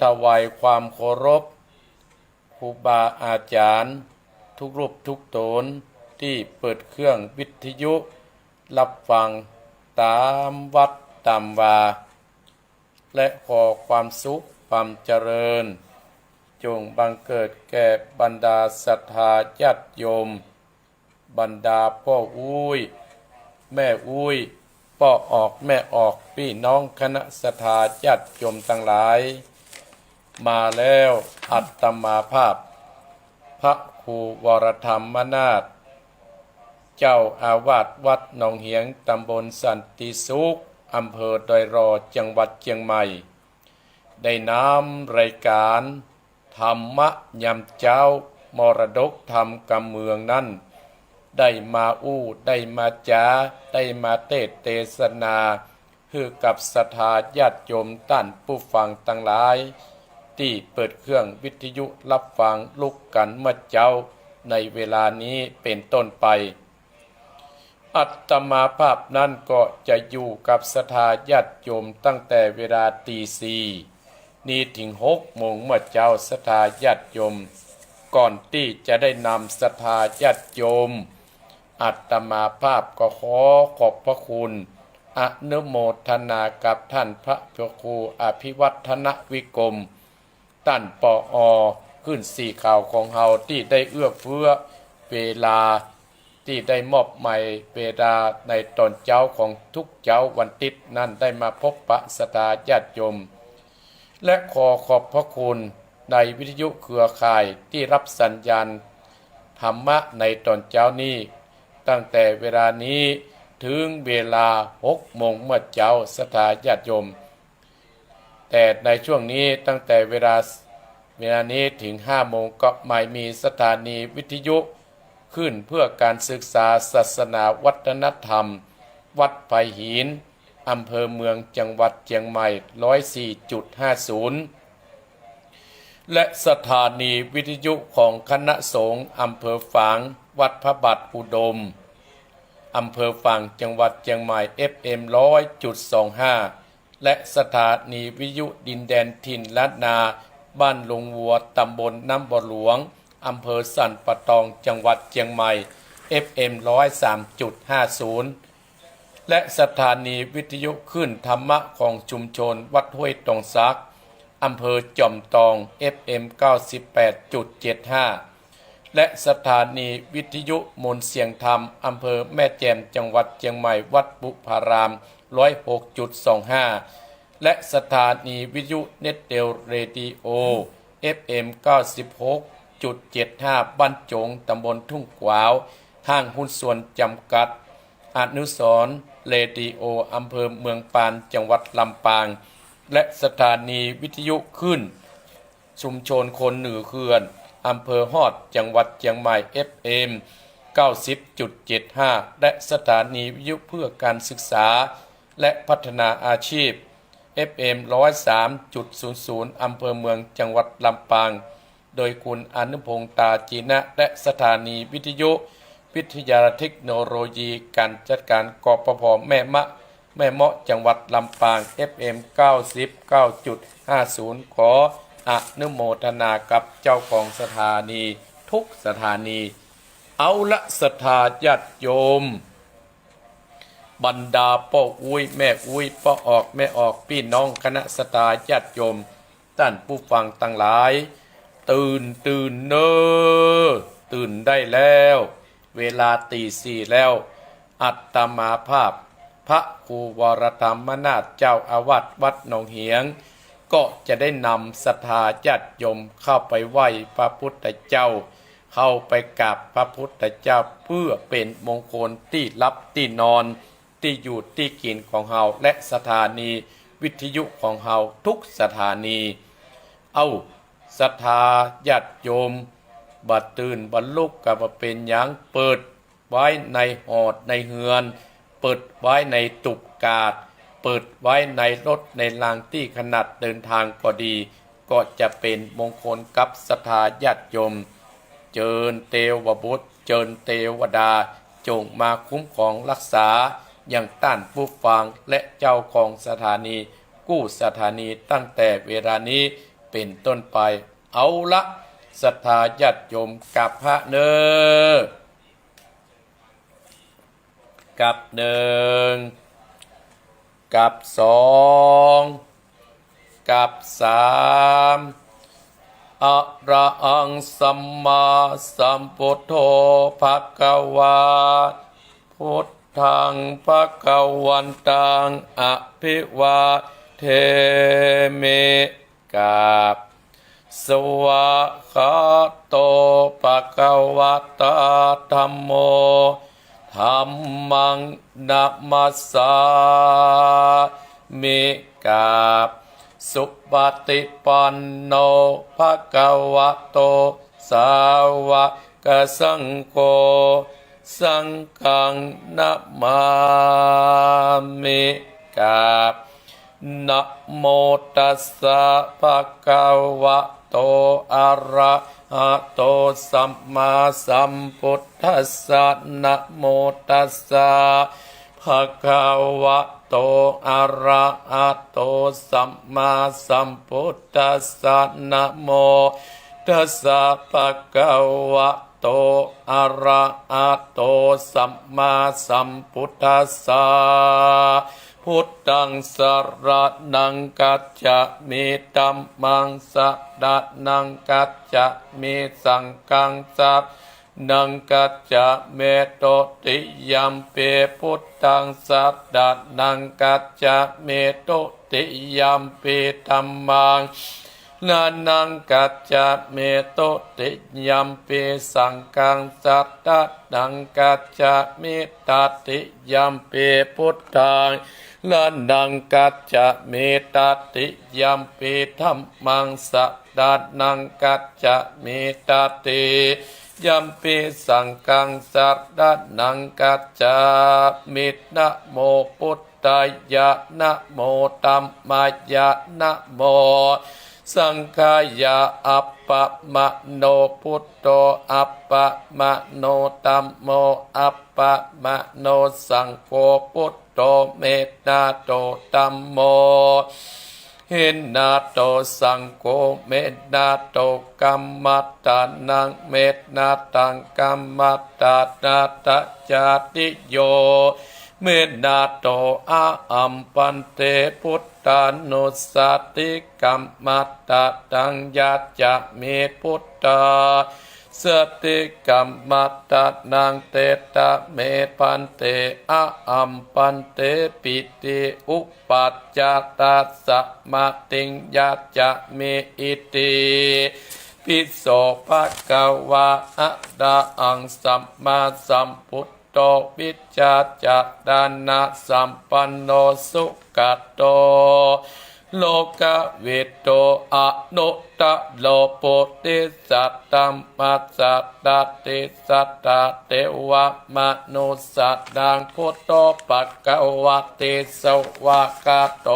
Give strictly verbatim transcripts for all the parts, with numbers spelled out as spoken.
ถวายความเคารพครูบาอาจ๋ารย์ทุกรูปทุกต๋นตี้เปิดเครื่องวิทยุฮับฟังต๋ามวัดต๋ามวา และขอความสุขความเจริญ จงบังเกิดแก่บรรดาศรัทธาญาติโยม บรรดาป้ออุ๊ย แม่อุ๊ย ป้อออก แม่ออก ปี้น้องคณะศรัทธาญาติโยมตังหลาย มาแล้ว อาตมาภาพ พระครูวรธรรมนาถ เจ้าอาวาสวัดหนองเหียง ตำบลสันติสุข อำเภอดอยหล่อ จังหวัดเจียงใหม่ ได้นำรายการธรรมะยามเจ๊า มรดกธรรมกำเมืองนั้น ได้มาอู้ ได้มาจ๋า ได้มาเตสน์เตสนา หื้อกับศรัทธาญาติโยมต้านผู้ฟังตังหลาย ตี้เปิดเครื่องวิทยุฮับฟังลุกกั๋นเมื่อเจ๊า ในเวลานี้เป๋นต้นไป อาตมาภาพนั้นก็จะอยู่กับศรัทธาญาติโยมตั้งแต่เวลาตีสี่นี้เถิงหกโมงเมื่อเจ๊า ศรัทธาญาติโยม ก่อนตี้จะได้นำศรัทธาญาติโยม อาตมาภาพก็ขอขอบพระคุณ อนุโมทนากับต้านพระครูอภิวัฒนวิกรม ต้าน ปอ ขึ้นสีขาวของเฮา ตี้ได้เอื้อเฟื้อเวลา ตี้ได้มอบหมายเวลาในต๋อนเจ๊าของทุกเจ๊าวันติ๊ดนั้น ได้มาพบปะศรัทธาญาติโยม และขอขอบพระคุณในวิทยุเครือข่ายตี้ฮับสัญญาณธรรมะในต๋อนเจ๊านี้ ตั้งแต่เวลานี้เถิงเวลาหกโมงเมื่อเจ๊า ศรัทธาญาติโยม แต่ในช่วงนี้ตั้งแต่เวลา เวลานี้เถิงห้าโมงก็หมายมีสถานีวิทยุขึ้นเพื่อการศึกษาศาสนาวัฒนธรรม วัดไผ่หิน อำเภอเมือง จังหวัดเจียงใหม่ ร้อยสี่จุดห้าศูนย์ และสถานีวิทยุของคณะสงฆ์อำเภอฝาง วัดพระบาทอุดม อำเภอฝาง จังหวัดเจียงใหม่ เอฟเอ็ม ร้อยจุดสองห้า และสถานีวิทยุดินแดนถิ่นล้านนา บ้านลงวัว ตำบลน้ำบ่อหลวง อำเภอสันป่าตอง จังหวัดเจียงใหม่ เอฟเอ็ม ร้อยสามจุดห้าศูนย์ และสถานีวิทยุคลื่นธรรมะของชุมชนวัดห้วยตองสัก อำเภอจอมตอง เอฟเอ็ม เก้าสิบแปดจุดเจ็ดห้า และสถานีวิทยุมนต์เสียงธรรม อำเภอแม่แจ่ม จังหวัดเจียงใหม่ วัดบุพาราม ร้อยหกจุดสองห้า และสถานีวิทยุเน็ตเทลเรดิโอ เอฟเอ็ม เก้าสิบหกจุดเจ็ดห้า บ้านโจ๋ง ตำบลทุ่งขวาว ห้างหุ้นส่วนจำกัด อนุสรณ์เรดิโอ อำเภอเมืองปาน จังหวัดลำปาง และสถานีวิทยุคลื่นชุมชนคนเหนือเขื่อน อำเภอฮอด จังหวัดเจียงใหม่ เอฟเอ็ม เก้าสิบจุดเจ็ดห้า และสถานีวิทยุเพื่อการศึกษาและพัฒนาอาชีพ เอฟเอ็ม ร้อยสามจุดศูนย์ศูนย์ อำเภอเมือง จังหวัดลำปาง โดยคุณอนุพงษ์ ตาจีนะ และสถานีวิทยุวิทยาเทคโนโลยีการจัดการ กปภ แม่มะ แม่เมาะ จังหวัดลำปาง เอฟเอ็ม เก้าสิบเก้าจุดห้าศูนย์ ขออนุโมทนากับเจ้าของสถานีทุกสถานี เอาละศรัทธาญาติโยม บรรดาป้ออุ๊ย แม่อุ๊ย ป้อออก แม่ออก ปี้น้องคณะศรัทธาญาติโยม ต้านผู้ฟังตังหลาย ตื่น ตื่นเน่อ ตื่นได้แล้ว เวลาตีสี่แล้ว อาตมาภาพ พระครูวรธรรมนาถ เจ้าอาวาสวัดหนองเหียง ก็จะได้นำศรัทธาญาติโยมเข้าไปไหว้พระพุทธเจ้า เข้าไปกราบพระพุทธเจ้า เพื่อเป๋นมงคลตี้หลับตี้นอน ตี้อยู่ตี้กิ๋นของเฮา และสถานีวิทยุของเฮาทุกสถานี เอ้า ศรัทธาญาติโยม บ่ตื่นบ่ลุกก็บ่เป๋นหยัง เปิดไว้ในหอดในเฮือน เปิดไว้ในตุกาด เปิดไว้ในรถในรางตี้ขนาดเดินทางก็ดี ก็จะเป๋นมงคลกับศรัทธาญาติโยม เจิญเตวบุตร เจิญเตวดา จงมาคุ้มครองรักษา ยังต้านผู้ฟังและเจ้าของสถานีกู้สถานี ตั้งแต่เวลานี้ เป๋นต้นไป เอาละ ศรัทธาญาติโยม กราบพระเน่อ กราบหนึ่ง กราบสอง กราบสาม อะระหังสัมมาสัมพุทโธ ภะคะวา พุทธัง ภะคะวันตัง อะภิวาเทมิ กราบ สวากขาโต ภะคะวะตา ธัมโม ธัมมัง นะมัสสามิ กราบ สุปฏิปันโน ภะคะวะโต สาวกสังโฆ สังฆัง นะมามิ กราบ นะโมตัสสะ ภะคะวะโต อะระหะโต สัมมาสัมพุทธัสสะ นะโมตัสสะ ภะคะวะโต อะระหะโต สัมมาสัมพุทธัสสะ นะโมตัสสะ ภะคะวะโต อะระหะโต สัมมาสัมพุทธัสสะ พุทธัง สะระณัง คัจฉามิ ธัมมัง สะระณัง คัจฉามิ สังฆัง สะระณัง คัจฉามิ ทุติยัมปิ พุทธัง สะระณัง คัจฉามิ ทุติยัมปิ ธัมมัง สะระณัง คัจฉามิ ทุติยัมปิ สังฆัง สะระณัง คัจฉามิ ตติยัมปิ พุทธัง สะระณัง คัจฉามิ ตติยัมปิ ธัมมัง สะระณัง คัจฉามิ ตติยัมปิ สังฆัง สะระณัง คัจฉามิ นะโม พุทธายะ นะโม ธัมมายะ นะโม สังฆายะ อัปปะมะโน พุทโธ อัปปะมะโน ธัมโม อัปปะมะโน สังโฆ พุทโธ เมตตาโต ธัมโม เมตตาโต สังโฆ เมตตาโต กัมมัตตานัง เมตตาตัง กัมมัตตานา ตะจาติโย เมตตาโต อะหัม ภันเต พุทธานุสสะติ กัมมัตตานัง ยัจฉามิ พุทธานุสสะติ กัมมัตตานัง เตสะเม ภันเต อะหัม ภันเต ปิติ อุปัจจาตะสะมะติง ยัจฉามิ อิติปิโส ภะคะวา อะระหัง สัมมาสัมพุทโธ วิชชาจารณะสัมปันโน สุขะโต โลกะวิทู อนุตตโร โพธิสัตว์ ธัมมัสสะ ตติสัตถะ เทวะมนุสสานัง พุทโธ ภะคะวะติ สวากขาโต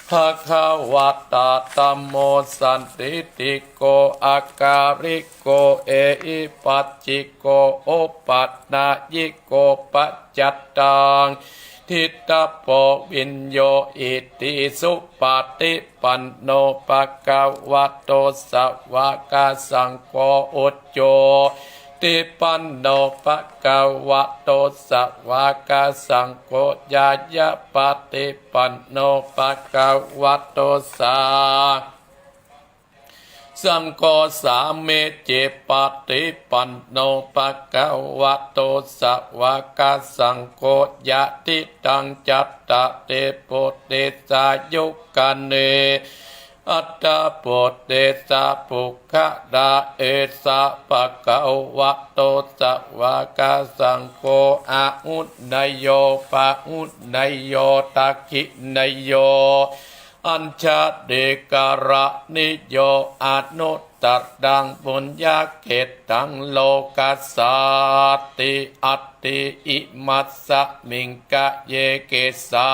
ภะคะวะตา ธัมโม สันทิฏฐิโก อะกาลิโก เอหิปัสสิโก โอปะนายิโก ปัจจัตตัง ทิฏฐัพโพ วิญโญ อิติสุปฏิปันโน ภะคะวะโต สวากขาสังโฆ อุจจุติปันโน ภะคะวะโต สวากขาสังโฆ ญาณปฏิปันโน ภะคะวะโต สา สังโฆ สามีจิปฏิปันโน ภะคะวะโต สวากขาสังโฆ ยะทิตัง จัตตาริ ปุริสายุคคานิ อัตถะ ปุริสะปุคคละ เอสะ ภะคะวะโต สวากขาสังโฆ อาหุเนยโย ปาหุเนยโย ทักขิเนยโย อัญชลีกรณิโย อนุตตรัง ปุญญะเขตตัง โลกัสสาติ อัตถิ อิมัสสะมิง กะเย เกสา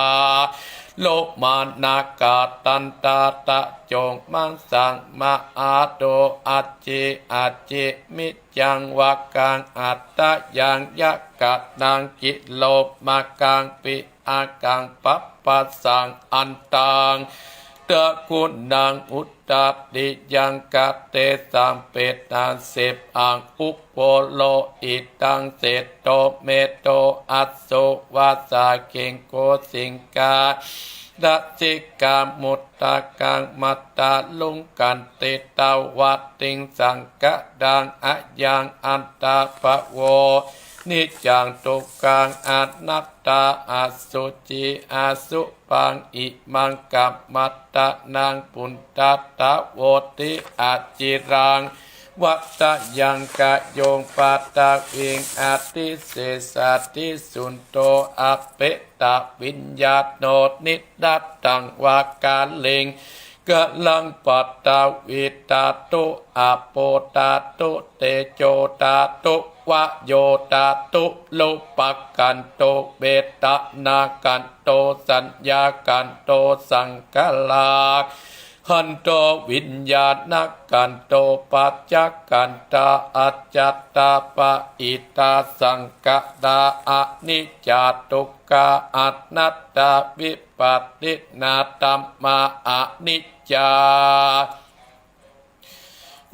โลมา นาคา ทันตา ตะโจ มัสสัง มะหาโท อัจฉิ อัจฉิ มิจจัง วะกัง หัตถยัง ยะกะนัง กิโลมะกัง ปิ อากัง ปัปปะสัง อันตัง ตะกุณังอุตตริยัง กะเตสัง เปตาสิบอัง อุปโพโล อิทัง เสโต เมโท อัสสุ วาสาเกง โกสิงคา รสิกา มุตตะกัง มัตตาลุง ขันติตา วัตติง สังคดัง อะยัง อัตตา ปะโว นิจจัง ทุกขัง อนัตตา อสุจิ อสุภัง อิมัง กัมมัตตะนัง ปุณฑัตถะโวติ อจิรัง วัตยัง กะโยง ปัตตวิง อติเสสา ติสุณโธ อเปตวิญญาโณ นิรัตตัง วากาลิง กะลัง ปัตตวิตาตุ อะโปตาตุ เตโจตาตุ วะโยตาตุ รูปะขันโธ เวทนาขันโธ สัญญาขันโธ สังขาราขันโธ วิญญาณขันโธ ปัจจังขันธา อัจจตา ปะหิตา สังขารา อนิจจา ทุกขา อนัตตา วิปัสสินาธัมมา อนิจจา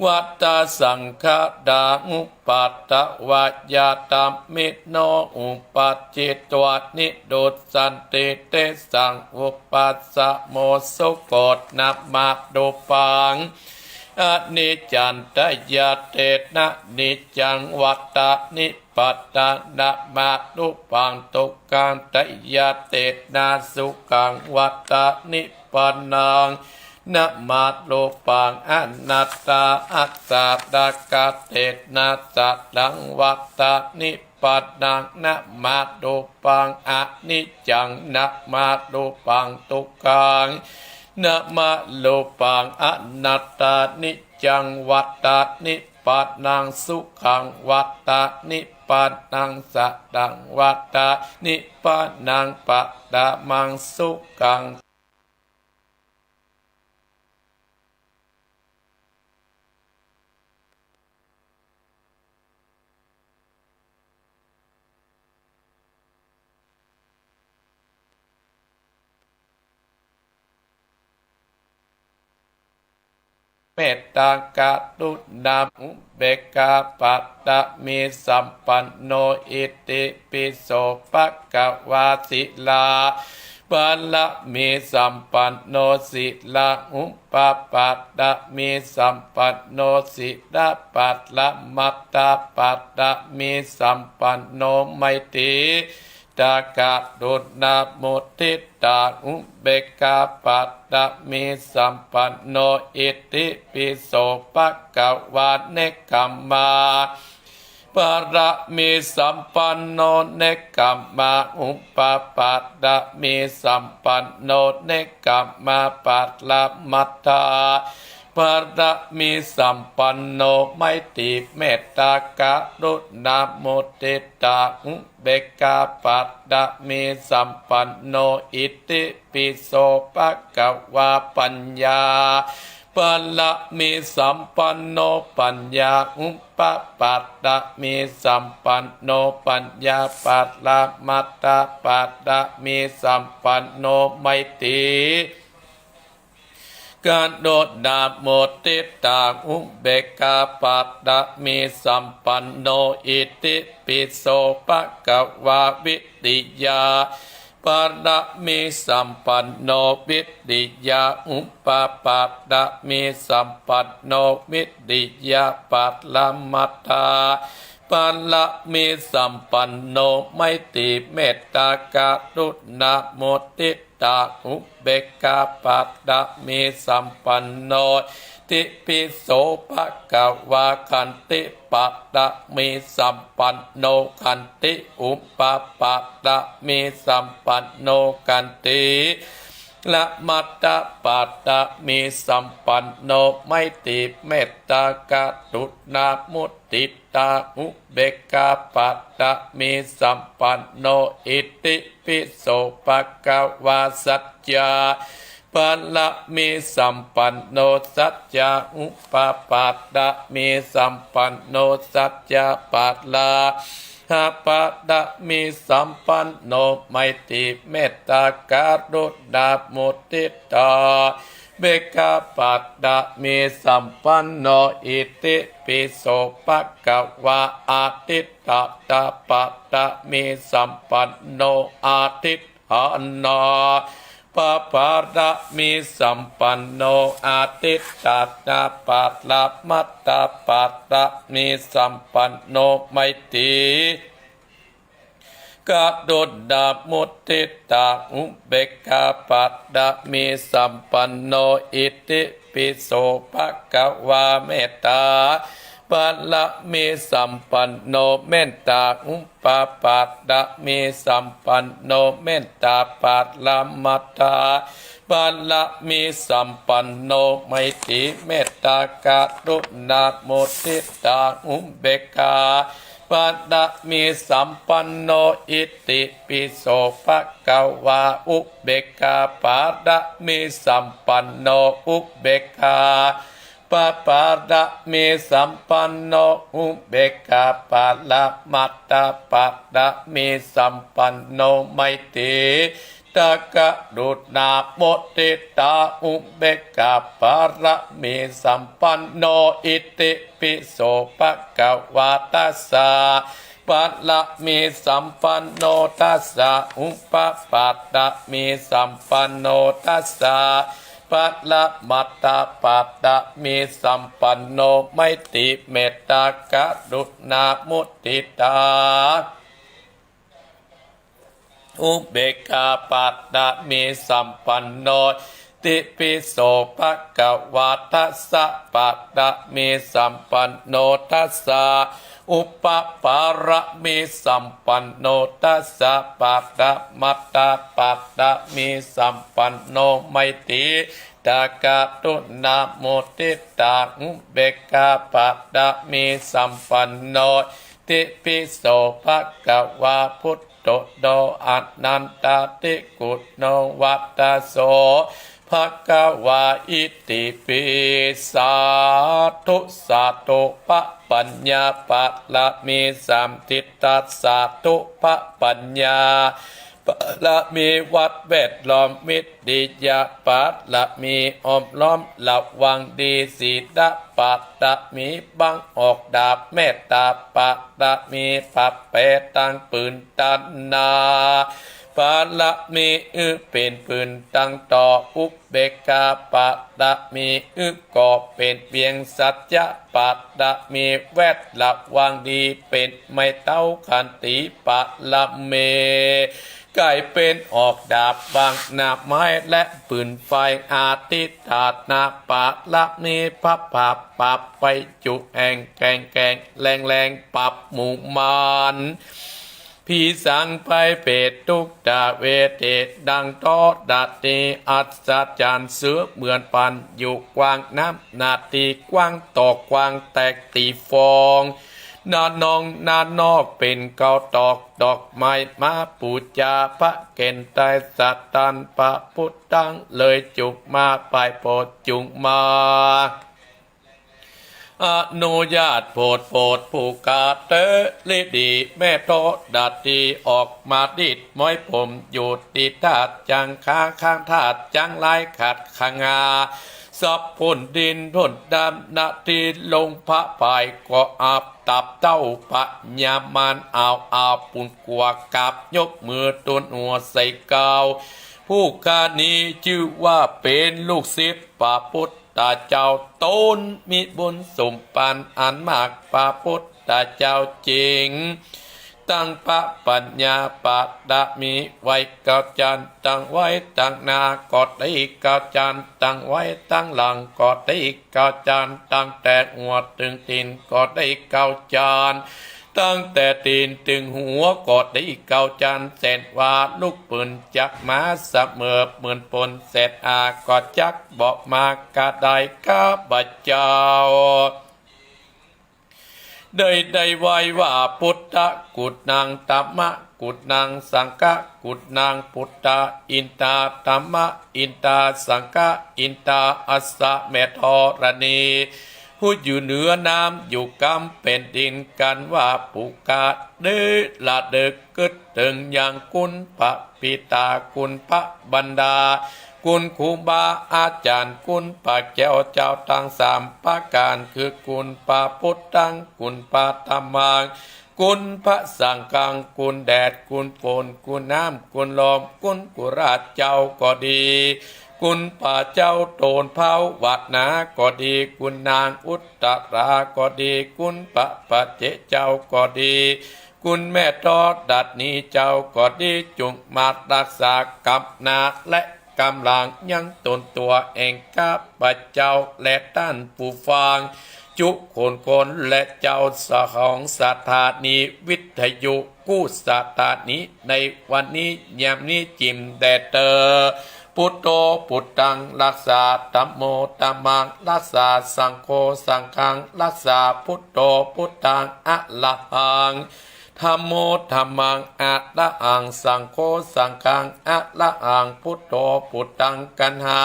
วัตตา สังขารา อุปัตตวายาธัมมิโน อุปัจจิตวา นิรุสสันติ เตสัง อุปัสสโม สุโข นะมะรูปัง อนิจจันตยาเตนะ นิจจัง วัตตานิ ปัตตา นะมะรูปัง ทุกขันตยาเตนะ สุขัง วัตตานิ ปานัง นะมะรูปัง อนัตตา อัสสะ นะกะเตนะ สะตัง วัตตานิ ปานัง นะมะรูปัง อนิจจัง นะมะรูปัง ทุกขัง นะมะรูปัง อนัตตา นิจจัง วัตตานิ ปานัง สุขัง วัตตานิ ปานัง สะตัง วัตตานิ ปานัง ปะระมัง สุขัง เมตตากรุณาอุเบกขาบารมีสัมปันโน อิติปิโส ภะคะวา ศีลาบารมีสัมปันโน ศีลาอุปปารมีสัมปันโน ศีลปรมัตถปารมีสัมปันโน ไมตรี ตากรุณามุทิตาอุเบกขาบารมีสัมปันโน อิติปิโส ภะคะวา เนกขัมมาบารมีสัมปันโน เนกขัมมาอุปปารมีสัมปันโน เนกขัมมาปรมัตถบารมีสัมปันโน ไมตรีเมตตากรุณามุทิตาอุเบกขาบารมีสัมปันโน อิติปิโส ภะคะวา ปัญญาบารมีสัมปันโน ปัญญาอุปปารมีสัมปันโน ปัญญาปรมัตถบารมีสัมปันโน ไมตรี กรุณามุทิตาอุเบกขาบารมีสัมปันโน อิติปิโส ภะคะวา วิริยะบารมีสัมปันโน วิริยะอุปปารมีสัมปันโน วิริยะปรมัตถบารมีสัมปันโน ไมตรีเมตตากรุณามุทิ ตาอุเบกขาบารมีสัมปันโน อิติปิโส ภะคะวา ขันติบารมีสัมปันโน ขันติอุปปารมีสัมปันโน ขันติปรมัตถบารมีสัมปันโน ไมตรีเมตตากรุณามุทิ ตาอุเบกขาบารมีสัมปันโน อิติปิโส ภะคะวา สัจจะบารมีสัมปันโน สัจจะอุปปารมีสัมปันโน สัจจะปรมัตถบารมีสัมปันโน ไมตรีเมตตากรุณามุทิตา เบกขาปัตตะมีสัมปันโน อิติปิโสภะคะวา อะทิฏฐะตะปัตตะมีสัมปันโน อะทิฏฐานาปะปะระมีสัมปันโน อะทิฏฐานาปะระมัตตะปะระมีสัมปันโน ไมตรี กรุณา มุทิตา อุเบกขาปัตตะมีสัมปันโน อิติปิโสภะคะวา เมตตาปะระมีสัมปันโน เมตตาอุปปาทะมีสัมปันโน เมตตาปะระมัตตาปะระมีสัมปันโน ไมตรีเมตตากรุณามุทิตาอุเบกขาปะระมีสัมปันโน อิติปิโสภะคะวา อุเบกขาปะระมีสัมปันโน อุเบกขา ปะปะระมีสัมปันโน อุเบกขาปะระมัตตาปะระมีสัมปันโน ไมตรีตะกรุณามุทิตาอุเบกขาปะระมีสัมปันโน อิติปิโสภะคะวา ทัสสะปะระมีสัมปันโน ทัสสะอุปปาทะมีสัมปันโน ทัสสะ ปะระมัตตาปะระมีสัมปันโน ไมตรีเมตตากรุณามุทิตาอุเบกขาปะระมีสัมปันโน ติปิโสภะคะวา ทัสสะปะระมีสัมปันโน ทัสสะ อุปปาระมีสัมปันโน ทัสสะปะระมัตตาปะระมีสัมปันโน ไมตรีตะกรุณามุทิตาอุเบกขาปะระมีสัมปันโน ติปิโสภะคะวา พุทโธ โต อนันตาติกุณโณวัตโส ภะคะวา อิติปิ สาธุ สาธุ ปะปัญญาปะระมีสามทิศ สาธุ ปะปัญญาปะระมีวัดแวดล้อม วิทยาปะระมีอ้อมล้อมระวังดี ศีลปะระมีบังออกดาบ เมตตาปะระมีปะแปตังปืนตันนา ปะระมีอื้อเป๋นปืนตังต่อ อุเบกขาปะระมีอื้อก่อเป๋นเวียง สัจจะปะระมีแวดระวังดี เป๋นไม้เต๊า ขันติปะระมี ก๋ายเป๋นออกดาบวางหน้าไม้และปืนไฟ อธิฏฐานาปะระมี พระบาปปรับไปจุแห่งแกร่งแกร่งแรงแรงปรับหมู่มาร ผีสางไพรเปรตทุกตะเวที ดังธรณีอัศจรรย์ เสมือนปันอยู่กว้าง น้ำหน้าตี้กว้าง ต่อกว้างแตกตี้ฟอง หน้านองหน้านอกเป๋นเกาตอก ดอกไม้มาปู๋จา พระเก๋ณฑ์ไตรสัตย์ตัน พระพุทธังเลยจุกมา ไปโผดจุกมา อนุญาตโผดโผดผู้ข้าเตอ ฤๅดีแม่ธรณีออกมาดีดม้อยผมอยู่ตี้ธาตุจังขา ข้างธาตุจังหลายขัดขงา สับพ่นดินพ่นดำ นาทีลงพระพายก็อับตับเต้า พญามารเอาเอาปูนกั๋วกราบยกมือตูนหัวใส่เกล้า ผู้ข้านี้จื้อว่าเป๋นลูกศิษย์พระพุทธเจ้า ต๋นมีบุญสมปันอันมาก พระพุทธเจ้าจริง ตั้งพระปัญญาปะระมีไว้เก้าจั๊น ตั้งไว้ตังหน้าก็ดีเก้าจั๊น ตั้งไว้ตังหลังก็ดีเก้าจั๊น ตั้งแต่หัวเถิงตี๋นก็ดีเก้าจั๊น ตั้งแต่ตี๋นเถิงหัวก็ดีเก้าจั๊น เส้นว่าลูกปืนจักมาเสมอ ปืนปนเศษอาก็จักบ่มากระไดข้าพเจ้า ได้ได้ไหว้ว่า พุทธกุณัง ธัมมกุณัง สังฆกุณัง พุทธาอินทา ธัมมาอินทา สังฆาอินทา อัสสะแม่ธรณี ผู้อยู่เหนือน้ำอยู่กำแผ่นดิน กันว่าผู้ข้าเด้อ ละเดิกกึ๊ดเถิงยังคุณพระปิตา คุณพระมารดา คุณครูบาอาจ๋ารย์ คุณพระแก้วเจ้าตังสามประก๋าน คือคุณพระพุทธัง คุณพระธัมมัง คุณพระสังฆัง คุณแดด คุณฝน คุณน้ำ คุณลม คุณกุหลาบเจ้าก็ดี คุณพระเจ้าโตนเภาวัดนาก็ดี คุณนางอุตตราก็ดี คุณพระปัจเจกเจ้าก็ดี คุณแม่ธรณีเจ้าก็ดี จุ่งมาฮักษากำนาและก๋ำลังยังตนตั๋วแห่งข้าพเจ้าและต้านผู้ฟังจุคนคน และเจ้าของสถานีวิทยุกู้สถานีในวันนี้ยามนี้จิ่มแดเตอ พุทโธพุทธังฮักษา ธัมโมธัมมังฮักษา สังโฆสังฆังฮักษา พุทโธพุทธังอะระหัง ธัมโมธัมมังอะระหัง สังโฆสังฆังอะระหัง พุทโธพุทธังกัณหา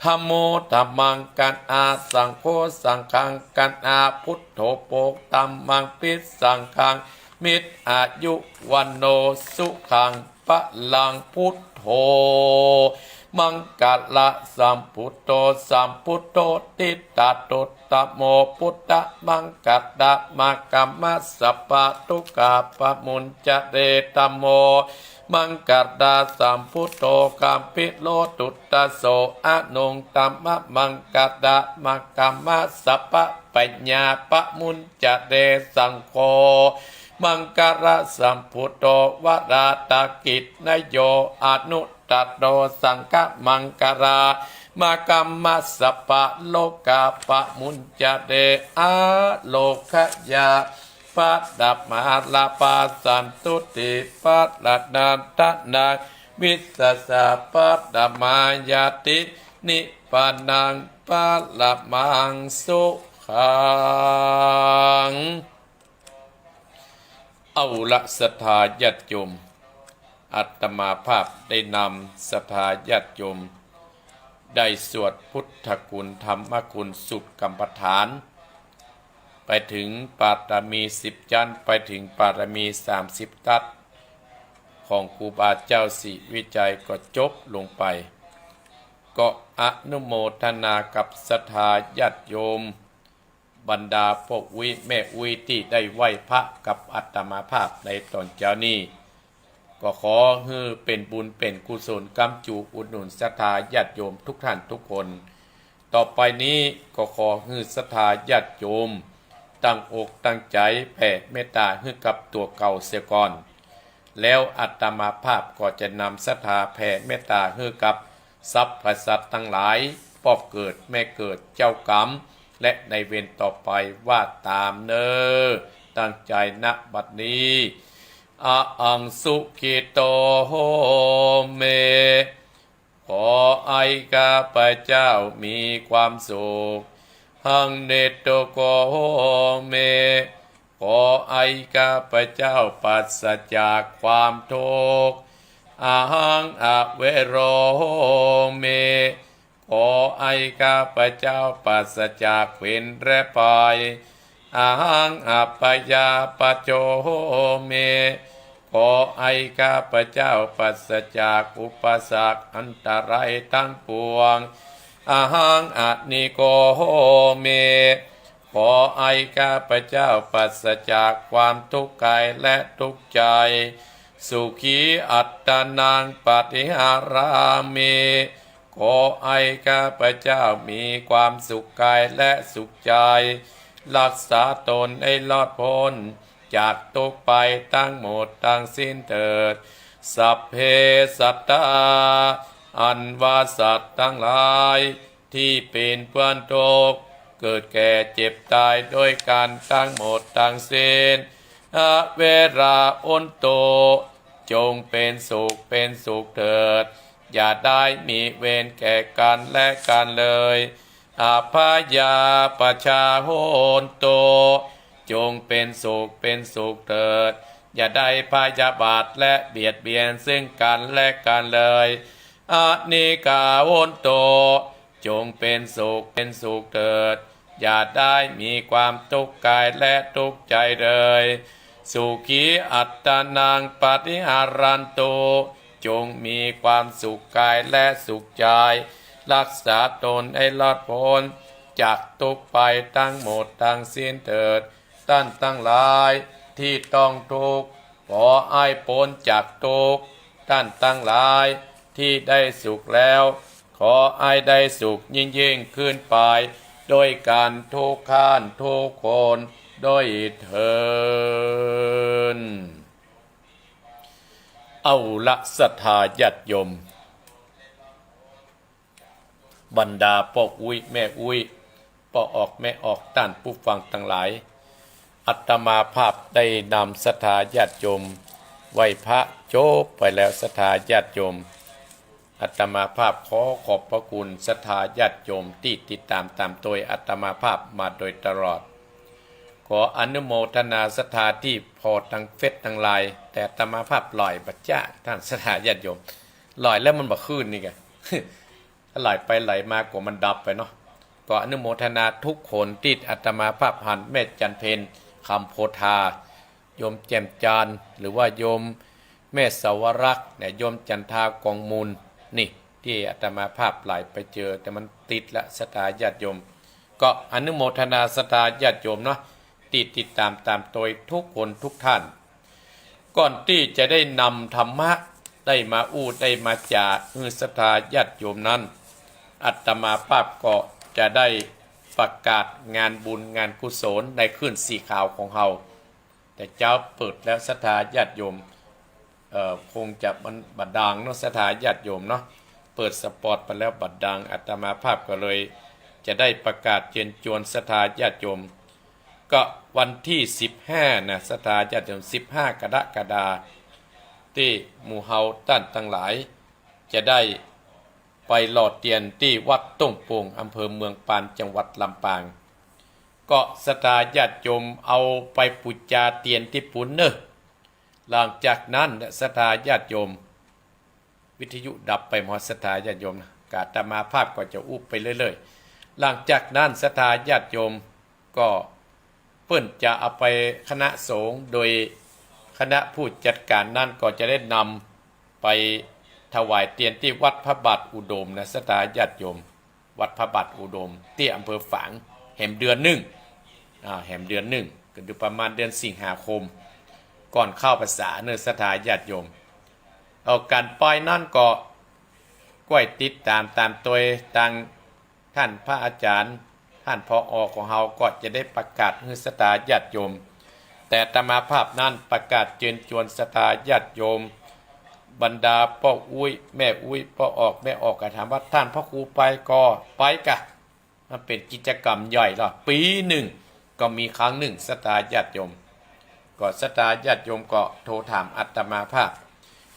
ธัมโมธัมมังกัณหา สังโฆสังฆังกัณหา พุทโธโภค ธัมมังภิ สังฆังมิตร อายุวัณโณสุขัง พลัง พุทโธ มังคละสัมพุทโธ สัมพุทโธทิฏฐานุตตโม พุทธมังคละมะกะมะ สัพพะทุกขาปะมุญจะเต ธัมโมมังคละสัมพุทโธ กัมพีโรตุตตะโส อนุตตมะมังคละมะกะมะ สัพพะปัญญาปะมุญจะเต สังโฆมังคละสัมพุทโธ วาทะกิจจโย อนุตตโร สังฆมังคละมะกะมะ สัพพะโรคาปะมุญจะเต อาโรคยะ พะละมาลาภา สันตุติ พะละนันทนา วิสสะ พะละมายาติ นิพพานัง พะละมังสุขัง เอาละ ศรัทธาญาติโยม อาตมาภาพได้นำศรัทธาญาติโยม ได้สวดพุทธคุณธรรมคุณสูตรกรรมฐาน ไปถึงปารมีสิบชั้น ไปถึงปารมีสามสิบทัศน์ ของครูบาเจ้าศรีวิชัยก็จบลงไป ก็อนุโมทนากับศรัทธาญาติโยม บรรดาพ่ออุ๊ยแม่อุ๊ยตี้ได้ไหว้พระกับอาตมาภาพในต๋อนเจ๊านี้ ก็ขอหื้อเป๋นบุญเป๋นกุศล กำจูอุดหนุนศรัทธาญาติโยมทุกท่านทุกคน ต่อไปนี้ก็ขอหื้อศรัทธาญาติโยมตั้งอกตั้งใจ๋แผ่เมตตาหื้อกับตั๋วเก่าเสียก่อน แล้วอาตมาภาพก็จะนำศรัทธาแผ่เมตตาหื้อกับสรรพสัตว์ตังหลาย ป้อเกิดแม่เกิด เจ้ากรรมและนายเวรต่อไป ว่าต๋ามเน่อ ตั้งใจ๋ ณ บัดนี้ อะหังสุขิโต โหมิ ขอให้ข้าพเจ้ามีความสุข หัง นิสสุโข โหมิ ขอให้ข้าพเจ้าปราศจากความทุกข์ อะหัง อะเวโร โหมิ ขอให้ข้าพเจ้าปราศจากเวรและภัย อะหัง อะพยาปะโจ โหมิ ขอให้ข้าพเจ้าปราศจากอุปสรรคอันตรายทั้งปวง อะหัง อะนิโก โหมิ ขอให้ข้าพเจ้าปราศจากความทุกข์กายและทุกข์ใจ สุขีอัตตานัง ปะฏิหารามิ ขอให้ข้าพเจ้ามีความสุขกายและสุขใจ รักษาตนให้รอดพ้นจากทุกข์ภัยทั้งหมดทั้งสิ้นเถิด สัพเพสัตตา อันว่าสัตว์ทั้งหลาย ตี้เป๋นเปื้อนทุกข์ เกิดแก่เจ็บต๋ายโดยกั๋นตังหมดตังสิ้น อะเวรา โหนตุ จงเป๋นสุขเป๋นสุขเถิด อย่าได้มีเวรแก่กั๋นและกั๋นเลย อะพยาปะชา โหนตุ จงเป๋นสุขเป๋นสุขเถิด อย่าได้พยาบาทและเบียดเบียนซึ่งกั๋นและกั๋นเลย อะนิกา โหนตุ จงเป๋นสุขเป๋นสุขเถิด อย่าได้มีความทุกข์กายและทุกข์ใจเลย สุขีอัตตานัง ปะฏิหารันตุ จงมีความสุขกายและสุขใจ รักษาตนให้รอดพ้นจากทุกข์ภัยทั้งหมดทั้งสิ้นเถิด ต้านตังหลายตี้ต้องทุกข์ ขอหื้อป๊นจากทุกข์ ต้านตังหลายตี้ได้สุขแล้ว ขอหื้อได้สุขยิ่งๆ ขึ้นไป โดยกั๋นทุกท่านทุกคน โดยเทอญ เอาละศรัทธาญาติโยม บรรดาป้ออุ๊ยแม่อุ๊ย ป้อออกแม่ออก ต้านผู้ฟังตังหลาย อาตมาภาพได้นำศรัทธาญาติโยมไหว้พระจบไปแล้ว ศรัทธาญาติโยม อาตมาภาพขอขอบพระคุณศรัทธาญาติโยมตี้ติดต๋ามต๋ามตวยอาตมาภาพมาโดยตลอด ขออนุโมทนาศรัทธาตี้ผ่อตังเฟซตังไลน์ แต่อาตมาภาพหล่อยบ่จ๊ะ ต้านศรัทธาญาติโยม หล่อยแล้วมันบ่ขึ้นนี่ไง หล่อยไปหล่อยมากั๋วมันดับไปเนาะ ก็อนุโมทนาทุกคนตี้อาตมาภาพหัน แม่จันเพ็ญ คำโพธา โยมแจ่มจันทร์ หรือว่าโยมแม่สาวรักษ์เนี่ย โยมจันทากองมูล นี่ตี้อาตมาภาพหล่อยไปเจอ แต่มันติดละศรัทธาญาติโยม ก็อนุโมทนาศรัทธาญาติโยมเนาะ ตี้ติดต๋ามต๋ามตวยทุกคนทุกท่าน ก่อนตี้จะได้นำธรรมะได้มาอู้ได้มาจ๋าหื้อศรัทธาญาติโยมนั้น อาตมาภาพก็จะได้ประกาศงานบุญงานกุศลในคลื่นสีขาวของเฮา แต่เจ๊าเปิดแล้วศรัทธาญาติโยม เอ่อ คงจะมันบ่ดังเนาะ ศรัทธาญาติโยมเนาะ เปิดสปอตไปแล้วบ่ดัง อาตมาภาพก็เลยจะได้ประกาศเจิญจวนศรัทธาญาติโยม ก็วันตี้สิบห้านะ ศรัทธาญาติโยม สิบห้ากรกฎาคม ตี้หมู่เฮาต้านตังหลาย จะได้ไปหล่อเตียนตี้วัดต้งโป่ง อำเภอเมืองปาน จังหวัดลำปาง ก็ศรัทธาญาติโยมเอาไปปู๋จาเตียนตี้ปูนเน่อ หลังจากนั้นศรัทธาญาติโยม วิทยุดับไปหมด ศรัทธาญาติโยมนะ อาตมาภาพก็จะอู้ไปเรื่อยๆ หลังจากนั้นศรัทธาญาติโยมก็เปิ้นจะเอาไปคณะสงฆ์ โดยคณะผู้จัดการนั้นก็จะได้นำไปถวายเตียนตี้วัดพระบาทอุดมนะ ศรัทธาญาติโยม วัดพระบาทอุดมตี้อำเภอฝาง แหมเดือนนึ่ง อ่า แหมเดือนนึ่ง ก็อยู่ประมาณเดือนสิงหาคม ก่อนเข้าพรรษาเน่อ ศรัทธาญาติโยม เอาก๋านไปนั้นก็ก้อยติดต๋ามต๋ามตวยตังต้านพระอาจ๋ารย์ ต้าน ผอ ของเฮาก็จะได้ประกาศหื้อศรัทธาญาติโยม แต่อาตมาภาพนั้นประกาศเจิญจวนศรัทธาญาติโยม บรรดาป้ออุ๊ยแม่อุ๊ย ป้อออกแม่ออก ก็ถามว่าต้านพระครูไปก่อ ไปกะ มันเป๋นกิจกรรมใหญ่ละ ปี๋นึ่งก็มีครั้งนึ่ง ศรัทธาญาติโยม ก็ศรัทธาญาติโยมก็โทรถามอาตมาภาพ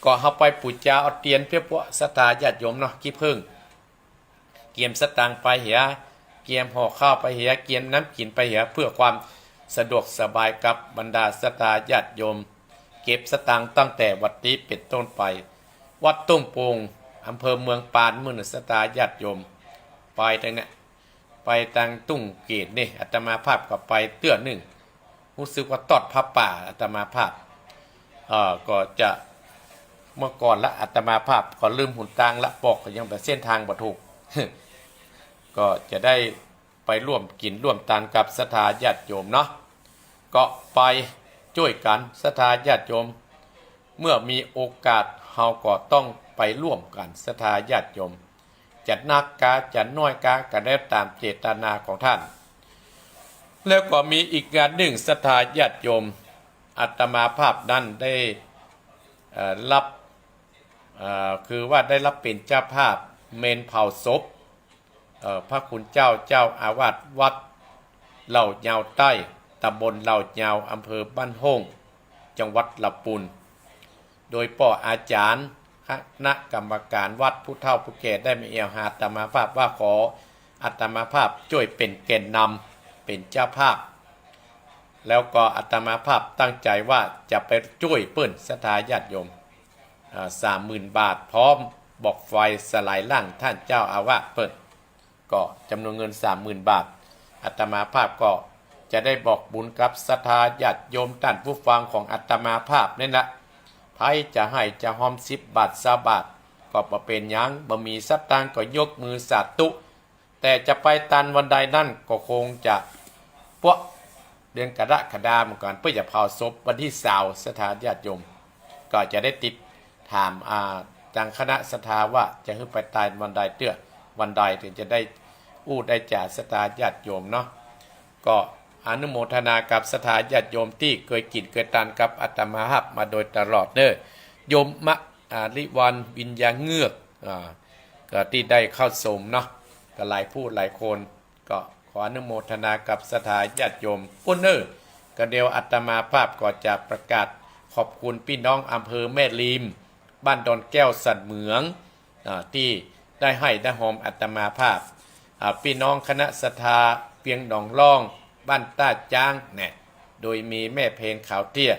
ก็เฮาไปปู๋จาเอาเตียนเปื้อพวกศรัทธาญาติโยมเนาะ ขี้ผึ้ง เกียมสตางค์ไปเหีย เกียมห่อข้าวไปเหีย เกียมน้ำกิ๋นไปเหีย เพื่อความสะดวกสบายกับบรรดาศรัทธาญาติโยม เก็บสตางค์ตั้งแต่วันนี้เป๋นต้นไป วัดต้งโป่ง อำเภอเมืองปาน เน่อ ศรัทธาญาติโยม ไปตางเนี้ย ไปตางตุ้งเกตนี่ อาตมาภาพก็ไปเตื้อนึ่ง ฮู้สึกว่าตอดผ้าป่า อาตมาภาพ เอ่อ ก็จะ เมื่อก่อนละ อาตมาภาพก็ลืมหนตางละ ปอกก็ยังไปเส้นตางบ่ถูก ก็จะได้ไปร่วมกิ๋นร่วมตานกับศรัทธาญาติโยมเนาะ ก็ไปจ้วยกั๋น ศรัทธาญาติโยม เมื่อมีโอกาสเฮาก็ต้องไปร่วมกั๋น ศรัทธาญาติโยม จะนักกา จะน้อยกา ก็แล้วต๋ามเจตนาของต้าน แล้วก็มีอีกงานนึ่ง ศรัทธาญาติโยม อาตมาภาพนั้นได้ เอ่อ รับ เอ่อ คือว่าได้รับเป๋นเจ้าภาพเมรุเผาศพ เอ่อ พระคุณเจ้าเจ้าอาวาสวัดเหล่ายาวใต้ ตำบลเหล่ายาว อำเภอบ้านโฮ่ง จังหวัดลำปูน โดยป้ออาจ๋ารย์ คณะกรรมการวัด ผู้เฒ่าผู้แก่ได้มาแอ่วหาอาตมาภาพว่าขออาตมาภาพจ้วยเป๋นแกนนำ เป๋นเจ้าภาพ แล้วก็อาตมาภาพตั้งใจ๋ว่าจะไปจ้วยเปิ้น ศรัทธาญาติโยม อ่า สามหมื่นบาท พร้อมบอกไฟสลายร่างต้านเจ้าอาวาสเปิ้น ก็จ๋ำนวนเงินสามหมื่นบาท อาตมาภาพก็จะได้บอกบุญกับศรัทธาญาติโยมต้านผู้ฟังของอาตมาภาพนั่นละ ผ ผจะหื้อจะฮอมสิบบาทซาวบาท ก็บ่เป๋นหยัง บ่มีสตางค์ก็ยกมือสาธุ แต่จะไปตานวันใดนั้นก็คงจะป๊ะเดือนกรกฎาเหมือนกั๋น เปื้อจะเผาศพวันตี้ซาว ศรัทธาญาติโยม ก็จะได้ติดถาม อ่า ตางคณะศรัทธาว่าจะหื้อไปตานวันใดเตื้อ วันใดเตื้อจะได้อู้ได้จ๋า ศรัทธาญาติโยมเนาะ ก็อนุโมทนากับศรัทธาญาติโยมตี้เกยกิ๋นเกยตานกับอาตมาภาพมาโดยตลอดเน้อ โยมมะ อ่า ลิวัน วิญญาเงือก อ่า ก็ตี้ได้เข้าสมเนาะ ก็หลายผู้หลายคน ก็ขออนุโมทนากับศรัทธาญาติโยมปู้นเน้อ ก็เดี๋ยวอาตมาภาพก็จะประกาศขอบคุณปี้น้องอำเภอแม่ริม บ้านดอนแก้วสันเหมือง อ่า ตี้ได้หื้อได้ฮอมอาตมาภาพ อ่า ปี้น้องคณะศรัทธาเวียงหนองล่อง บ้านต้าจ๊างเนี่ย โดยมีแม่เพนขาวเตี้ย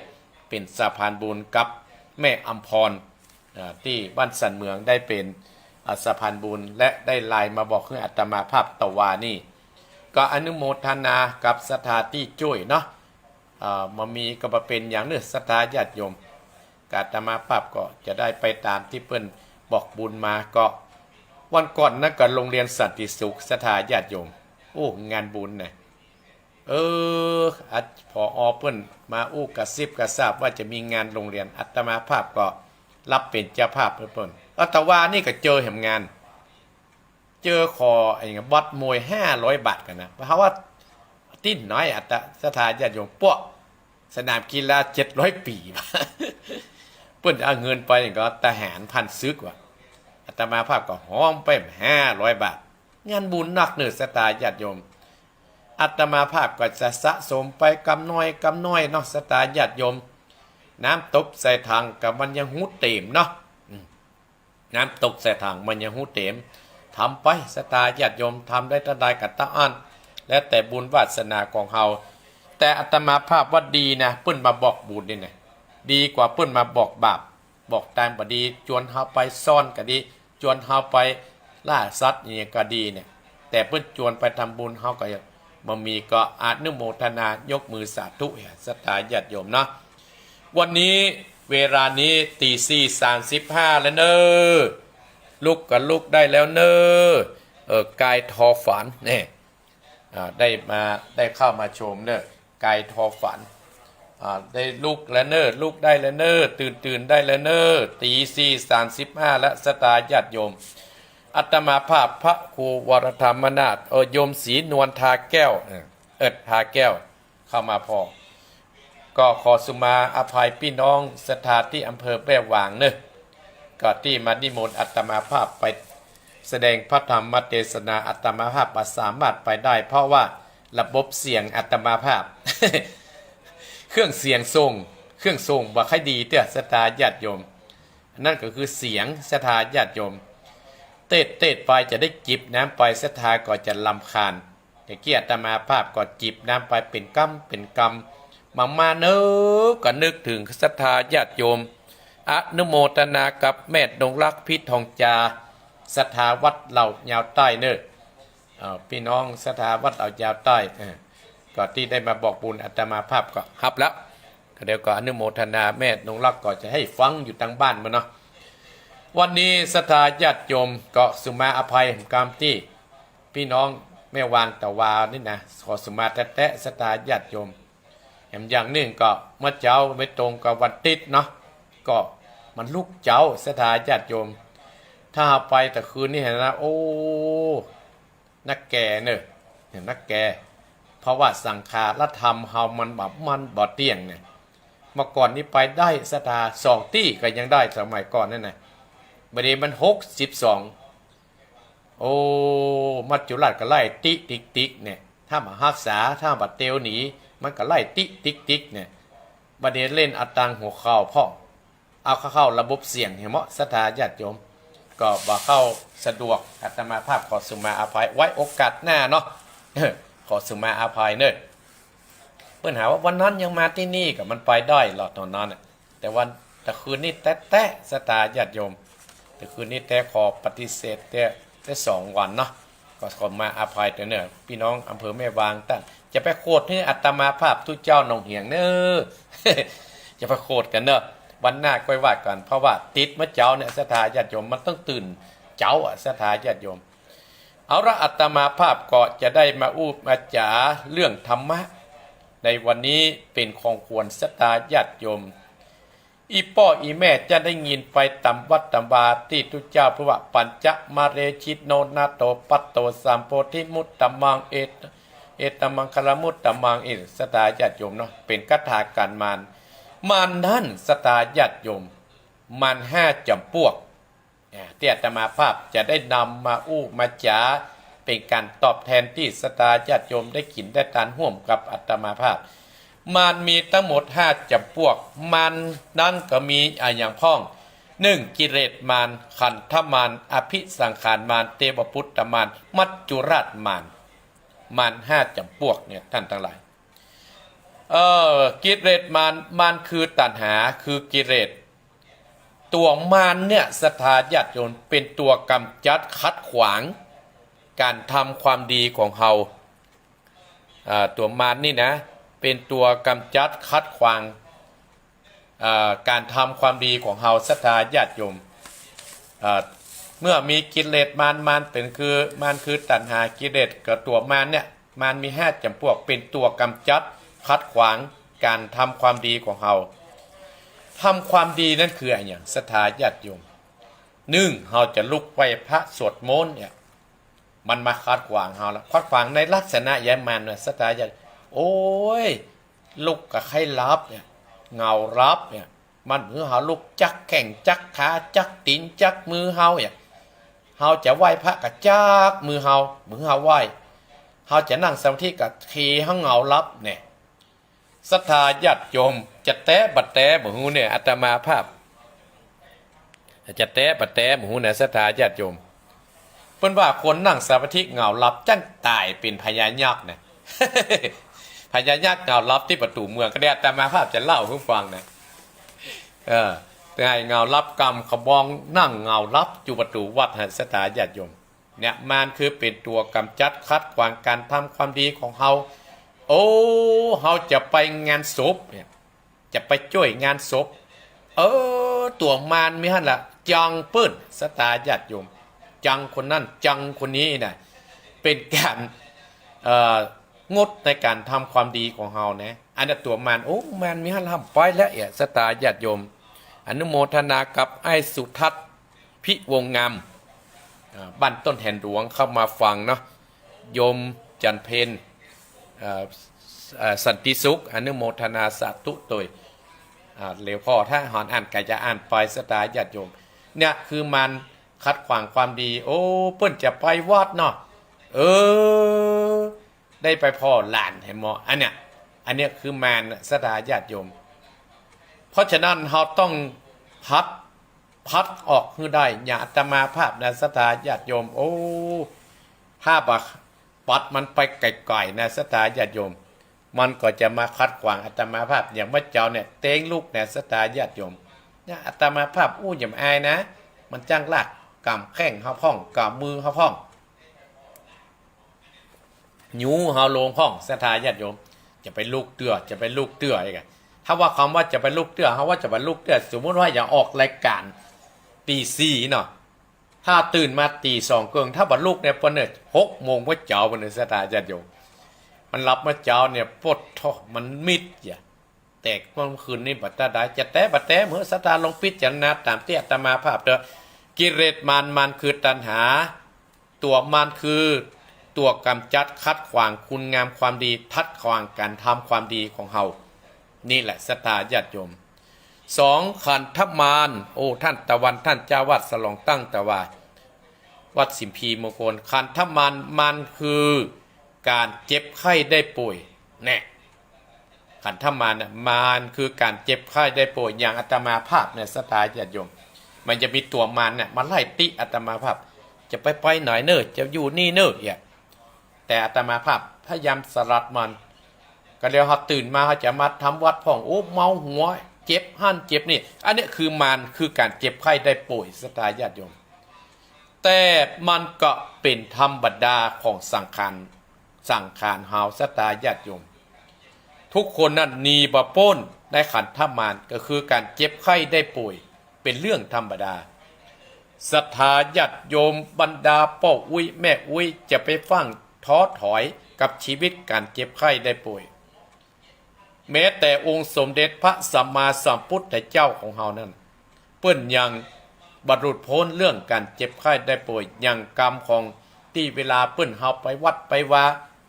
เป๋นสะพานบุญกับแม่อำพร อ่า ตี้บ้านสันเหมืองได้เป๋น อ่า สะพานบุญ และได้ไลน์มาบอกหื้ออาตมาภาพตะวานี้ ก็อนุโมทนากับศรัทธาตี้จ้วยเนาะ อ่า บ่มีก็บ่เป๋นหยังเน้อศรัทธาญาติโยม ก็อาตมาภาพก็จะได้ไปตามตี้เปิ้นบอกบุญมา ก็วันก่อนนั้นก็โรงเรียนสันติสุข ศรัทธาญาติโยม โอ้ งานบุญนะ เออ อ่ะ ผอ.เปิ้นมาอู้กระซิบกระซาบว่าจะมีงานโรงเรียน อาตมาภาพก็รับเป๋นเจ้าภาพหื้อเปิ้น อาตวานี้ก็เจอแหมงาน เจอขอไอ้บัตรมวยห้าร้อยบาทกั๋นนะ เพราะว่าตี้น้อย อาต ศรัทธาญาติโยม ป๊ะ สนามกีฬาเจ็ดร้อยปี๋ เปิ้นเอาเงินไปก็ทหารผ่านศึกว่ะ อาตมาภาพก็ฮอมไปห้าร้อยบาท งานบุญนักเน้อศรัทธาญาติโยม อาตมาภาพก็จะสะสมไปกำน้อยกำน้อยเนาะศรัทธาญาติโยม น้ำตกใส่ถังก็มันยังฮู้เต็มเนาะ อืม น้ำตกใส่ถังมันยังฮู้เต็ม ทำไปศรัทธาญาติโยม ทำได้เต้าใดก็เต้าอั้น แล้วแต่บุญวาสนาของเฮา แต่อาตมาภาพว่าดีนะ เปิ้นมาบอกบุญนี่นะ ดีกว่าเปิ้นมาบอกบาป บอกตางบ่ดี จวนเฮาไปซ่อนก็ดี จวนเฮาไปล่าสัตว์อย่างเงี้ยก็ดีเนี่ย แต่เปิ้นจวนไปทำบุญ เฮาก็บ่มี ก็อนุโมทนายกมือสาธุ ศรัทธาญาติโยมเนาะ วันนี้เวลานี้ตีสี่สามสิบห้าแล้วเน้อ ลุกก็ลุกได้แล้วเน้อ เออ กายทอฝันเนี่ย อ่า ได้มา ได้เข้ามาชมเน้อ กายทอฝัน อ่า ได้ลุกแล้วเน้อ ลุกได้แล้วเน้อ ตื่น ตื่นได้แล้วเน้อ ตีสี่สามสิบห้าแล้วศรัทธาญาติโยม อาตมาภาพพระครูวรธรรมนาถ เออ โยมศรีนวลทาแก้ว เออ เอิดทาแก้ว เข้ามาพอ ก็ขอสุมาอภัยปี้น้องศรัทธาตี้อำเภอแม่วางเน้อ ก็ตี้มานิมนต์อาตมาภาพไปแสดงพระธรรมเทศนา อาตมาภาพบ่สามารถไปได้ เพราะว่าระบบเสียงอาตมาภาพ เครื่องเสียงส่ง เครื่องส่งบ่ค่อยดีเตื้อศรัทธาญาติโยม อันนั้นก็คือเสียงศรัทธาญาติโยม เทศน์ เทศน์ไปจะได้จิบน้ำไป ศรัทธาก็จะรำคาญ แต่กี้อาตมาภาพก็จิบน้ำไปเป๋นกำเป๋นกำ มามาเน้อ ก็นึกเถิงศรัทธาญาติโยม อนุโมทนากับแม่นงรัก พิษทองจา ศรัทธาวัดเหล่ายาวใต้เน้อ เอ่อ ปี้น้องศรัทธาวัดเหล่ายาวใต้ เอ่อ ก็ตี้ได้มาบอกบุญอาตมาภาพก็ฮับแล้ว ก็เดี๋ยวก็อนุโมทนาแม่นงรัก ก็จะหื้อฟังอยู่ตางบ้านมันเนาะ วันนี้ศรัทธาญาติโยมก็สุมาอภัยกำตี้ ปี้น้องแม่วางตะวานี่นะ ขอสุมาแต๊ๆ ศรัทธาญาติโยม แหมอย่างนึ่งก็เมื่อเจ๊าไม่ตรงกับวันติ๊ดเนาะ ก็มันลุกเจ๊าศรัทธาญาติโยม ถ้าไปตะคืนนี่หันนะ โอ้ นักแก่เน้อ เห็นนักแก่ เพราะว่าสังขารธรรมเฮามันแบบมันบ่เตี้ยงเนี่ย เมื่อก่อนนี้ไปได้ศรัทธา สองตี้ก็ยังได้สมัยก่อนนั่นน่ะ บ่าเดี่ยวมันหกสิบสอง โอ้ มัจจุราชก็ไล่ติ๊กติ๊กติ๊กเนี่ย ถ้าบ่ฮักษา ถ้าบ่เตียวหนี มันก็ไล่ติ๊กติ๊กติ๊กเนี่ย บ่าเดี่ยวเล่นเอาตังหัวเข่าพ่อง เอาเข้า เข้าระบบเสียง หันบ่ศรัทธาญาติโยม ก็บ่เข้าสะดวก อาตมาภาพขอสุมาอภัย ไว้โอกาสหน้าเนาะ ขอสุมาอภัยเน้อ เปิ้นหาว่าวันนั้นยังมาตี้นี่ ก็มันไปได้หลอดตอนนั้นน่ะ แต่วันตะคืนนี้แต๊ๆ ศรัทธาญาติโยม ตะคืนนี้แต๊ขอปฏิเสธแต๊ แต๊สองวันเนาะ ก็ขอมาอภัยเต๊อะเน้อ ปี้น้องอำเภอแม่วางต้าน จะไปโขดหื้ออาตมาภาพตุ๊เจ้าหนองเหียงเน้อ จะไปโขดกั๋นเน้อ วันหน้าก้อยว่ากั๋น เพราะว่าติดเมื่อเจ๊าเนี่ย ศรัทธาญาติโยม มันต้องตื่นเจ๊าอะ ศรัทธาญาติโยม เอาละ อาตมาภาพก็จะได้มาอู้มาจ๋าเรื่องธรรมะ ในวันนี้เป๋นของขวัญ ศรัทธาญาติโยม อี่ป้ออี่แม่จะได้ยินไปต๋ามวัดต๋ามวาตี้ตุ๊เจ้าเปิ้นว่า ปัญจมะเรชิโนนาโตปัตโตสัมโพธิมุตตมัง เอต เอตมังคลมุตตมัง อี่ ศรัทธาญาติโยมเนาะ เป๋นคาถาก๋านมาร มารนั้น ศรัทธาญาติโยม มารห้าจ๋ำปวก อ่า ตี้อาตมาภาพจะได้นำมาอู้มาจ๋า เป๋นก๋านตอบแทนตี้ศรัทธาญาติโยมได้กิ๋นได้ตานฮ่วมกับอาตมาภาพ มารมีตังหมดห้าจ๋ำปวก มารนั้นก็มีอะหยังพ่อง นึ่ง กิเลสมาร ขันธมาร อภิสังขารมาร เตวปุตตมาร มัจจุราชมาร มารห้าจ๋ำปวกเนี่ย ต้านตังหลาย เอ่อ กิเลสมาร มารคือตัณหา คือกิเลส ตั๋วมารเนี่ย ศรัทธาญาติโยม เป๋นตั๋วก๋ำจัดขัดขวางก๋านทำความดีของเฮา อ่า ตั๋วมารนี่นะ เป๋นตั๋วก๋ำจัดขัดขวาง อ่า ก๋านทำความดีของเฮา ศรัทธาญาติโยม อ่า เมื่อมีกิเลสมาร มารเป๋นคือ มารคือตัณหา กิเลสกับตั๋วมารเนี่ย มารมีห้าจ๋ำปวก เป๋นตั๋วก๋ำจัดขัดขวางก๋านทำความดีของเฮา ทำความดีนั้นคืออะหยัง ศรัทธาญาติโยม นึ่ง เฮาจะลุกไหว้พระสวดมนต์เนี่ย มันมาขัดขวางเฮาละ ขัดขวางในลักษณะใหญ่มารนะ ศรัทธาญาติ โอ้ย ลุกก็ใค่หลับเนี่ย เหงาหลับเนี่ย มันหื้อเฮาลุกจักแข้งจักขาจักตี๋นจักมือเฮาเนี่ย เฮาจะไหว้พระก็จักมือเฮา บ่หื้อเฮาไหว้ เฮาจะนั่งสมาธิก็เทเฮาเหงาหลับเนี่ย ศรัทธาญาติโยม จะแต๊บ่แต๊บ่ฮู้เนี่ย อาตมาภาพ จะแต๊บ่แต๊บ่ฮู้นะ ศรัทธาญาติโยม เปิ้นว่าคนนั่งสมาธิเหงาหลับจั้งต๋ายเป๋นพญายักษ์นะ พญายักษ์เหงาหลับตี้ประตู๋เมือง ก็ได้อาตมาภาพจะเล่าหื้อฟังนะ เออ ต๋ายเหงาหลับกำขะบอง นั่งเหงาหลับอยู่ประตู๋วัดหั้น ศรัทธาญาติโยม เนี่ย มารคือเป๋นตั๋วก๋ำจัดขัดขวางก๋านทำความดีของเฮา โอ้ เฮาจะไปงานศพเนี่ย จะไปจ้วยงานศพ เออ ตั๋วมารมีหั้นละ จังเปิ้น ศรัทธาญาติโยม จังคนนั้น จังคนนี้นะ เป๋นก๋าน เอ่อ งดในก๋านทำความดีของเฮานะ อันนั้นตั๋วมาร โอ้ มารมีหั้นละ ไปแล้วเอี่ย ศรัทธาญาติโยม อนุโมทนากับอ้ายสุทัศน์ พิวงศ์งาม อ่า บ้านต้นแหนหลวงเข้ามาฟังเนาะ โยมจันทร์เพ็ญ เอ่อ เอ่อ สันติสุข อนุโมทนาสาธุโตย อ่า เหลียวผ่อถ้าหอนอ่านก็จะอ่านไป ศรัทธาญาติโยม เนี่ยคือมารขัดขวางความดี โอ้ เปิ้นจะไปวัดเนาะ เออ ได้ไปผ่อหลานแหม อันเนี้ย อันเนี้ยคือมารน่ะ ศรัทธาญาติโยม เพราะฉะนั้นเฮาต้องผลัด ผลัดออกหื้อได้ อย่างอาตมาภาพนะ ศรัทธาญาติโยม โอ้ ถ้าบ่ผลัดมันไปไก๋ๆ นะ ศรัทธาญาติโยม มันก็จะมาขัดขวางอาตมาภาพ อย่างเมื่อเจ๊าเนี่ย เต๊งลุกนะ ศรัทธาญาติโยม เนี่ย อาตมาภาพอู้หย่ำอายนะ มันจั้งลากก๋ำแข้งเฮาพ่อง ก๋ำมือเฮาพ่อง หยูเฮาลงพ่อง ศรัทธาญาติโยม จะไปลุกเตื้อ จะไปลุกเตื้ออีกอะ ถ้าว่าคำว่าจะไปลุกเตื้อ เฮาว่าจะไปลุกเตื้อ สมมุติว่าอยากออกรายก๋านตี๋สี่เนาะ ถ้าตื่นมาตี๋สองเกิ่ง ถ้าบ่ลุกเนี่ย เปิ้นเนี่ย หกโมงเมื่อเจ๊าเปิ้นเนี่ย ศรัทธาญาติโยม มันหลับเมื่อเจ๊าเนี่ย ปวดท้อง มันมิดอย่า แต่เมื่อคืนนี้บ่ตัดได้ จะแต๊บ่แต๊ เมื่อศรัทธาลองพิจารณาต๋ามตี้อาตมาภาพเต๊อะ กิเลสมาร มารคือตัณหา ตั๋วมารคือตั๋วก๋ำจัดขัดขวางคุณงามความดี ขัดขวางก๋านทำความดีของเฮา นี่แหละศรัทธาญาติโยม สอง ขันธมาร โอ้ ต้านตะวัน ต้านเจ้าวัดสลองตั้งตะวา วัดสิมพีมงคล ขันธมาร มารคือก๋านเจ็บไข้ได้ป่วย แน่ ขันธมารน่ะ มารคือก๋านเจ็บไข้ได้ป่วย อย่างอาตมาภาพเนี่ย ศรัทธาญาติโยม มันจะมีตั๋วมารเนี่ย มาไล่ติอาตมาภาพ จะไปไปไหนเน่อ จะอยู่นี่เน่อ เนี่ย แต่อาตมาภาพพยายามสลัดมัน ก็แล้วเฮาตื่นมา เฮาจะมาทำวัตรพ่อง โอ้ เมาหัว เจ็บหั้นเจ็บนี่ อันเนี้ยคือมาร คือก๋านเจ็บไข้ได้ป่วย ศรัทธาญาติโยม แต่มันก็เป๋นธรรมดาของสังขาร สังขารเฮา ศรัทธาญาติโยม ทุกคนนั้นหนีบ่ป๊น ในขันธมาร ก็คือก๋านเจ็บไข้ได้ป่วย เป๋นเรื่องธรรมดา ศรัทธาญาติโยม บรรดาป้ออุ๊ยแม่อุ๊ย จะไปฟั่งท้อถอยกับชีวิตก๋านเจ็บไข้ได้ป่วย แม้แต่องค์สมเด็จพระสัมมาสัมพุทธเจ้าของเฮานั้น เปิ้นยังบรรลุพ้นเรื่องก๋านเจ็บไข้ได้ป่วย อย่างกำของตี้เวลาเปิ้นเฮาไปวัดไปวา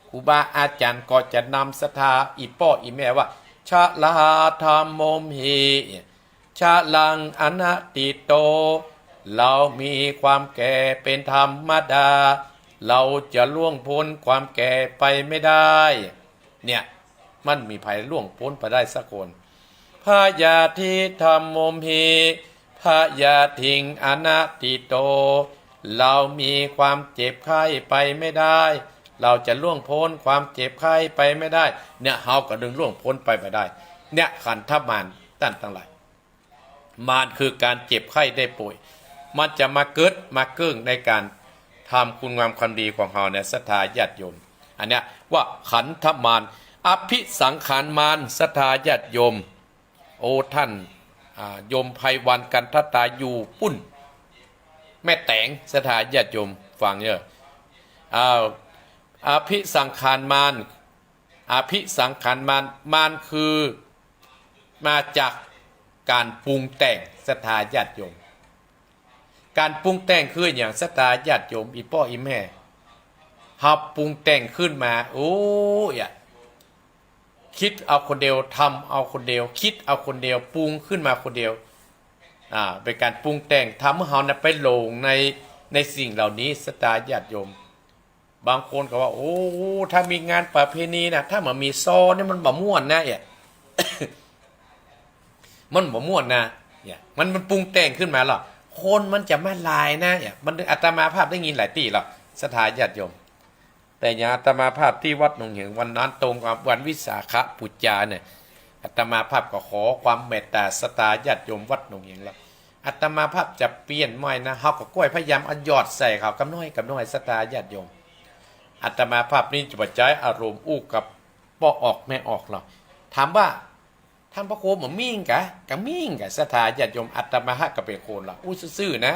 ครูบาอาจ๋ารย์ก็จะนำศรัทธาอี่ป้ออี่แม่ว่า ชราธัมโมหิ ชรังอนัตถิโต เรามีความแก่เป๋นธรรมดา เราจะล่วงป๊นความแก่ไปไม่ได้ เนี่ย มันบ่มีใผล่วงป๊นไปได้สักคน พยาธิธัมโมหิ พยาธิงอนัตถิโต เรามีความเจ็บไข้ไปไม่ได้ เราจะล่วงป๊นความเจ็บไข้ไปไม่ได้ เนี่ย เฮาก็ดึงล่วงป๊นไปบ่ได้ เนี่ย ขันธมาร ต้านตังหลาย มารคือก๋านเจ็บไข้ได้ป่วย มันจะมาเกิดมาเกิ่งในก๋านทำคุณงามความดีของเฮาเนี่ย ศรัทธาญาติโยม อันเนี้ยว่าขันธมาร อภิสังขารมาร ศรัทธาญาติโยม โอ้ ต้าน อ่า โยมไพวัน กันทตา อยู่ปุ้น แม่แต๋ง ศรัทธาญาติโยม ฟังเน่อ อ่า อภิสังขารมาร อภิสังขารมาร มารคือมาจากก๋านปรุงแต่ง ศรัทธาญาติโยม ก๋านปรุงแต่งคืออะหยัง ศรัทธาญาติโยม อี่ป้ออี่แม่ เฮาปรุงแต่งขึ้นมา โอ้ยอะ กึ๊ดเอาคนเดียว ทำเอาคนเดียว กึ๊ดเอาคนเดียว ปรุงขึ้นมาคนเดียว อ่า เป๋นก๋านปรุงแต่ง ทำหื้อเฮาเนี่ยไปหลงใน ในสิ่งเหล่านี้ ศรัทธาญาติโยม บางคนก็ว่า โอ้ ถ้ามีงานประเพณีนะ ถ้าบ่มีซอเนี่ยมันบ่ม่วนนะ เนี่ย มันบ่ม่วนนะ เนี่ย มัน มันปรุงแต่งขึ้นมาแล้ว คนมันจะมาหลายนะ เนี่ย มัน อาตมาภาพได้ยินหลายตี้แล้ว ศรัทธาญาติโยม แต่อย่างอาตมาภาพตี้วัดหนองเหง วันนั้นตรงกับวันวิสาขบูชาเนี่ย อาตมาภาพก็ขอความเมตตาศรัทธาญาติโยมวัดหนองเหงแล้ว อาตมาภาพจะเปลี่ยนใหม่นะ เฮาก็ก้อยพยายามเอาหยอดใส่เขากำน้อยกำน้อย ศรัทธาญาติโยม อาตมาภาพนี่จะบ่ใจ๊อารมณ์อู้กับป้อออกแม่ออกหรอก ถามว่า ต้านพระครูบ่มี้งกา ก็มี้งกา ศรัทธาญาติโยม อาตมาภาพก็เป๋นคนละอู้ซื่อๆ นะ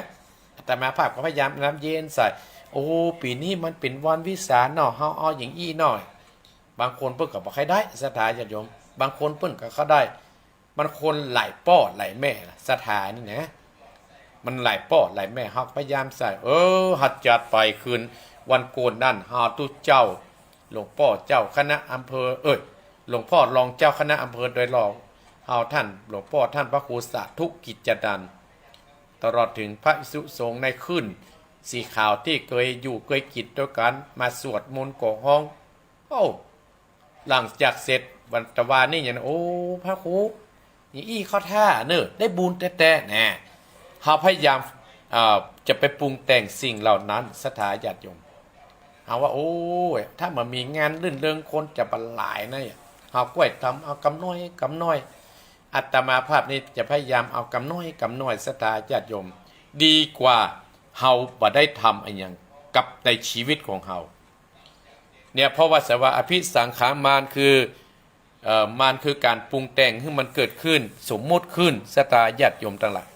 อาตมาภาพก็พยายามน้ำเย็นใส่ โอ้ ปี๋นี้มันเป๋นวันวิสาขเนาะ เฮาเอาอย่างอี้หน่อย บางคนเปิ้นก็บ่ใค่ได้ ศรัทธาญาติโยม บางคนเปิ้นก็เข้าได้ มันคนหลายป้อหลายแม่ล่ะ ศรัทธานี่นะ มันหลายป้อหลายแม่ เฮาพยายามใส่ เออ เฮาจัดไปคืนวันโกนนั้น เฮาตุ๊เจ้า หลวงป้อเจ้าคณะอำเภอ เอ้ย หลวงป้อรองเจ้าคณะอำเภอดอยหล่อ เฮาต้านหลวงป้อต้านพระครูสาธุกิจจนันท์ ตลอดเถิงพระภิกษุสงฆ์ในคลื่นสีขาวตี้เกยอยู่เกยกิ๋นตวยกั๋น มาสวดมนต์ก็ฮ้อง โอ้ หลังจากเสร็จวันตะวานี่อย่างนั้น โอ้ พระครู อย่างอี้เข้าท่าเน่อ ได้บุญแต๊ๆ แน่ เฮาพยายาม เอ่อ จะไปปรุงแต่งสิ่งเหล่านั้น ศรัทธาญาติโยม เฮาว่า โอ้ย ถ้าบ่มีงานรื่นเริงคนจะบ่หลายนะ เฮาก้อยทำเอากำน้อยกำน้อย อาตมาภาพนี่จะพยายามเอากำน้อยกำน้อย ศรัทธาญาติโยม ดีกว่าเฮาบ่ได้ทำอะหยังกับในชีวิตของเฮา เนี่ย เพราะว่าศรัทธาอภิสังขารมารคือ เอ่อ มารคือก๋านปรุงแต่งหื้อมันเกิดขึ้น สมมุติขึ้น ศรัทธาญาติโยมตังหลาย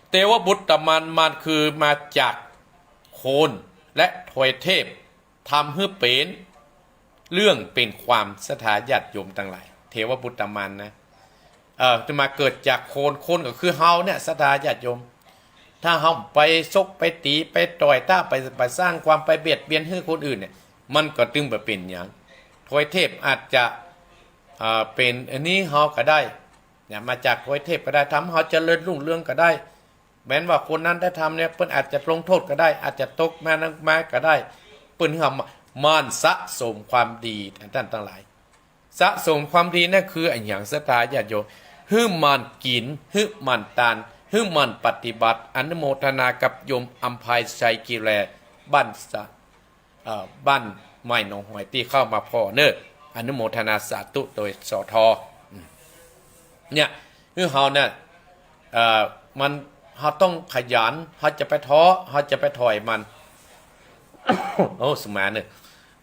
เตวบุตรมาร มารคือมาจากโคน และทวยเทพ ทำหื้อเป๋นเรื่องเป๋นความ ศรัทธาญาติโยมตังหลาย เทวบุตรมารนะ เอ่อ จะมาเกิดจากโคน โคนก็คือเฮาเนี่ย ศรัทธาญาติโยม ถ้าเฮาไปซกไปตี๋ไปต่อย ถ้าไป ไปสร้างความไปเบียดเบียนหื้อคนอื่นเนี่ย มันก็ตึงบ่เป๋นหยัง ทวยเทพอาจจะ เอ่อ เป๋นอันนี้เฮาก็ได้ เนี่ย มาจากทวยเทพก็ได้ ทำเฮาเจริญรุ่งเรืองก็ได้ แม้นว่าคนนั้นได้ทำเนี่ย เปิ้นอาจจะลงโทษก็ได้ อาจจะตกมานั้นมาก็ได้ เปิ้นหื้อเฮา มารสะสมความดี ต้านตังหลาย สะสมความดีนั่นคืออะหยัง ศรัทธาญาติโยม หื้อหมั่นกิ๋น หื้อหมั่นตาน หื้อหมั่นปฏิบัติ อนุโมทนากับโยมอำไพชัย กิเล บ้านสะ เอ่อ บ้านใหม่หนองหอยตี้เข้ามาผ่อเน่อ อนุโมทนาสาธุโตย สท อืม เนี่ย คือเฮาเนี่ย เอ่อ มัน เฮาต้องขยัน เฮาจะไปท้อ เฮาจะไปถอยมัน โอ้ สมาเน่อ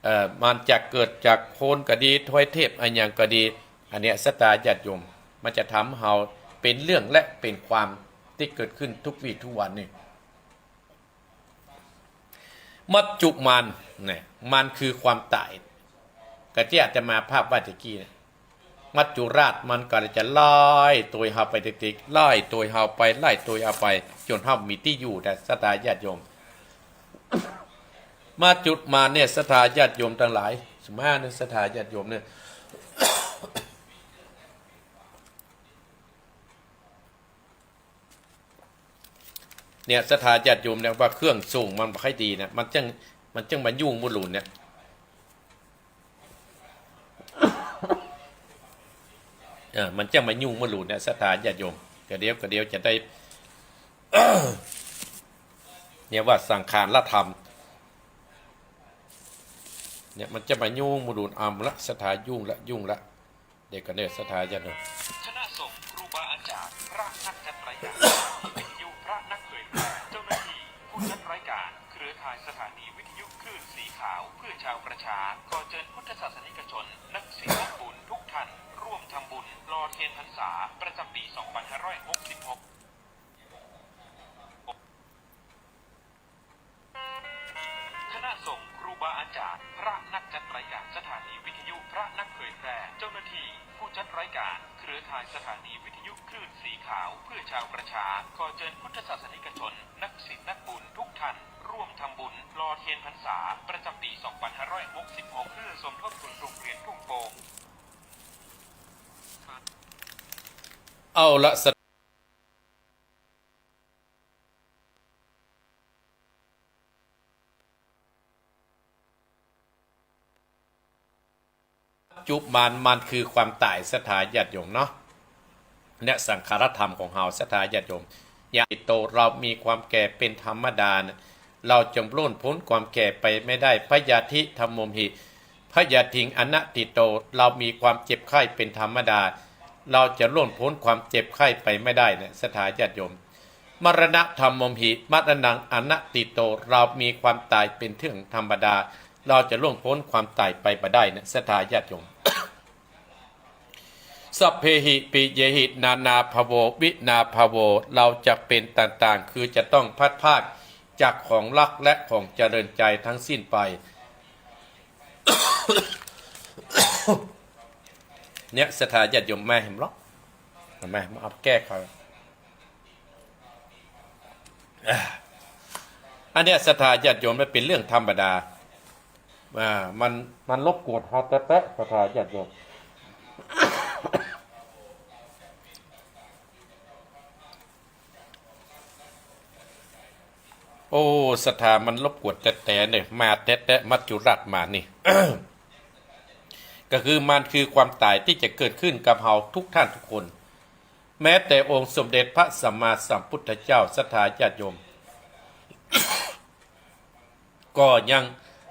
เอ่อ มันจะเกิดจากโคนก็ดี ทวยเทพอะหยังก็ดี อันเนี้ยศรัทธาญาติโยม มันจะทำเฮาเป๋นเรื่องและเป๋นความตี้เกิดขึ้นกู้วีกู้วันนี่ มัจจุมานเนี่ย มันคือความต๋าย กะตี้อาตมาภาพว่าตะกี้เนี่ย มัจจุราชมันก็จะไล่ตวยเฮาไปติดๆ ไล่ตวยเฮาไป ไล่ตวยเฮาไป จ๋นเฮาบ่มีตี้อยู่ แต่ศรัทธาญาติโยม มัจจุมานเนี่ย ศรัทธาญาติโยมตังหลาย สมมาเนี่ย ศรัทธาญาติโยมเนี่ย เนี่ย ศรัทธาญาติโยมเนี่ย ว่าเครื่องส่งมันบ่ค่อยดีนะ มันจึง มันจึงมายุ่งมู่หลูนเนี่ย เออ มันจึงมายุ่งมู่หลูนเนี่ย ศรัทธาญาติโยม กะเดี๋ยว กะเดี๋ยวจะได้ เนี่ยว่าสังขารธรรม เนี่ยมันจะมายุ่งมู่หลูน เอาละ ศรัทธา ยุ่งละ ยุ่งละ เดี๋ยวก่อนเด้อ ศรัทธาญาติโยม คณะสงฆ์ ครูบาอาจารย์ พระนักจัดรายการ วิทยุ พระนักเผยแพร่ เจ้าหน้าที่ ผู้จัดรายการ เครือข่ายสถานีวิทยุคลื่นสีขาว เพื่อชาวประชา ขอเจิญพุทธศาสนิกชน นักศีลนักบุญทุกท่าน ร่วมทำบุญหล่อเทียนพรรษา ประจำปี๋ สองพันห้าร้อยหกสิบหก คณะสงฆ์ ครูบาอาจารย์ พระนักจัดรายการ สถานีวิทยุ พระนักเผยแพร่ เจ้าหน้าที่ ผู้จัดรายการ เครือข่ายสถานีวิทยุคลื่นสีขาว เพื่อชาวประชา ขอเจิญพุทธศาสนิกชน นักศีลนักบุญทุกท่าน ร่วมทำบุญหล่อเทียนพรรษา ประจำปี๋ สองพันห้าร้อยหกสิบหก เพื่อสมทบทุนโรงเรียนทุ่งโป่ง เอาละ มัจจุมาน มันคือความต๋าย ศรัทธาญาติโยมเนาะ เนี่ยสังขารธรรมของเฮา ศรัทธาญาติโยม ยะติโต เรามีความแก่เป๋นธรรมดาเนี่ย เราจะล่วงป๊นความแก่ไปไม่ได้ พยาธิธัมโมหิ พยาธิง อนัตติโต เรามีความเจ็บไข้เป๋นธรรมดา เราจะล่วงป๊นความเจ็บไข้ไปไม่ได้เนี่ย ศรัทธาญาติโยม มรณะธัมโมหิ มรณัง อนัตติโต เรามีความต๋ายเป๋นเรื่องธรรมดา เราจะล่วงป๊นความต๋ายไปบ่ได้เนี่ย ศรัทธาญาติโยม สัพเพหิ ปิเยหิ นานาภโว วินาภโว เราจะเป๋นต่างๆ คือจะต้องพลัดพรากจากของรักและของเจริญใจทั้งสิ้นไป เนี่ยศรัทธาญาติโยม แม่เห็นหรอ แม่มาเอาแก้เขา อันเนี้ยศรัทธาญาติโยม มันเป๋นเรื่องธรรมดา อ่า มัน มันรบกวนเฮาแต๊ๆ ศรัทธาญาติโยม โอ้ ศรัทธา มันรบกวนแต๊ๆ เนี่ย มาแต๊ๆ มัจจุราชมานนี่ ก็คือมันคือความต๋ายตี้จะเกิดขึ้นกับเฮาทุกท่านทุกคน แม้แต่องค์สมเด็จพระสัมมาสัมพุทธเจ้า ศรัทธาญาติโยม ก็ยัง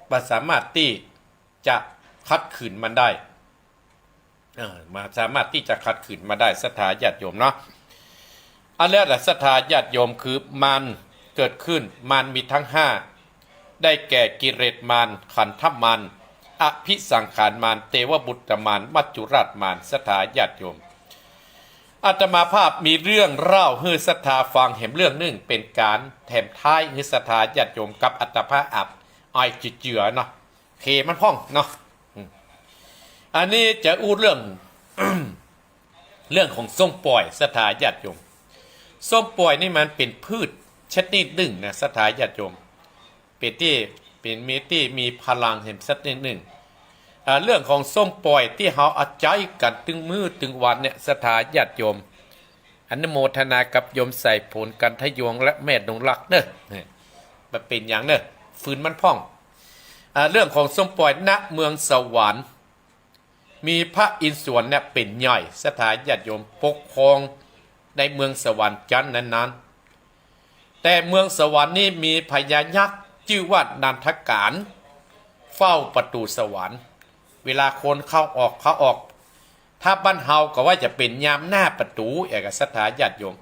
บ่สามารถตี้จะขัดขืนมันได้ เออ บ่สามารถตี้จะขัดขืนมันได้ ศรัทธาญาติโยมเนาะ อันแล้วแหละ ศรัทธาญาติโยม คือมานเกิดขึ้น มานมีทั้งห้า ได้แก่กิเลสมาน ขันธมาน อภิสังขารมาน เทวบุตรมาน มัจจุราชมาน ศรัทธาญาติโยม อาตมาภาพมีเรื่องเล่าหื้อศรัทธาฟังแหมเรื่องนึ่ง เป๋นก๋านแถมท้ายหื้อศรัทธาญาติโยมกับอาตมาภาพ อับอายเจือๆ เนาะ เคมันพ่องเนาะ อืม อันนี้จะอู้เรื่อง เรื่องของส้มป่อย ศรัทธาญาติโยม ส้มป่อยนี่มันเป๋นพืชชนิดนึ่งนะ ศรัทธาญาติโยม เป๋นตี้ เป๋นเม็ดตี้มีพลังแหมชนิดนึ่ง อ่า เรื่องของส้มป่อยตี้เฮาเอาใจ๊กั๋นตึงมื้อตึงวันเนี่ย ศรัทธาญาติโยม อนุโมทนากับโยมสายฝน กันทะยวงศ์ และแม่ดวงรักเนอะ มันเป๋นอย่างเนอะ ฟืนมันพ่อง อ่า เรื่องของส้มป่อย ณ เมืองสวรรค์ มีพระอินทร์สวรรค์เนี่ยเป๋นใหญ่ ศรัทธาญาติโยม ปกครองในเมืองสวรรค์จั๊นนั้นๆ แต่เมืองสวรรค์นี่มีพญายักษ์จื้อว่านันทกาล เฝ้าประตู๋สวรรค์ เวลาคนเข้าออก เข้าออก ถ้าบ้านเฮาก็ว่าจะเป๋นยามหน้าประตู๋ เอ่อ ศรัทธาญาติโยม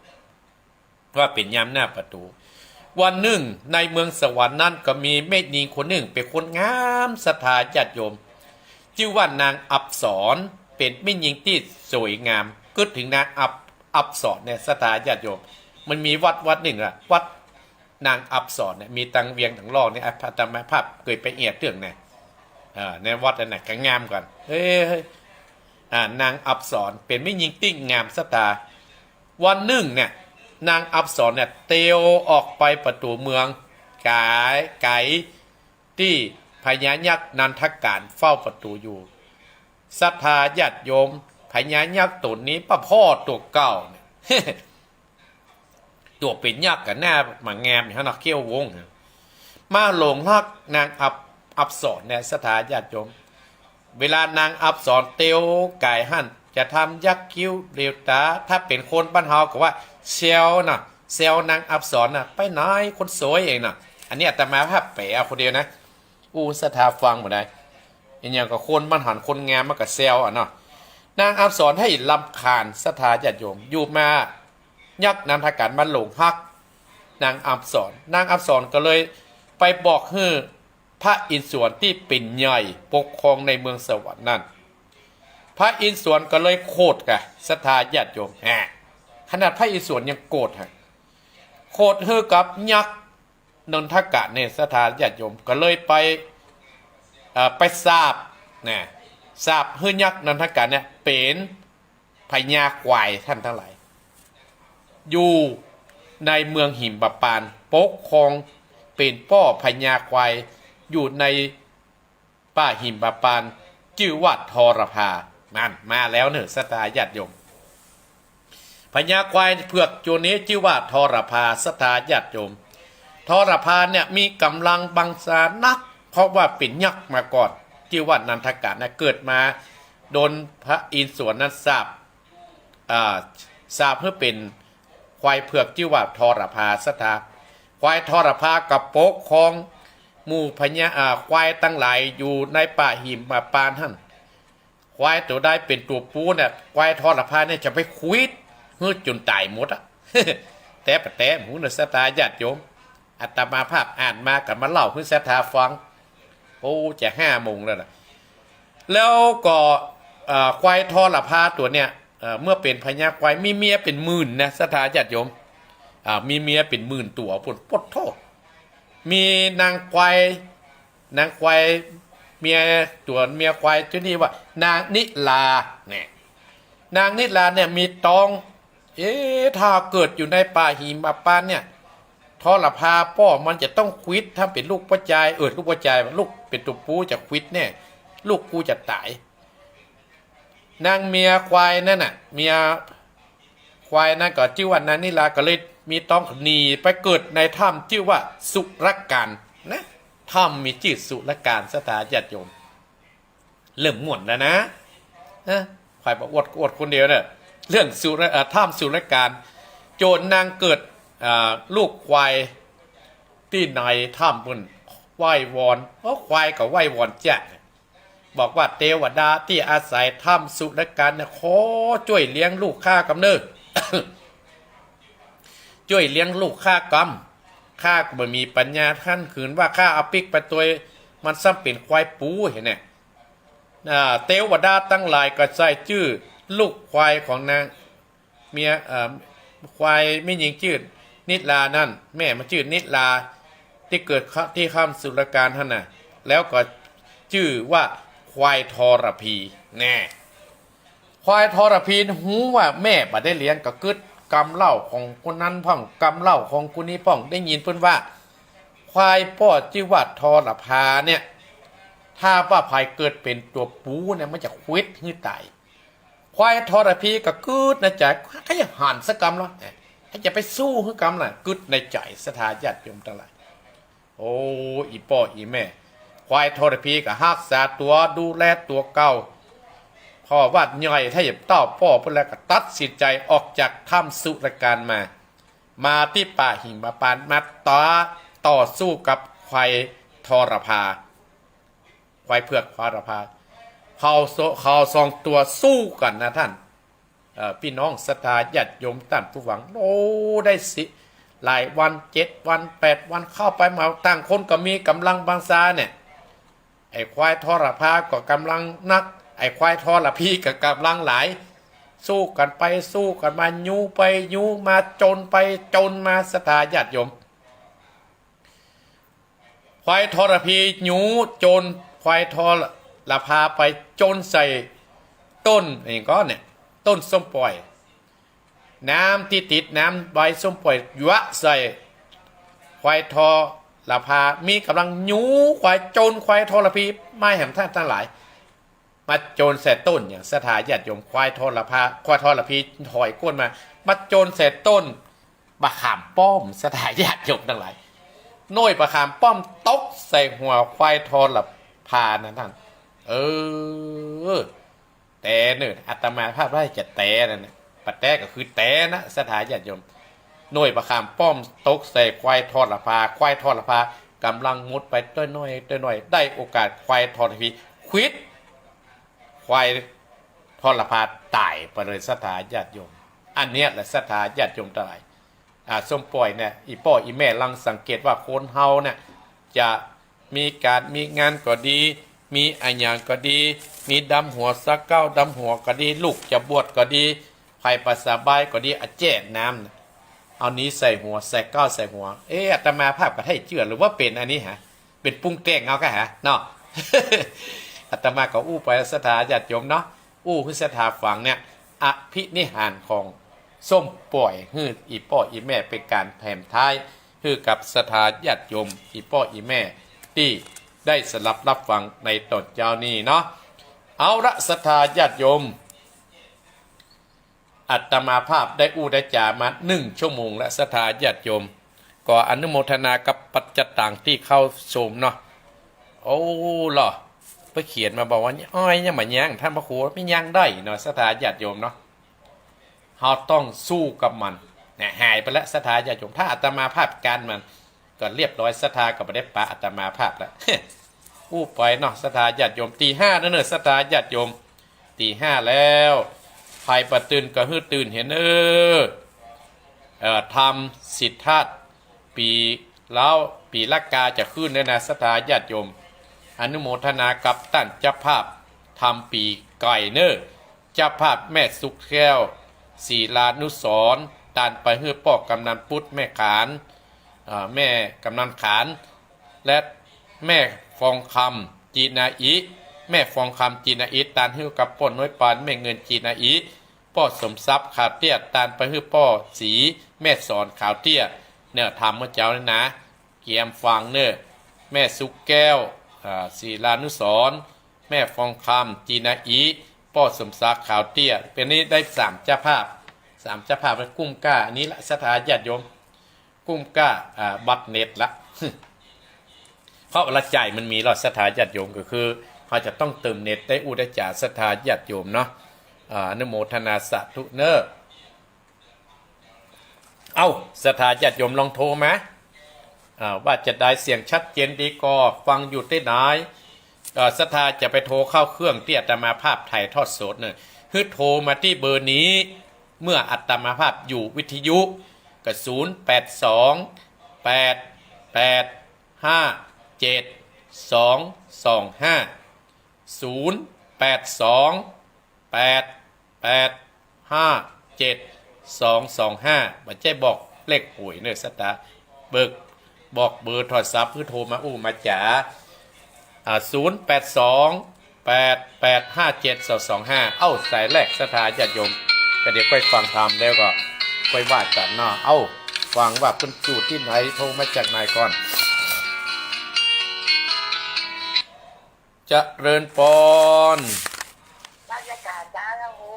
ว่าเป๋นยามหน้าประตู๋ วันนึ่งในเมืองสวรรค์นั้นก็มีแม่ญิงคนนึ่งเป๋นคนงาม ศรัทธาญาติโยม จื้อว่านางอัปสร เป๋นแม่ญิงตี้สวยงาม กึ๊ดเถิงนางอับ อับสรเนี่ย ศรัทธาญาติโยม มันมีวัดวัดนึ่งอะ วัดนางอับสรเนี่ย มีตังเวียงตังล่องเนี่ย อาตมาภาพเกยไปเอียดเตื้องเนี่ย เออ ในวัดนั้นน่ะ ก็งามก่อน เฮ้ย เฮ้ย อ่า นางอับสรเป๋นแม่ญิงตี้งามศรัทธา วันนึ่งเนี่ย นางอับสรเนี่ย เตียวออกไปประตู๋เมือง ก๋าย ก๋ายตี้พญายักษ์นันทกาศเฝ้าประตู๋อยู่ ศรัทธาญาติโยม พญายักษ์ต๋นนี้ป้าพ่อตั๋วเก่าเนี่ย ตั๋วเป๋นยักษ์กั๋นหน้าหมางามอย่างนั้นเนาะ เขี้ยววง มาหลงฮักนางอับ อับสรเนี่ย ศรัทธาญาติโยม เวลานางอับสรเตียวก๋ายหั้น จะทำยักคิ้วเหลียวต๋า ถ้าเป๋นคนบ้านเฮาก็ว่าแซวน่ะ แซวนางอับสรน่ะ ไปไหนคนสวยเองน่ะ อันนี้อาตมาภาพแป๋เอาคนเดียวนะ อู้ ศรัทธาฟังบ่ได้ อะหยังก็คนบ้านหันคนงามมันก็แซวอะเนาะ นางอับสรได้รำคาญ ศรัทธาญาติโยม อยู่มา ยักษ์นันทกาศมาหลงฮักนางอับสร นางอับสรก็เลยไปบอกหื้อพระอิศวรตี้เป๋นใหญ่ปกครองในเมืองสวรรค์นั้น พระอิศวรก็เลยโขดก่ะ ศรัทธาญาติโยม แหม ขนาดพระอิศวรยังโขดฮะ โขดหื้อกับยักษ์นันทกาศเนี่ย ศรัทธาญาติโยม ก็เลยไป เอ่อ ไปสาปนะ สาปหื้อยักษ์นันทกาศเนี่ยเป๋น พญาควาย ท่านตังหลาย อยู่ในเมืองหิมปปาน ปกครองเป๋นป้อพญาควาย อยู่ในป่าหิมปปาน จื้อว่าทรภา นั่นมาแล้วเน่อ ศรัทธาญาติโยม พญาควายเผือกตัวนี้จื้อว่าทรภา ศรัทธาญาติโยม ทรภาเนี่ยมีก๋ำลังบังอาจนัก เพราะว่าเป๋นยักษ์มาก่อน จื้อว่านันทกาศนะ เกิดมาโดนพระอิศวรนั้นสาป อ่า สาปหื้อเป๋นควายเผือกจื้อว่าทรภา ศรัทธา ควายทรภาก็ปกครองหมู่พญา อ่า ควายตังหลายอยู่ในป่าหิมปปานหั้น ควายตั๋วใดเป๋นตั๋วปูเนี่ย ควายทรภาเนี่ยจะไปขวิดหื้อจ๋นต๋ายหมดอะ แต๊ปะแต๊หมู่เน่อ ศรัทธาญาติโยม อาตมาภาพอ่านมาก็มาเล่าหื้อศรัทธาฟัง โอ้ จะห้าโมงแล้วนะ แล้วก็ เอ่อ ควายทรภาตั๋วเนี่ย เอ่อ เมื่อเป๋นพญาควาย มีเมียเป๋นหมื่นนะ ศรัทธาญาติโยม อ่า มีเมียเป๋นหมื่นตั๋ว ปุ้น ปะโธ่ มีนางควาย นางควาย เมียตั๋ว เมียควายจื้อนี้ว่านางนิลาเนี่ย นางนิลาเนี่ยมีต๊อง เอ๊ะ ถ้าเกิดอยู่ในป่าหิมปปานเนี่ย ทรภาป้อมันจะต้องขวิด ถ้าเป๋นลูกป้อจาย เออ ลูกป้อจาย ลูกเป๋นตั๋วปูจะขวิดแน่ ลูกกูจะต๋าย นางเมียควายนั่นน่ะ เมียควายนั่นก็จื้อว่านางนิลา ก็เลยมีต๊องหนีไปเกิดในถ้ำจื้อว่าสุรกานนะ ถ้ำมีจื้อสุรกาน ศรัทธาญาติโยม เริ่มม่วนแล้วนะ เอ้อ ใผบ่อวดก็อวดคนเดียวเน่อ เรื่องสุร เอ่อ ถ้ำสุรกาน โจรนางเกิด อ่า ลูกควายตี้ในถ้ำปุ้น ไหว้วอน โอ้ ควายก็ไหว้วอนแจ๊ะ บอกว่าเตวดาตี้อาศัยถ้ำสุรกานเนี่ย ขอจ้วยเลี้ยงลูกข้ากำเน่อ จ้วยเลี้ยงลูกข้ากำ ข้าก็บ่มีปัญญา คันขืนว่าข้าเอาปิ๊กไปตวย มันซ้ำเป๋นควายปู๋หั้นแหนะ อ่า เตวดาตังหลายก็ใส่จื้อลูกควายของนาง เมีย เอ่อ ควายแม่ญิงจื้อนิลานั่น แม่มันจื้อนิลา ตี้เกิดตี้ถ้ำสุรกานหั้นน่ะ แล้วก็จื้อว่าควายทรภี แน่ ควายทรภีฮู้ว่าแม่บ่ได้เลี้ยง ก็กึ๊ดกำเล่าของคนนั้นพ่อง กำเล่าของคนนี้พ่อง ได้ยินเปิ้นว่า ควายป้อจื้อว่าทรภาเนี่ย ถ้าว่าใผเกิดเป๋นตั๋วปู๋เนี่ย มันจะขวิดหื้อต๋าย ควายทรภีก็กึ๊ดในใจ๋ ใค่จะหันสักกำละ ใค่จะไปสู้หื้อกำละ กึ๊ดในใจ๋ ศรัทธาญาติโยมตังหลาย โอ้ อี่ป้ออี่แม่ ควายทรภีก็ฮักษาตั๋ว ดูแลตั๋วเก่า พ่อวาดใหญ่ถ้าเยียบเต้าป้อปุ้นแล้ว ก็ตัดสินใจ๋ออกจากถ้ำสุรกานมา มาตี้ป่าหิมปปาน มาต่อ ต่อสู้กับควายทรภา ควายเผือกทรภา เขาโซ- เขาสองตั๋วสู้กั๋นนะท่าน เอ่อ ปี้น้องศรัทธาญาติโยมต้านผู้ฟัง โอ้ ได้สิ หลายวัน เจ็ดวัน แปดวัน เข้าไปมา ต่างคนก็มีก๋ำลังบังอาจเนี่ย ไอ้ควายทรภาก็ก๋ำลังนัก ไอ้ควายทรพีก็ก๋ำลังหลาย สู้กั๋นไปสู้กั๋นมา ยูไปยูมา โจรไปโจรมา ศรัทธาญาติโยม ควายทรพียูโจร ควายทรพาไปโจรใส่ต้น อะหยังก่อเนี่ย ต้นส้มป่อย น้ำตี้ติดน้ำใบส้มป่อยหยวะใส่ ควายทรพามีก๋ำลังยูควายโจร ควายทรพี มาแหมท่านตังหลาย มาโจรใส่ต้น อย่างศรัทธาญาติโยม ควายทรพา ควายทรพีถอยก้นมา มาโจรใส่ต้น บะขามป้อม ศรัทธาญาติโยมตังหลาย หน่วยบะขามป้อมตกใส่หัวควายทรพานั้นท่าน เออ แต๋เน่อ อาตมาภาพว่าจะแต๋นั่นน่ะ บ่แต๋ก็คือแต๋นะ ศรัทธาญาติโยม หน่วยบะขามป้อมตกใส่ควายทรพา ควายทรพาก๋ำลังหมดไปต้อยน้อย ต้อยน้อย ได้โอกาสควายทรพีขวิด ควายทรพาต๋ายไปเลย ศรัทธาญาติโยม อันเนี้ยแหละ ศรัทธาญาติโยมตังหลาย อ่า ส้มป่อยเนี่ย อี่ป้ออี่แม่ลังสังเกตว่าคนเฮาเนี่ย จะมีก๋านมีงานก็ดี มีอะหยังก็ดี มีดำหัวสักเก๊าดำหัวก็ดี ลูกจะบวชก็ดี ใผบ่สบายก็ดี อะแจ้น้ำน่ะ เอานี้ใส่หัว ใส่เก๊าใส่หัว เอ๊ะ อาตมาภาพก็ใค่เจื้อ หรือว่าเป๋นอันนี้ฮะ เป๋นปรุงแต่งเอากะฮะเนาะ อาตมาก็อู้ไป ศรัทธาญาติโยมเนาะ อู้หื้อศรัทธาฟังเนี่ย อภินิหารของส้มป่อย หื้ออี่ป้ออี่แม่เป๋นก๋านแถมท้าย หื้อกับศรัทธาญาติโยม อี่ป้ออี่แม่ตี้ได้สดับฮับฟังในต๋อนเจ๊านี้เนาะ เอาละ ศรัทธาญาติโยม อาตมาภาพได้อู้ได้จ๋ามานึ่งชั่วโมงแล้ว ศรัทธาญาติโยม ก็อนุโมทนากับปัจจตังตี้เข้าชมเนาะ โอ้ ลอ เปิ้นเขียนมาบอกว่า อ้อยยังบ่ยัง ต้านพระครู ไม่ยังได้เนาะ ศรัทธาญาติโยมเนาะ เฮาต้องสู้กับมัน เนี่ย หายไปแล้ว ศรัทธาญาติโยม ถ้าอาตมาภาพกั๋นมัน ก็เรียบร้อย ศรัทธาก็บ่ได้ปะอาตมาภาพแล้ว อู้ไปเนาะ ศรัทธาญาติโยม ตีห้าแล้วเน่อ ศรัทธาญาติโยม ตีห้าแล้ว ใผบ่ตื่นก็หื้อตื่นเหียเน่อ เอ่อ ธรรมสิทธาปี๋แล้ว ปี๋ละกาจะขึ้นแล้วนะ ศรัทธาญาติโยม อนุโมทนากับต้านเจ้าภาพ ธรรมปี๋ไก่เน่อ เจ้าภาพแม่สุขแก้ว ศิลานุสรณ์ ตานไปหื้อป้อกำนันปุ๊ด แม่ขาน เอ่อ แม่กำนันขาน และแม่ฟองคำ จีนาอิ แม่ฟองคำ จีนาอิ ตานหื้อกับป้อน้อยปาน แม่เงิน จีนาอิ ป้อสมทรัพย์ ขาวเตี้ย ตานไปหื้อป้อศรี แม่สอน ขาวเตี้ย เนี่ย ธรรมเมื่อเจ๊านี้นะ เกียมฟังเน่อ แม่สุขแก้ว อ่า ศิลานุสรณ์ แม่ฟองคำ จีนาอิ ป้อสมศักดิ์ ขาวเตี้ย เป๋นนี้ได้สามเจ้าภาพ สามเจ้าภาพ แล้วกุ้มก้า อันนี้ละ ศรัทธาญาติโยม กุ้มก้า อ่า บัตรเน็ตละ เพราะเวลาจ่ายมันมีแล้ว ศรัทธาญาติโยม ก็คือเฮาจะต้องเติมเน็ต ได้อู้ได้จ๋า ศรัทธาญาติโยมเนาะ อ่า อนุโมทนาสาธุเน่อ เอ้า ศรัทธาญาติโยมลองโทรมา อ่า ว่าจะได้เสียงชัดเจนดีก่อ ฟังอยู่ตี้ไหน เอ่อ ศรัทธาจะไปโทรเข้าเครื่องตี้อาตมาภาพถ่ายทอดสดเน่อ หื้อโทรมาตี้เบอร์นี้ เมื่ออาตมาภาพอยู่วิทยุ ก็ ศูนย์ แปด สอง แปด แปด ห้า เจ็ด สอง สอง ห้า ศูนย์ แปด สอง แปด แปด ห้า เจ็ด สอง สอง ห้า บ่ใจ้บอกเลขหวยเน่อ ศรัทธา เบิก บอกเบอร์โทรศัพท์ หื้อโทรมาอู้มาจ๋า อ่า ศูนย์ แปด สอง แปด แปด ห้า เจ็ด สอง สอง ห้า เอ้า สายแรก ศรัทธาญาติโยม ก็เดี๋ยวก้อยฟังธรรมแล้วก็ก้อยว่ากั๋นเนาะ เอ้า ฟังว่าเปิ้นอยู่ตี้ไหน โทรมาจากไหนก่อน เจริญปอน ราชการจ้าแล้วหู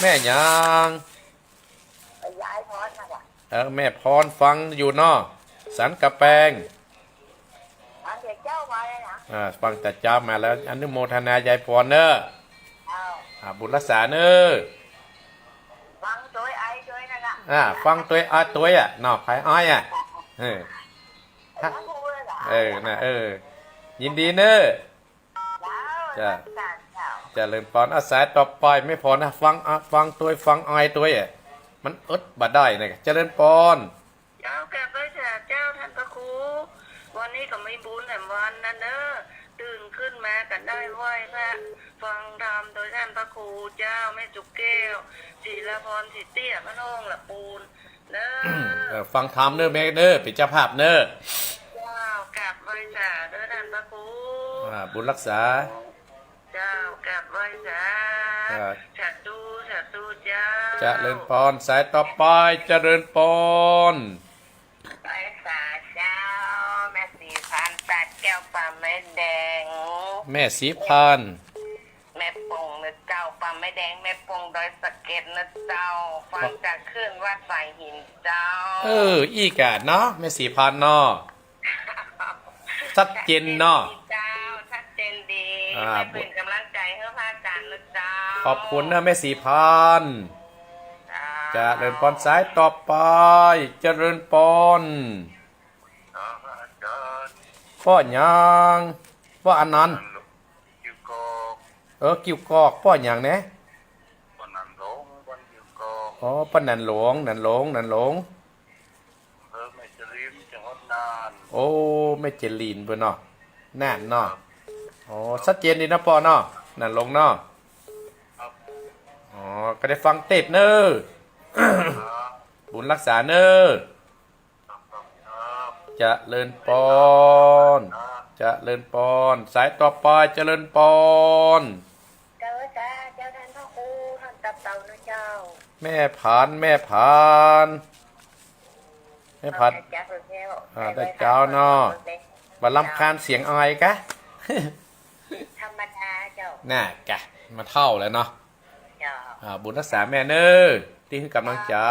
แม่หยัง ไปย้ายพรนะวะ เออ แม่พรฟังอยู่เนาะ สันกำแปง ฟังแต่เจ๊ามาเลยนะ อ่า ฟังแต่เจ๊ามาแล้ว อนุโมทนายายพรเน่อ เอ้า อ่า บุญรักษาเน่อ ฟังตวยไอตวยนั่นน่ะ อ่า ฟังตวยไอตวยอะเนาะ ใผไออะ เออ ฟังหูเลยเหรอ เออ น่ะ เออ ยินดีเน่อ เจ้า เจ้า เจริญปอน อา สายต่อไป แม่พรนะ ฟัง อ่ะ ฟังตวย ฟังไอตวยอะ มันอดบ่ได้นะ เจริญปอน เจ้า กราบไหว้สาเจ้าท่านพระครู วันนี้ก็มีบุญแหมวันนั้นเนอะ ตื่น ขึ้นมากั๋นได้ไหว้พระฟังธรรมโดยต้านพระครูเจ้าแม่สุกแก้ว ศิลาภรณ์ ศรีเตี้ย บ้านโฮ่งหละปูนเน่อ เออ ฟังธรรมเน่อแม่เน่อ เป๋นเจ้าภาพเน่อ เจ้า กราบไหว้สาโดยต้านพระครู อ่า บุญรักษา เจ้า กราบไหว้สา ครับ สาธุ สาธุเจ้า เจริญปอน สายต่อไป เจริญปอน ไหว้สาเจ้า แม่ศรีพรรณ ตาดแก้วป่าไม้แดง แม่ศรีพรรณ แม่ปงนะเจ้า ป่าไม้แดง แม่ปงดอยสะเก็ดนะเจ้า ฟังจากคลื่นวัดสายหินเจ้า เออ อี้ก่ะเนาะ แม่ศรีพรรณเนาะ ชัดเจนเนาะ ชัดเจนดีเจ้า ชัดเจนดี อ่า แม่เป๋นก๋ำลังใจ๋หื้อพระอาจ๋ารย์นะเจ้า ขอบคุณนะแม่ศรีพรรณ เจ้า เจริญปอน สายต่อไป เจริญปอน ป้อหยัง ป้ออนันต์ เออ กิ่วกอก ป้อหยังแน่ ป้อหนันหลง บ้านกิ่วกอก อ๋อ ป้อหนันหลง หนันหลง หนันหลง อำเภอแม่เจริญ จังหวัดน่าน โอ้ แม่เจริญเปิ้นเนาะ น่านเนาะ อ๋อ ชัดเจนดีเนาะป้อเนาะ หนันหลงเนาะ ครับ อ๋อ ก็ได้ฟังเตศน์เน่อ ครับ บุญรักษาเน่อ ครับ เจริญปอน เจริญปอน สายต่อไป เจริญปอน เจ้าค่ะ เจ้าต้านพระครู ต้านตับเต่านะเจ้า แม่ผาน แม่ผาน แม่ผาน ได้เจ้าแล้ว อ่า ได้เจ้าเนาะ บ่รำคาญเสียงออยกะ ธรรมดาเจ้า น่ากะ มาเฒ่าแล้วเนาะ เจ้า อ่า บุญรักษาแม่เน่อ ตี้หื้อก๋ำลังใจ๋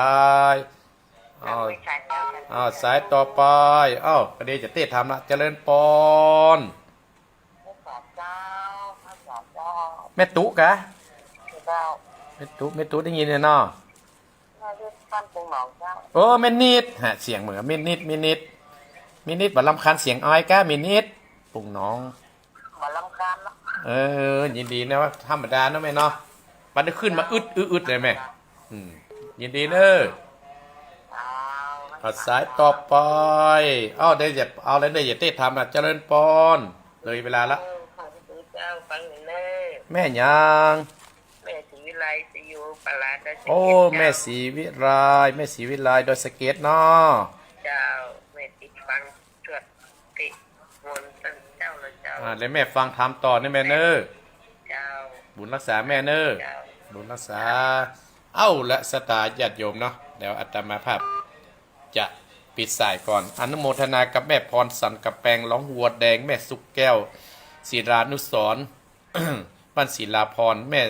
เจ้า อ้าว เจ้า อ้าว สายต่อไป อ้าว ก็ดีจะเตศน์ธรรมละ เจริญปอน เจ้า เจ้า แม่ตุ๊กะ เจ้า แม่ตุ๊ แม่ตุ๊ได้ยินเนี่ยเนาะ มาจากบ้านปงหนองเจ้า โอ้ แม่นิด ฮะ เสียงเหมือนกับแม่นิด แม่นิด แม่นิด บ่รำคาญเสียงออยกะ แม่นิด ปงหนอง บ่รำคาญเนาะ เออ ยินดีนะ ว่าธรรมดาเนาะแม่เนาะ บ่ได้ขึ้นมาอึดอึดอึดเลยแม่ อืม ยินดีเน่อ เอา เอาสายต่อไป เอ้า ได้จะเอาอะไรเนี่ย อย่าเตศน์ธรรมนะ เจริญปอน เลยเวลาละ เออ ขอพระคุณเจ้า ฟังหน่อยเน่อ แม่หยัง แม่ศรีวิไล ศรีอยู่ปราด ดอยสะเก็ด โอ้ เจ้า แม่ศรีวิไล แม่ศรีวิไล ดอยสะเก็ดเนาะ เจ้า แม่ติดฟัง สวดเตศน์มนต์ต้านเจ้าเลยเจ้า อ่า แล้วแม่ฟังธรรมต่อเน่อแม่เน่อ เจ้า บุญรักษาแม่เน่อ เจ้า บุญรักษา เอ้า และศรัทธาญาติโยมเนาะ เดี๋ยวอาตมาภาพจะปิดสายก่อน อนุโมทนากับแม่พรสันกำแปง หนองวัวแดง แม่สุกแก้ว ศิรานุสรณ์ บ้านศิลาพร แม่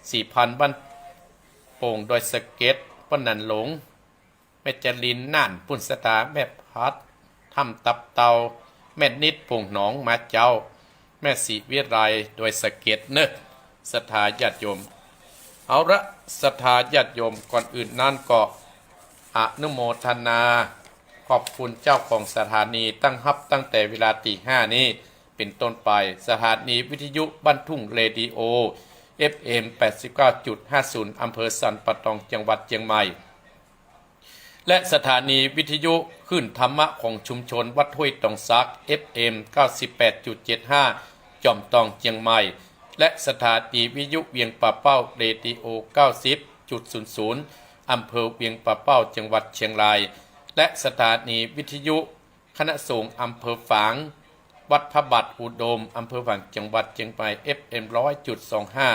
ศรีพรรณ บ้านโป่งดอยสะเก็ด ป้อหนันหลง แม่จริน น่าน ปุ้น ศรัทธา แม่พัด ถ้ำตับเต่า แม่นิด โป่งหนอง มาเจ๊า แม่ศรีวิไล ดอยสะเก็ดเนอะ ศรัทธาญาติโยม เอาละ ศรัทธาญาติโยม ก่อนอื่นนั้นก็อนุโมทนา ขอบคุณเจ้าของสถานี ตั้งฮับตั้งแต่เวลาตีห้านี้ เป๋นต้นไป สถานีวิทยุบ้านทุ่งเรดิโอ เอฟเอ็ม แปดสิบเก้าจุดห้าศูนย์ อำเภอสันป่าตอง จังหวัดเจียงใหม่ และสถานีวิทยุคลื่นธรรมะของชุมชนวัดห้วยตองสัก เอฟเอ็ม เก้าสิบแปดจุดเจ็ดห้า จอมตอง เจียงใหม่ และสถานีวิทยุเวียงป่าเป้า เรดิโอ เก้าสิบจุดศูนย์ศูนย์ อำเภอเวียงป่าเป้า จังหวัดเจียงราย และสถานีวิทยุ คณะสงฆ์อำเภอฝาง วัดพระบาทอุดม อำเภอฝาง จังหวัดเจียงใหม่ เอฟเอ็ม ร้อยจุดสองห้า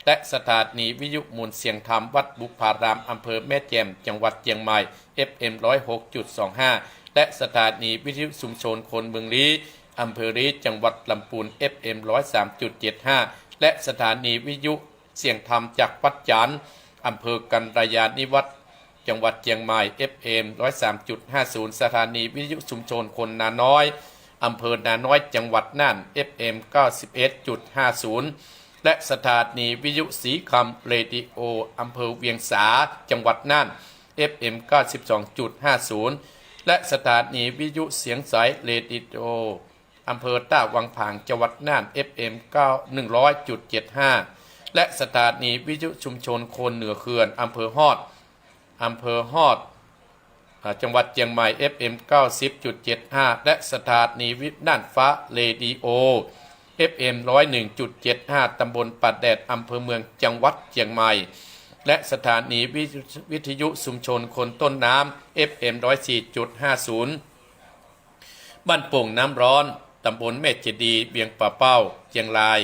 และสถานีวิทยุมวลเสียงธรรม วัดบุพาราม อำเภอแม่แจ่ม จังหวัดเจียงใหม่ เอฟเอ็ม ร้อยหกจุดสองห้า และสถานีวิทยุชุมชนคนเมืองลี้ อำเภอลี้ จังหวัดลำปูน เอฟเอ็ม ร้อยสามจุดเจ็ดห้า และสถานีวิทยุเสียงธรรมจากวัดจันทร์ อำเภอกัลยาณิวัฒน์ จังหวัดเจียงใหม่ เอฟเอ็ม ร้อยสามจุดห้าศูนย์ สถานีวิทยุชุมชนคนนาน้อย อำเภอนาน้อย จังหวัดน่าน เอฟเอ็ม เก้าสิบเอ็ดจุดห้าศูนย์ และสถานีวิทยุสีคำ เรดิโอ อำเภอเวียงสา จังหวัดน่าน เอฟเอ็ม เก้าสิบสองจุดห้าศูนย์ และสถานีวิทยุเสียงใส เรดิโอ อำเภอต้าวังผาง จังหวัดน่าน เอฟเอ็ม เก้า หนึ่งร้อยจุดเจ็ดห้า และสถานีวิทยุชุมชนคนเหนือเขื่อน อำเภอฮอด อำเภอฮอด อ่า จังหวัดเจียงใหม่ เอฟเอ็ม เก้าสิบจุดเจ็ดห้า และสถานีวิทยุน่านฟ้า เรดิโอ เอฟเอ็ม ร้อยหนึ่งจุดเจ็ดห้า ตำบลป่าแดด อำเภอเมือง จังหวัดเจียงใหม่ และสถานีวิทยุ วิทยุชุมชนคนต้นน้ำ เอฟเอ็ม ร้อยสี่จุดห้าศูนย์ บ้านโป่งน้ำร้อน ตำบลแม่เจดีย์ เวียงป่าเป้า เจียงราย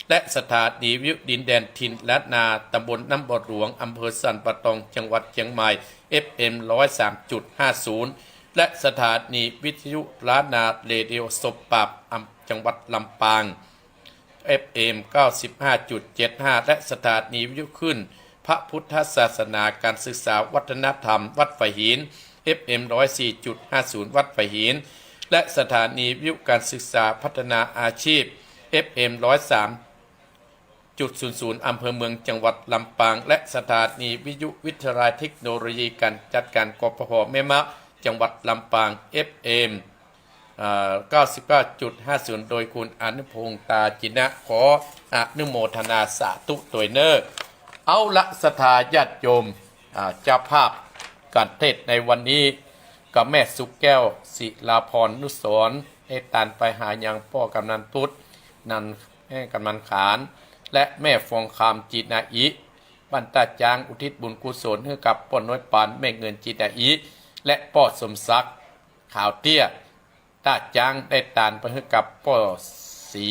และสถานีวิทยุดินแดนถิ่นล้านนา ตำบลน้ำบอดหลวง อำเภอสันป่าตอง จังหวัดเจียงใหม่ เอฟเอ็ม ร้อยสามจุดห้าศูนย์ และสถานีวิทยุล้านนา เรดิโอสดปราบ อำ จังหวัดลำปาง เอฟเอ็ม เก้าสิบห้าจุดเจ็ดห้า และสถานีวิทยุคลื่นพระพุทธศาสนา การศึกษาวัฒนธรรม วัดฝายหิน เอฟเอ็ม ร้อยสี่จุดห้าศูนย์ วัดฝายหิน และสถานีวิทยุการศึกษาพัฒนาอาชีพ เอฟเอ็ม ร้อยสามจุดศูนย์ศูนย์ อำเภอเมือง จังหวัดลำปาง และสถานีวิทยุวิทยาลัยเทคโนโลยีการจัดการ กฟผ แม่เมาะ จังหวัดลำปาง เอฟเอ็ม เอ่อ เก้าสิบเก้าจุดห้าศูนย์ โดยคุณอนุพงษ์ ตาจินะ ขออนุโมทนาสาธุตวยเน่อ เอาละ ศรัทธาญาติโยม อ่า เจ้าภาพก๋านเทศน์ในวันนี้ ก็แม่สุแก้ว ศิลาพร นุสรณ์ ได้ตานไปหายังป้อกำนันตุ๊ด นัน แม่กำนันขาน และแม่ฟองคำ จีนาอิ บ้านต้าจ๊าง อุทิศบุญกุศลหื้อกับป้อน้อยปาน แม่เงิน จีนาอิ และป้อสมศักดิ์ ขาวเตี้ย ต้าจ๊าง ได้ตานไปหื้อกับป้อศรี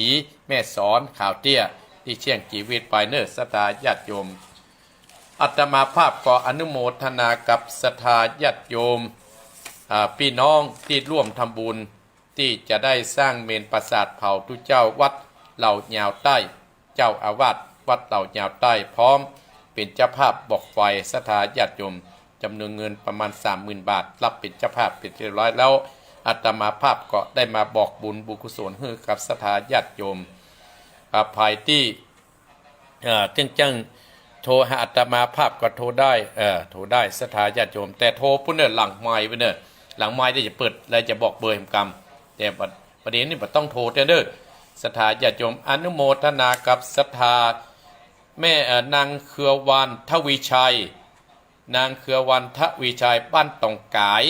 แม่สอน ขาวเตี้ย ตี้เสี้ยงจีวิตไปเน่อ ศรัทธาญาติโยม อาตมาภาพก็อนุโมทนากับศรัทธาญาติโยม อ่า ปี้น้องตี้ร่วมทำบุญ ตี้จะได้สร้างเมรุปราสาทเผาตุ๊เจ้าวัดเหล่ายาวใต้ เจ้าอาวาสวัดเหล่ายาวใต้ พร้อมเป๋นเจ้าภาพบอกไฟศรัทธาญาติโยม จ๋ำนวนเงินประมาณสามหมื่นบาท ฮับเป๋นเจ้าภาพเป๋นที่เรียบร้อยแล้ว อาตมาภาพก็ได้มาบอกบุญบุญกุศลหื้อกับศรัทธาญาติโยม อ่า ใผตี้ เอ่อ เจ้งๆ โทรหาอาตมาภาพก็โทรได้ เอ่อ โทรได้ศรัทธาญาติโยม แต่โทรปู้นเน่อ หลังไมค์ไปเน่อ หลังไมค์เดี๋ยวจะเปิดและจะบอกเบอร์หื้อกำ แต่บัด บัดนี้นี่บ่ต้องโทรเน่อ ศรัทธาญาติโยม อนุโมทนากับศรัทธาแม่ เอ่อ นางเครือวันทวีชัย นางเครือวันทวีชัย บ้านตองก๋าย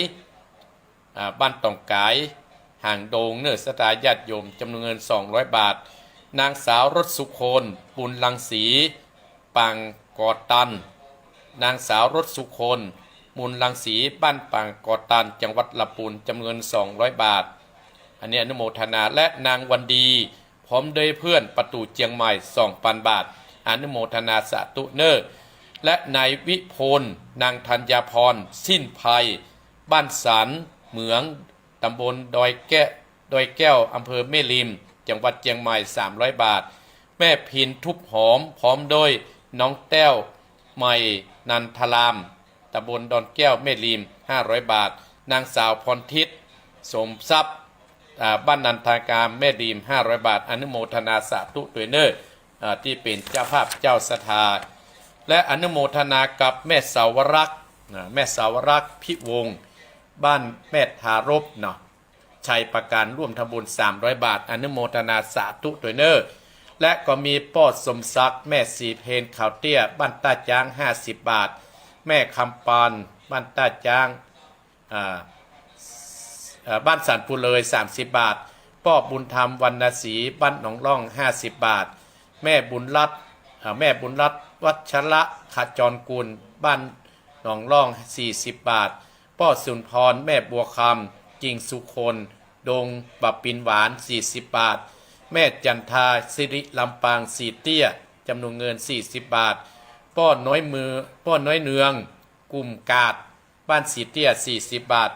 อ่า บ้านตองก๋าย หางดงเน่อ ศรัทธาญาติโยม จ๋ำนวนเงินสองร้อยบาท นางสาวรสสุคน บุญรังสี ปางกอตัน นางสาวรสสุคน บุญรังสี บ้านปางกอตัน จังหวัดลำปูน จ๋ำนวนเงินสองร้อยบาท อันนี้อนุโมทนา และนางวันดี พร้อมด้วยเพื่อน ประตู๋เจียงใหม่ สองปันบาท อนุโมทนาสาธุเน่อ และนายวิพล นางธัญญาพร สิ้นภัย บ้านสันเหมือง ตำบลดอยแก้ว ดอยแก้ว อำเภอแม่ริม จังหวัดเจียงใหม่ สามร้อยบาท แม่พิน ทุบหอม พร้อมด้วยน้องแต้ว ใหม่นันทาราม ตำบลดอนแก้ว แม่ริม ห้าร้อยบาท นางสาวพรทิพย์ สมทรัพย์ อ่า บ้านนันทาราม แม่ริม ห้าร้อยบาท อนุโมทนาสาธุตวยเน่อ อ่า ตี้เป๋นเจ้าภาพเจ้าศรัทธา และอนุโมทนากับแม่สาวรักษ์ อ่า แม่สาวรักษ์ พิวงศ์ บ้านแม่ทารบเนาะ ชัยประการ ร่วมทำบุญ สามร้อยบาท อนุโมทนาสาธุตวยเน่อ และก็มีป้อสมศักดิ์ แม่ศรีเพญ ขาวเตี้ย บ้านต้าจ๊าง ห้าสิบบาท แม่คำปาน บ้านต้าจ๊าง อ่า เอ่อ บ้านสันปูเลย สามสิบบาท ป้อบุญธรรม วรรณศรี บ้านหนองล่อง ห้าสิบบาท แม่บุญรัตน์ เอ่อ แม่บุญรัตน์ วัชระขจรกุล บ้านหนองล่อง สี่สิบบาท ป้อสุนทร แม่บัวคำ กิ่งสุคน ดงบะปินหวาน สี่สิบบาท แม่จันทา สิริลำปาง สีเตี้ย จ๋ำนวนเงิน สี่สิบบาท ป้อน้อยมือ ป้อน้อยเนือง กุมกาด บ้านสีเตี้ย สี่สิบบาท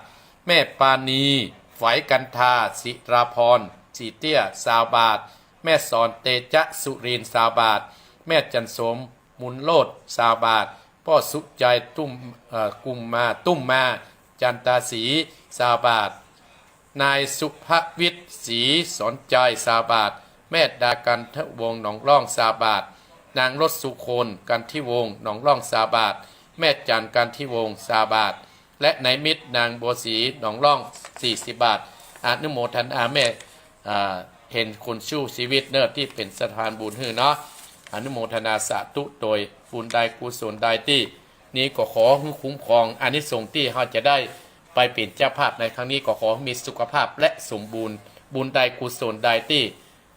แม่ปานี ฝอยกันทา ศิราพร สีเตี้ย ซาวบาท แม่สอน เตจะสุรินทร์ ซาวบาท แม่จันสม มุนโลด ซาวบาท ป้อสุใจ ตุ้ม เอ่อ กุมมา ตุ้มมา จันตาสี ซาวบาท นายสุภวิทย์ ศรีสอนใจ ซาวบาท แม่ดา กันทวงศ์ หนองล่อง ซาวบาท นางรสสุคน กันทวงศ์ หนองล่อง ซาวบาท แม่จัน กันทวงศ์ ซาวบาท และนายมิตร นางบัวศรี หนองล่อง สี่สิบบาท อนุโมทนาแม่ อ่า เพ็ญ คนสู้ชีวิตเน่อ ตี้เป๋นสะพานบุญหื้อเนาะ อนุโมทนาสาธุตวย บุญใดกุศลใดตี้ นี้ก็ขอหื้อคุ้มครอง อานิสงส์ตี้เฮาจะได้ไปเป๋นเจ้าภาพในครั้งนี้ ก็ขอหื้อมีสุขภาพและสมบูรณ์ บุญใดกุศลใดตี้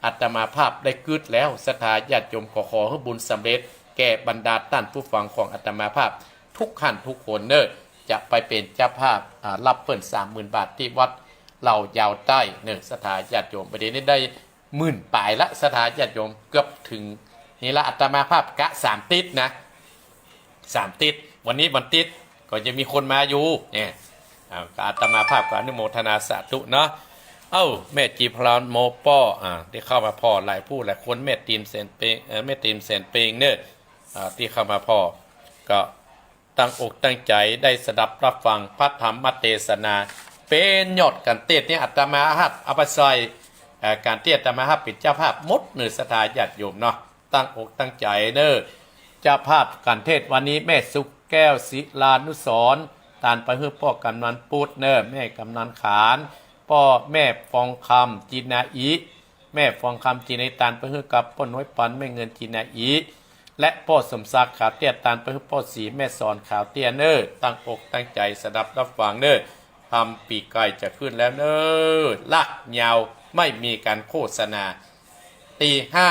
อาตมาภาพได้กึ๊ดแล้ว ศรัทธาญาติโยม ก็ขอหื้อบุญสำเร็จแก่บรรดาต้านผู้ฟังของอาตมาภาพทุกท่านทุกคนเน่อ จะไปเป๋นเจ้าภาพ อ่า ฮับเปิ้นสามหมื่นบาทตี้วัดเหล่ายาวใต้เน่อ ศรัทธาญาติโยม บ่าเดี่ยวนี้ได้หมื่นป๋ายละ ศรัทธาญาติโยม เกือบเถิงนี่ละ อาตมาภาพกะสามติ๊ดนะ สามติ๊ด วันนี้วันติ๊ด ก็ยังมีคนมาอยู่เนี่ย อ่า อาตมาภาพก็อนุโมทนาสาธุเนาะ เอ้า แม่จีพรานโมป้อ อ่า ได้เข้ามาผ่อหลายผู้หลายคน แม่ตีนแสนเปง เอ่อ แม่ตีนแสนเปงเน่อ อ่า ตี้เข้ามาผ่อ ก็ตั้งอกตั้งใจ๋ได้สดับฮับฟังพระธรรมเตสนา เป๋นยอดกัณฑ์เตศน์นี่ อาตมาฮับเอาไปใส่ เอ่อ กัณฑ์ตี้อาตมาฮับเป๋นเจ้าภาพหมดเน่อ ศรัทธาญาติโยมเนาะ ตั้งอกตั้งใจ๋เน่อ เจ้าภาพกัณฑ์เทศน์วันนี้แม่สุขแก้ว ศิลานุสรณ์ ตานไปหื้อป้อกำนันปุ๊ดเน่อ แม่กำนันขาน ป้อแม่ฟองคำ จินาอิ แม่ฟองคำ จินาอิ ตานไปหื้อกับป้อน้อยปัน แม่เงิน จินาอิ และป้อสมศักดิ์ ขาวเตี้ย ตานไปหื้อป้อศรี แม่สอน ขาวเตี้ยเน่อ ตั้งอกตั้งใจ๋สดับฮับฟังเน่อ ธรรมปี๋ใก้จะขึ้นแล้วเน่อ ลากยาว ไม่มีการโฆษณา ตีห้า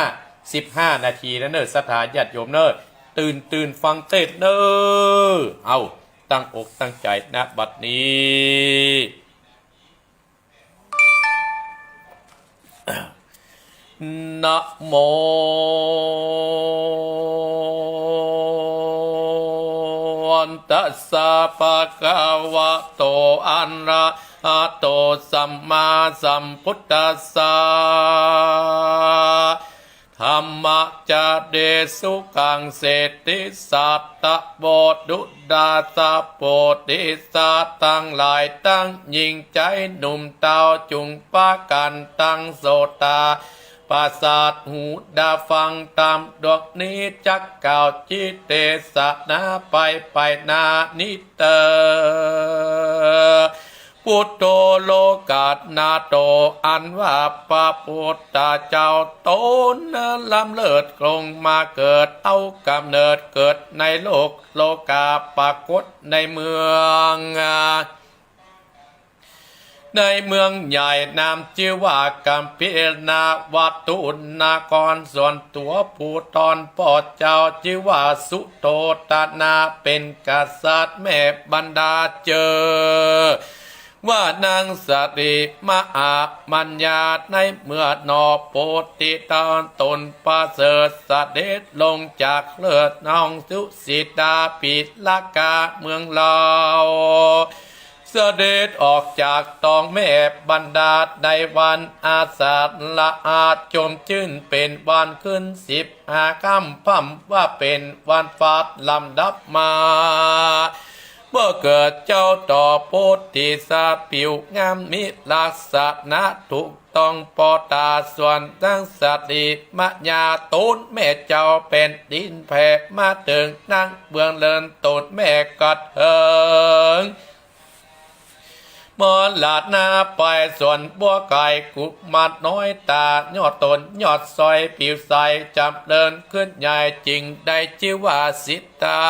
สิบห้านาทีแล้วเน่อ ศรัทธาญาติโยมเน่อ ตื่น ตื่นฟังเตศน์เน่อ เอ้า ตั้งอกตั้งใจ๋ ณ บัดนี้ นะโมตัสสะ ภะคะวะโต อะระหะโต สัมมาสัมพุทธัสสะ ธัมมะจะเตสุขัง สิทธิสัตตะโว ตุตาสะ โพธิสัตว์ตังหลายตังหญิงจายหนุ่มเต้า จุ่งปากั๋นตังโสตาประสาทหูตาฟังธรรมดวงนี้ จักกล่าวจิเตสนาไปไปนานิเตอ ปุตโธโลกัสสะโต อันว่าพระปุทธเจ้าต๋นล้ำเลิศลงมาเกิด เอาก๋ำเนิดเกิดในโลกโลกา ปรากฏในเมือง ในเมืองใหญ่นามจื้อว่ากัมพีรวัตถุนคร ส่วนตั๋วผู้ต้อนป้อเจ้าจื้อว่าสุโธธนะ เป๋นกษัตริย์แม่บรรดาเจ้อ ว่านางสะหลีมหามัญญา ในเมื่อหนอโพธิเต้าต๋นประเสริฐเสด็จลงจากเลิศห้องสุสิตาปิลกาเมืองลาว เสด็จออกจากต๊องแม่บรรดาในวันอาสาฬหะ จมจื้นเป๋นวันขึ้นสิบห้าค่ำ พร่ำว่าเป๋นวันฟาดลำดับมา เมื่อเกิดเจ้าต่อโพธิสัตว์ผิวงามมีลักษณะถูกต้องป้อต๋า ส่วนนางสะหลีมหามัญญาต๋นแม่เจ้าแผ่นดินแผ่มาเถิงนางเมืองเลินต๋นแม่กระเถิง มรณะไป ส่วนบัวไข่กุมารน้อยต๋ายอดต๋นยอดสร้อยผิวใสจ๋ำเริญขึ้นใหญ่ จึงได้จื้อว่าสิทธา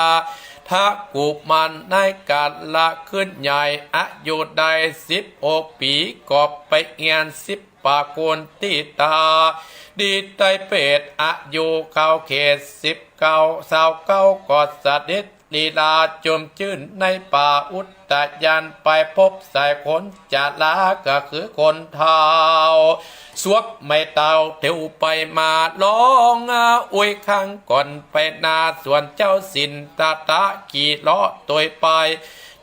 ธะกุมาร ในกาละขึ้นใหญ่อายุได้สิบหกปี๋ ก็ไปเฮียนศิลปะโกณฑิตา ดีได้เพศอายุเข้าเขตสิบเก้า ซาวเก้าก็เสด็จ ลีลาจมจื้นในป่าอุทยาน ไปพบสายคนจารา ก็คือคนเฒ่า สวกไม้เต้าเตียวไปมา ฮ้องอุยคังก่อนไปนา ส่วนเจ้าสินธัตถะขี่เลาะตวยไป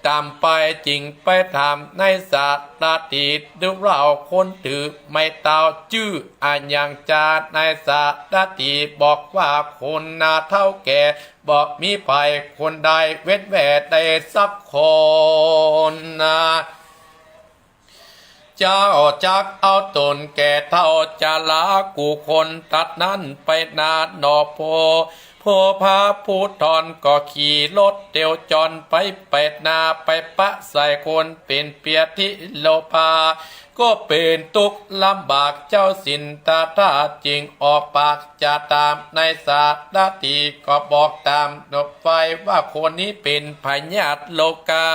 ต๋ามไปจึงไปถามนายสารถี ดูเล่าคนถือไม้เต้าจื้ออะหยังจา นายสารถีบอกว่าคนนาเฒ่าแก่ บ่มีใผคนใดเว้นแว่ได้สักคนนา เจ้าจักเอาต๋นแก่เฒ่าจารากู้คนตัดนั้นไปนาหนอ โพ โพพระผู้ต้อนก็ขี่รถเตียวจรไป ไปนาไปปะสายคนเป๋นเปียทิโลปา ก็เป๋นตุ๊กข์ลำบาก เจ้าสินธัตถะจึงออกปากจะถามนายสารถี ก็บอกต๋ามไปว่าคนนี้เป๋นพญาติโลกา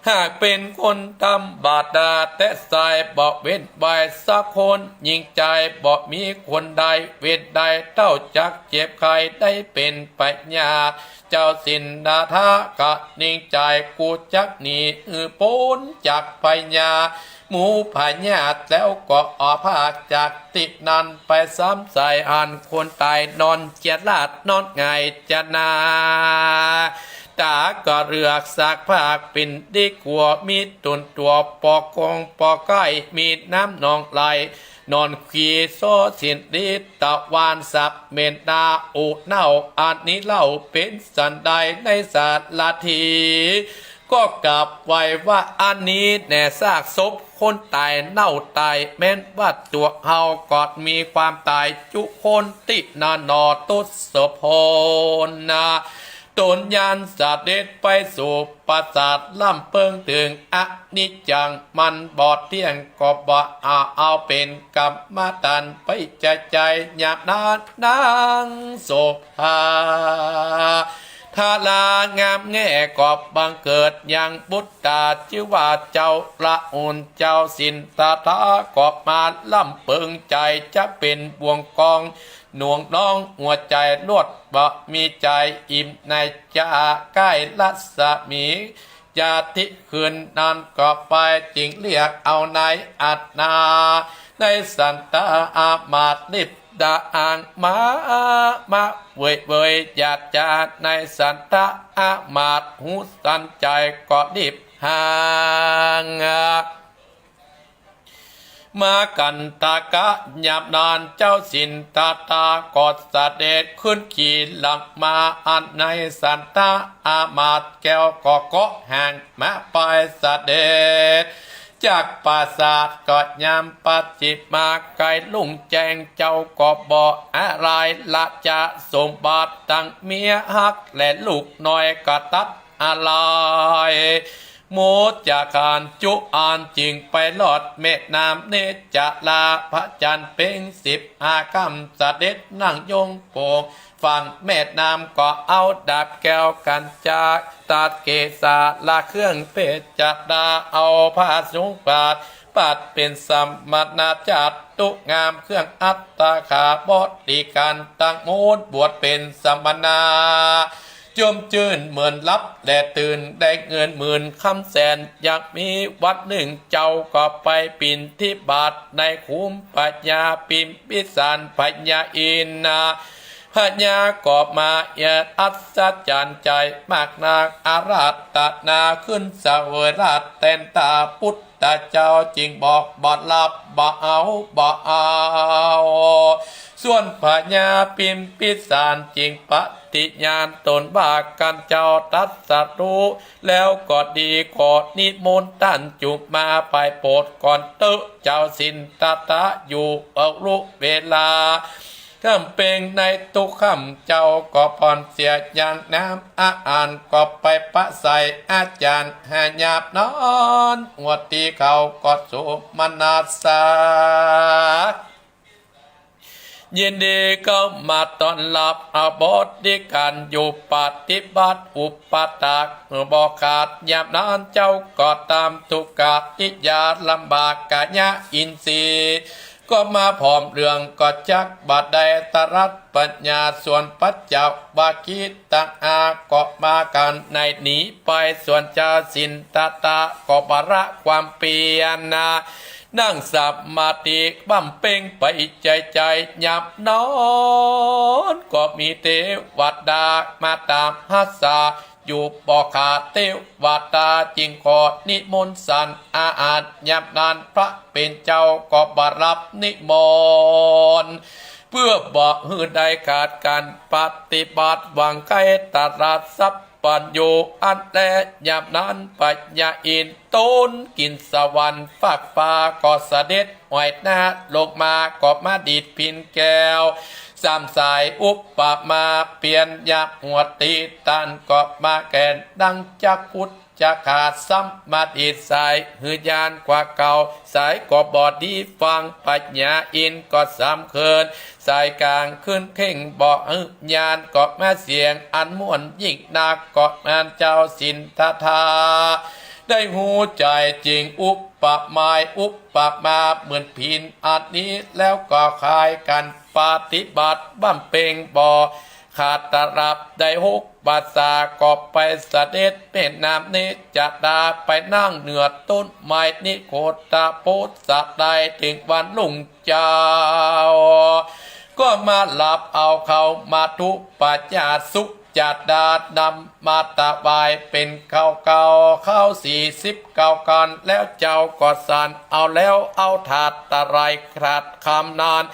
หากเป๋นคนธรรมดาแต๊ใส่ บ่เว้นไว้สักคน ยิ่งใจ๋บ่มีคนใดเว้นได้ เต้าจักเจ็บไข้ได้เป๋นพยาธิ เจ้าสินธัตถะก็นิ่งใจ๋ กูจักหนีหื้อป๊นจากพยาธิ หมู่พยาธิ แล้วก็เอาผ้าจากตี้นั้นไปสามใส่ อันคนต๋ายนอนเจียดราดนอนหงายจะนา ต๋าก็เลือกซักผ้าเป๋นดีกั๋ว มีตุ่นตั๋วปอกกงปอกไก้ มีน้ำหนองไหล นอนขี้โซสินดีตะวันสับเหม็นหน้า อุเน่าอันนี้เล่าเป๋นสันใด ในสารถีก็กราบไหว้ว่า อันนี้แหน่ซากศพคนต๋ายเน่าต๋าย แม้นว่าตั๋วเฮาก็มีความต๋ายจุคนตี้นาหนอ ทศพลนะ ต๋นยานเสด็จไปสู่ปราสาทล้ำเปิง เถิงอนิจจังมันบ่เตี้ยง ก็บ่อาเอาเป๋นกรรมฐานไปใจ๋ใจ๋ ยามนั้นนางโสภา ดารางามแง่ก็บังเกิดยังบุตรา จื้อว่าเจ้าละอุน เจ้าสินธัตถะก็มาล้ำเปิงใจ๋ จะเป๋นบ่วงกอง หน่วงน้องหัวใจ๋ลวด บ่มีใจ๋อิ่มใน จะใก้รัศมี จะตี้คืนนั้นก็ไป จึงเรียกเอาในอัตนา ในสันตะอามาตย์รีบดาอางมา มาเวยเวย อยากจะในสันตะอามาตย์ หูสันใจ๋ก็รีบห่าง มากันตะกะ ยามนั้นเจ้าสินธัตถะก็เสด็จขึ้นขี่หลังมา อันในสันตะอามาตย์แก้วก็เกาะห่างมาไปเสด็จ จากปราสาทก็ยามปัจฉิมา ใก้รุ่งแจ้ง เจ้าก็บ่อะไร ราชสมบัติตังเมียฮัก และลูกน้อยก็ตัดอะไร หมดจากการจุอัน จึงไปลอดแม่น้ำเนจจารา พระจันทร์เพ็งสิบห้าค่ำ เสด็จนั่งยงโปง ฝั่งแม่น้ำก็เอาดาบแก้วกัญจา ตัดเกศา ละเครื่องเพชฌดา เอาผ้าสงฆ์ปาด ปัดเป๋นสมณะจาตุงาม เครื่องอัตถกาบริขารตังหมด บวชเป๋นสมณะ จมจื้นเหมือนหลับและตื่น ได้เงินหมื่นคำแสน ยังมีวันนึ่งเจ้าก็ไปบิณฑบาตในขุมพญาพิมพิสาร พญาอินทร์นะ พญาก็มาเอียดอัศจรรย์ใจ๋มากนัก อาราธนาขึ้นเสวยราชแตนตา พุทธเจ้าจึงบอกบ่รับ บ่เอา บ่เอา ส่วนพญาพิมพิสารจึงปฏิญาณตนว่า คันเจ้าตรัสรู้แล้วก็ดี ขอนิมนต์ต้านจุมาไปโปรดก่อนเต๊อะ เจ้าสินธัตถะอยู่เอาลุเวลา ค่ำเพ็งในทุกค่ำ เจ้าก็ผ่อนเสียยังน้ำอาหาร ก็ไปปะใส่อาจารย์ หายาบนอน หัวตี้เขาก็โสมนัสสา ยินดีเข้ามาต้อนรับ เอาบริขารอยู่ปฏิบัติ อุปถากบ่ขาด ยามนั้นเจ้าก็ตามทุกขกิริยา ลำบากกายะอินทรีย์ ก็มาผอมเหลือง ก็จักบ่ได้ตรัสปริญญา ส่วนปัญจวัคคีย์ตังห้าก็มากันในหนีไป ส่วนเจ้าสินธัตถะก็บ่ละความเปียรนะ นั่งสมาธิบำเพ็งไปใจ๋ใจ๋ ยามนั้นก็มีเทวดามาตามหาสา อยู่บ่ขาด เทวดาจึงขอนิมนต์ฉันอาหาร ยามนั้นพระเป๋นเจ้าก็บ่รับนิมนต์ เพื่อบ่หื้อได้ขาดการปฏิบัติ หวังใค่ตรัสสัพพัญญู อันแล ยามนั้นพญาอินทร์ ตนกินสวรรค์ฟากฟ้า ก็เสด็จห้อยหน้าลงมา ก็มาดีดพิณแก้ว สามสายอุปมา เปรียบยามหัวตี้ ต้านก็มาแก่นดังจักขุดจักขาด สามมาดีดสายหื้อญาณกว่าเก่า สายก็บ่ดีฟัง พญาอินทร์ก็สามเคิน สายกลางขึ้นเข่งบ่หื้อญาณ ก็มาเสียงอันม่วนยิ่งนัก ก็แม่นเจ้าสินธัตถะ ได้ฮู้ใจ๋จริง อุปมาอุปมาเหมือนผิน อันนี้แล้วก็คล้ายกั๋น ปฏิบัติบำเพ็งบ่ขาดตะหลับ ได้หกพรรษาก็ไปเสด็จแม่น้ำเนจจา ไปนั่งเหนือต้นไม้นิโคฏะโพธิ์สัตว์ ได้เถิงวันรุ่งเจ๊า ก็มาหลับเอาข้าวมัทุปัญญาสุจาตานำมาถวายเป๋นข้าวเก่า ข้าวสี่สิบเก้าก้อน แล้วเจ้าก็สันเอาแล้วเอาถาดตะไลถาดคำนั้น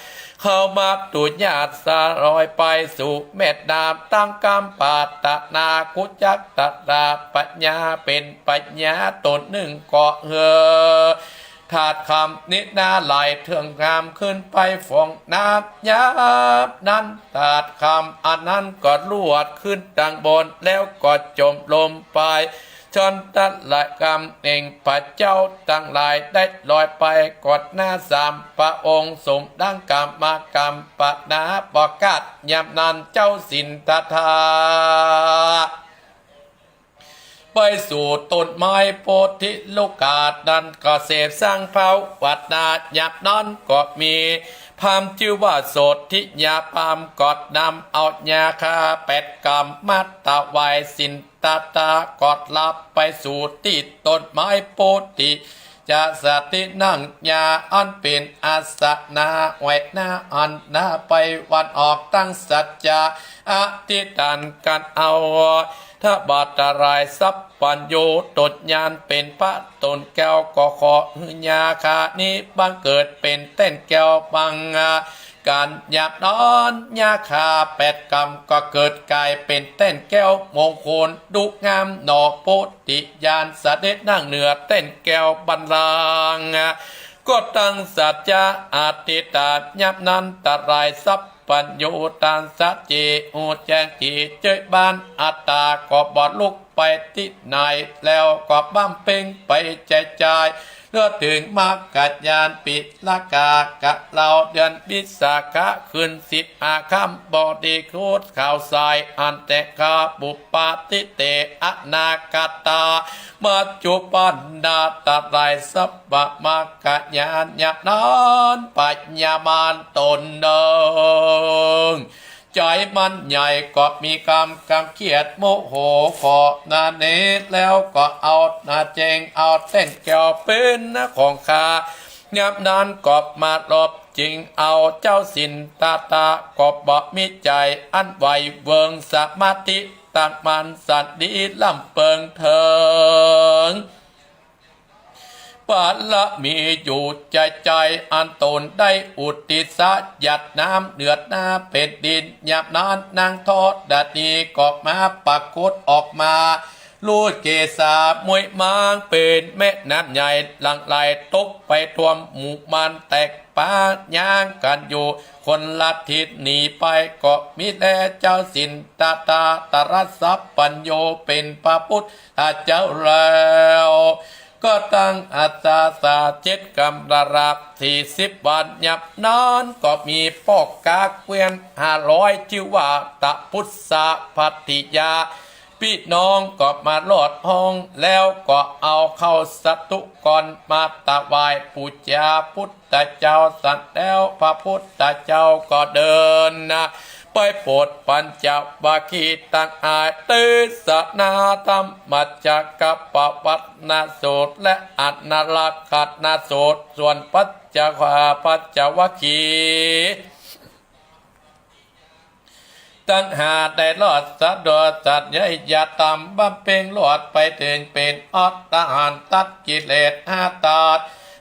ข้าวมัทุญาติสลอยไปสู่แม่น้ำ ตั้งกำปรารถนา กุจักตะตาปัญญาเป๋นปัญญาต๋นนึ่งก็เฮอ ถาดคำนี้นาไหลเถิงงามขึ้นไปฝ่องน้ำ ยามนั้นถาดคำอันนั้นก็ลวดขึ้นตังบน แล้วก็จมลงไป ฉันทรกำแห่งพระเจ้าตังหลายได้ลอยไปก่อนหน้าสามพระองค์ สมดังกำมากำปนาประกาศ ยามนั้นเจ้าสิทธัตถะ ไปสู่ต้นไม้โพธิโลกานั้นก็เสพสังภาวนา ยามนั้นก็มีพราหมณ์จื้อว่าโสธิยาพราหมณ์ ก็นำเอายาคาแปดกำมาถวายสิทธัตถะ ก็หลับไปสู่ตี้ต้นไม้โพธิ จะสถิตนั่งยาอันเป๋นอาสนะไว้หน้าอันหน้าไปวันออก ตั้งสัจจะอธิษฐานกั๋นเอา ถ้าบาทรายสัพพัญญูตนญาณเป๋นพระตนแก้ว ก็ขอหื้อยาคานี้บังเกิดเป๋นแต้นแก้วบัง กั๋น ยามนั้นยาคาแปดกำก็เกิดก๋ายเป๋นแต้นแก้วมงคลดุงามหนอ โพธิญาณเสด็จนั่งเหนือแต้นแก้วบัลลังก์ ก็ตั้งสัจจะอธิษฐาน ยามนั้นตะไลสัพพัญญูตังสัจจิ ฮู้แจ้งจิตเจิยบ้านอัตตา ก็บ่ลุกไปตี้ไหน แล้วก็บำเพ็งไปใจ๋ๆ เมื่อเถิงมรรคญาณปิลกาก็เล่า เดือนวิสาขะคืนสิบห้าค่ำ บริโภคข้าวสายอันแตกข้า ปุปปาทิเต อนาคตา ปัจจุบันนา ตะไลสัพพะมรรคญาณ ยามนั้นพญามารต๋นนึ่ง ใจ๋มันใหญ่ก็มีความกังเคียดโมโห ก็นาเนรแล้วก็เอานาแจ้งเอาแต้นแก้วเป๋นของข้า ยามนั้นก็มาลบจิงเอา เจ้าสิทธัตถะก็บ่มีใจ๋อันไหวเวิง สมาธิตั้งมั่นสันติล้ำเปิงเถิง บารมีอยู่ใจ๋ๆ อันต๋นได้อุทิศหยาดน้ำเหนือหน้าแผ่นดิน ยามนั้นนางธรณีก็มาปรากฏออกมา ลูดเกศาม้วยม้างเป๋นแม่น้ำใหญ่หลั่งไหลตกไปท่วมหมู่มารแตกปา ย่างกั๋นอยู่คนละทิศหนีไป ก็มีแลเจ้าสิทธัตถะ ตรัสสัพพัญญูเป๋นพระพุทธเจ้าแล้ว ก็ตั้งอัสสาเจ็ดกำราบสี่สิบวัน ยามนั้นก็มีป้อก๊าเกวียนห้าร้อย จื้อว่าตะปุสสะภัททิยา ปี้น้องก็มาลอดห้อง แล้วก็เอาข้าวสาธุกรมาถวายปู๋จาพุทธเจ้าสันแล้ว พระพุทธเจ้าก็เดินนะ ไปโปรดปัญจวัคคีย์ตังหลาย เตสนาธรรมจักกัปปวัตนสูตร และอนาลักขณสูตร ส่วนปัญจ ปัญจวัคคีย์ตังห้าได้รอดสัตว์โดยสัตว์ยยธรรม บำเพ็งรอดไปเถิงเป๋นอรหันต์ ตัดกิเลสห้าตัด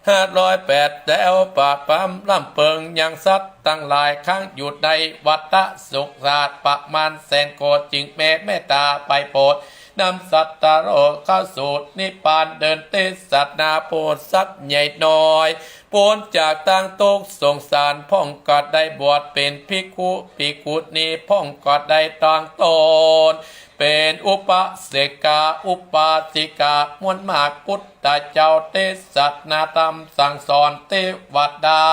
ห้าร้อยแปด แล้วปราบปรามล้ำเปิงยังสัตว์ตังหลาย ค้างอยู่ในวัฏสงสารประมาณแสนโกฏ จึงแผ่เมตตาไปโปรดนำสัตว์โลกเข้าสู่นิพพาน เดินเตสนาโปรดสัตว์ใหญ่น้อย ป๊นจากตังทุกข์สงสาร พ่องก็ได้บวชเป๋นภิกขุ ภิกขุณี พ่องก็ได้ตั้งต๋นเป๋นอุปาสกา อุปาสิกา มวลมาก พุทธเจ้าเตสนาธรรมสั่งสอนเตวดา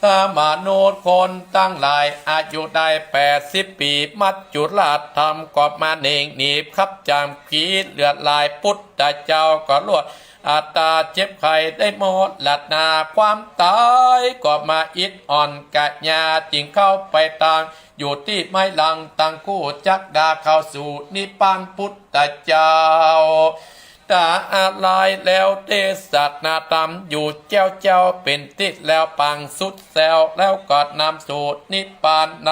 ถ้ามนุษย์คนตังหลายอายุได้แปดสิบปี๋ มัจจุราชธรรมก็มาเน่งหนีบขับจ๋ำขีเลือดไหล ปุทธเจ้าก็รวดอัตตาเจ็บไข้ได้มรณา ความต๋ายก็มาอิดอ่อนกะยา จึงเข้าไปตั้งอยู่ตี้ไม้หลังตังคู่ จักดาเข้าสู่นิพพาน ปุทธเจ้า ต๋าอาลัยแล้วเตสนาธรรมอยู่แจ้วแจ้ว เป๋นตี้แล้วปางสุดแซว แล้วก็นำสู่นิพพานใน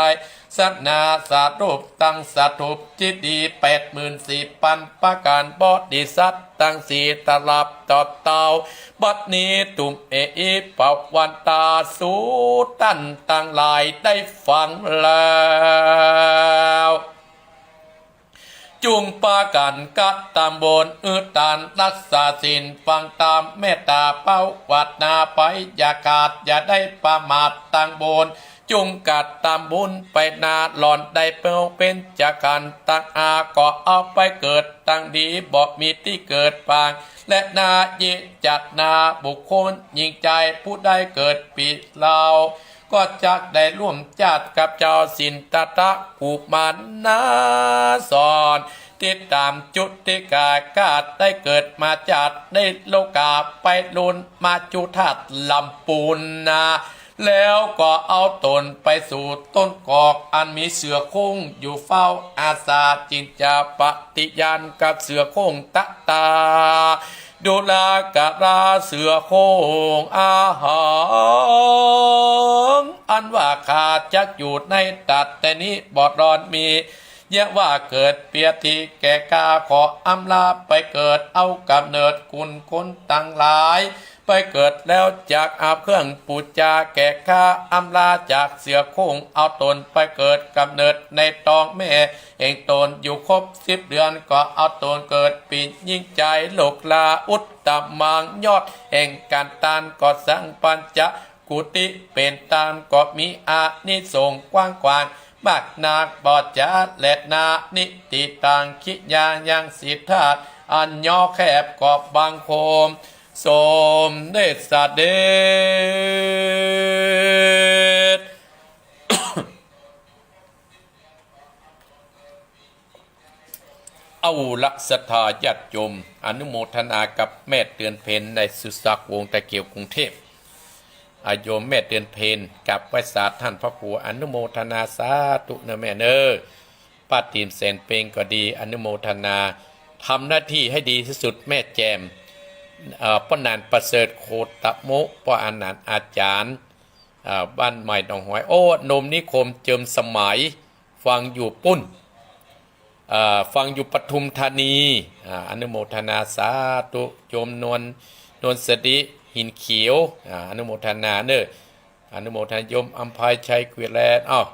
สนาสารูปตังสถูป จิตดีแปดหมื่นสี่ปันประก๋าน บริษัทตังสี่ตลับต่อเต้า บัดนี้ตุมเอหิภวันตา สูต้านตังหลายได้ฟังแล้ว จุ่งปากั๋นกระตำบุญ อื้อตานรักษาศีล ฟังธรรมเมตตาภาวนาไป อย่าขาดอย่าได้ประมาทตังบุญ จุ่งกระตำบุญไปนา หล่อนได้เป๋นจักขันตังอา ก็เอาไปเกิดตังดี บ่มีตี้เกิดปาง และนายิจจานาบุคคล ยิ่งใจ๋ผู้ได้เกิดปี๋เล่า ก็จักได้ร่วมจาติกับเจ้าสิทธัตถะกุมารนา สอนติดต๋ามจุติกา ก๋าดได้เกิดมาจาติในโลก๋า ไปลุนมาจุฑาตุลำปูนนา แล้วก็เอาต๋นไปสู่ต้นกอก อันมีเสือโคร่งอยู่เฝ้าอาสา จึงจะปฏิญาณกับเสือโคร่งตะตา ดูราการาเสือโคร่งอาหัง อันว่าข้าจักอยู่ในตรัสแต่นี้บ่หล่อนมี เยียะว่าเกิดเปียรติแก่ข้า ขออำลาไปเกิด เอาก๋ำเนิดกุลคนตังหลาย ไปเกิดแล้วจักเอาเครื่องปู๋จาแก่ข้า อำลาจากเสือโคร่ง เอาต๋นไปเกิดก๋ำเนิดในต๊องแม่ แห่งต๋นอยู่ครบสิบเดือน ก็เอาต๋นเกิดเป๋นญิงใจ๋ โลกราอุตตมัง ยอดแห่งก๋านตาน ก็สร้างปัญจกุฏิเป๋นตาน ก็มีอานิสงส์กว้างขวางมากนัก บ่จ๋าแลนา นิติตัง กิริยายังสิทธัตถะ อันย่อแคบ ก็บังคมสมเด็จเสด็จ เอาละศรัทธาญาติโยม อนุโมทนากับแม่เดือนเพ็ญในสุสานวงศ์ตะเกียวกรุงเทพฯ อ่ะ โยมแม่เดือนเพ็ญ กราบไหว้สาท่านพระครู อนุโมทนาสาธุเน่อแม่เน่อ ป้าติ๋มแสนเปงก็ดี อนุโมทนา ทำหน้าที่ให้ดีที่สุดแม่แจ่ม เอ่อ ป้อหนานประเสริฐโคตโม ป้อหนานอาจ๋ารย์ อ่า บ้านใหม่หนองหอย โอ้ นมนิคมเจิมสมัย ฟังอยู่ปุ้น อ่า ฟังอยู่ปทุมธานี อ่า อนุโมทนาสาธุ โยมนวล นวลสดิ หินเขียว อ่า อนุโมทนาเน่อ อนุโมทนา โยมอำไพชัย กรีนแลนด์ อ้าว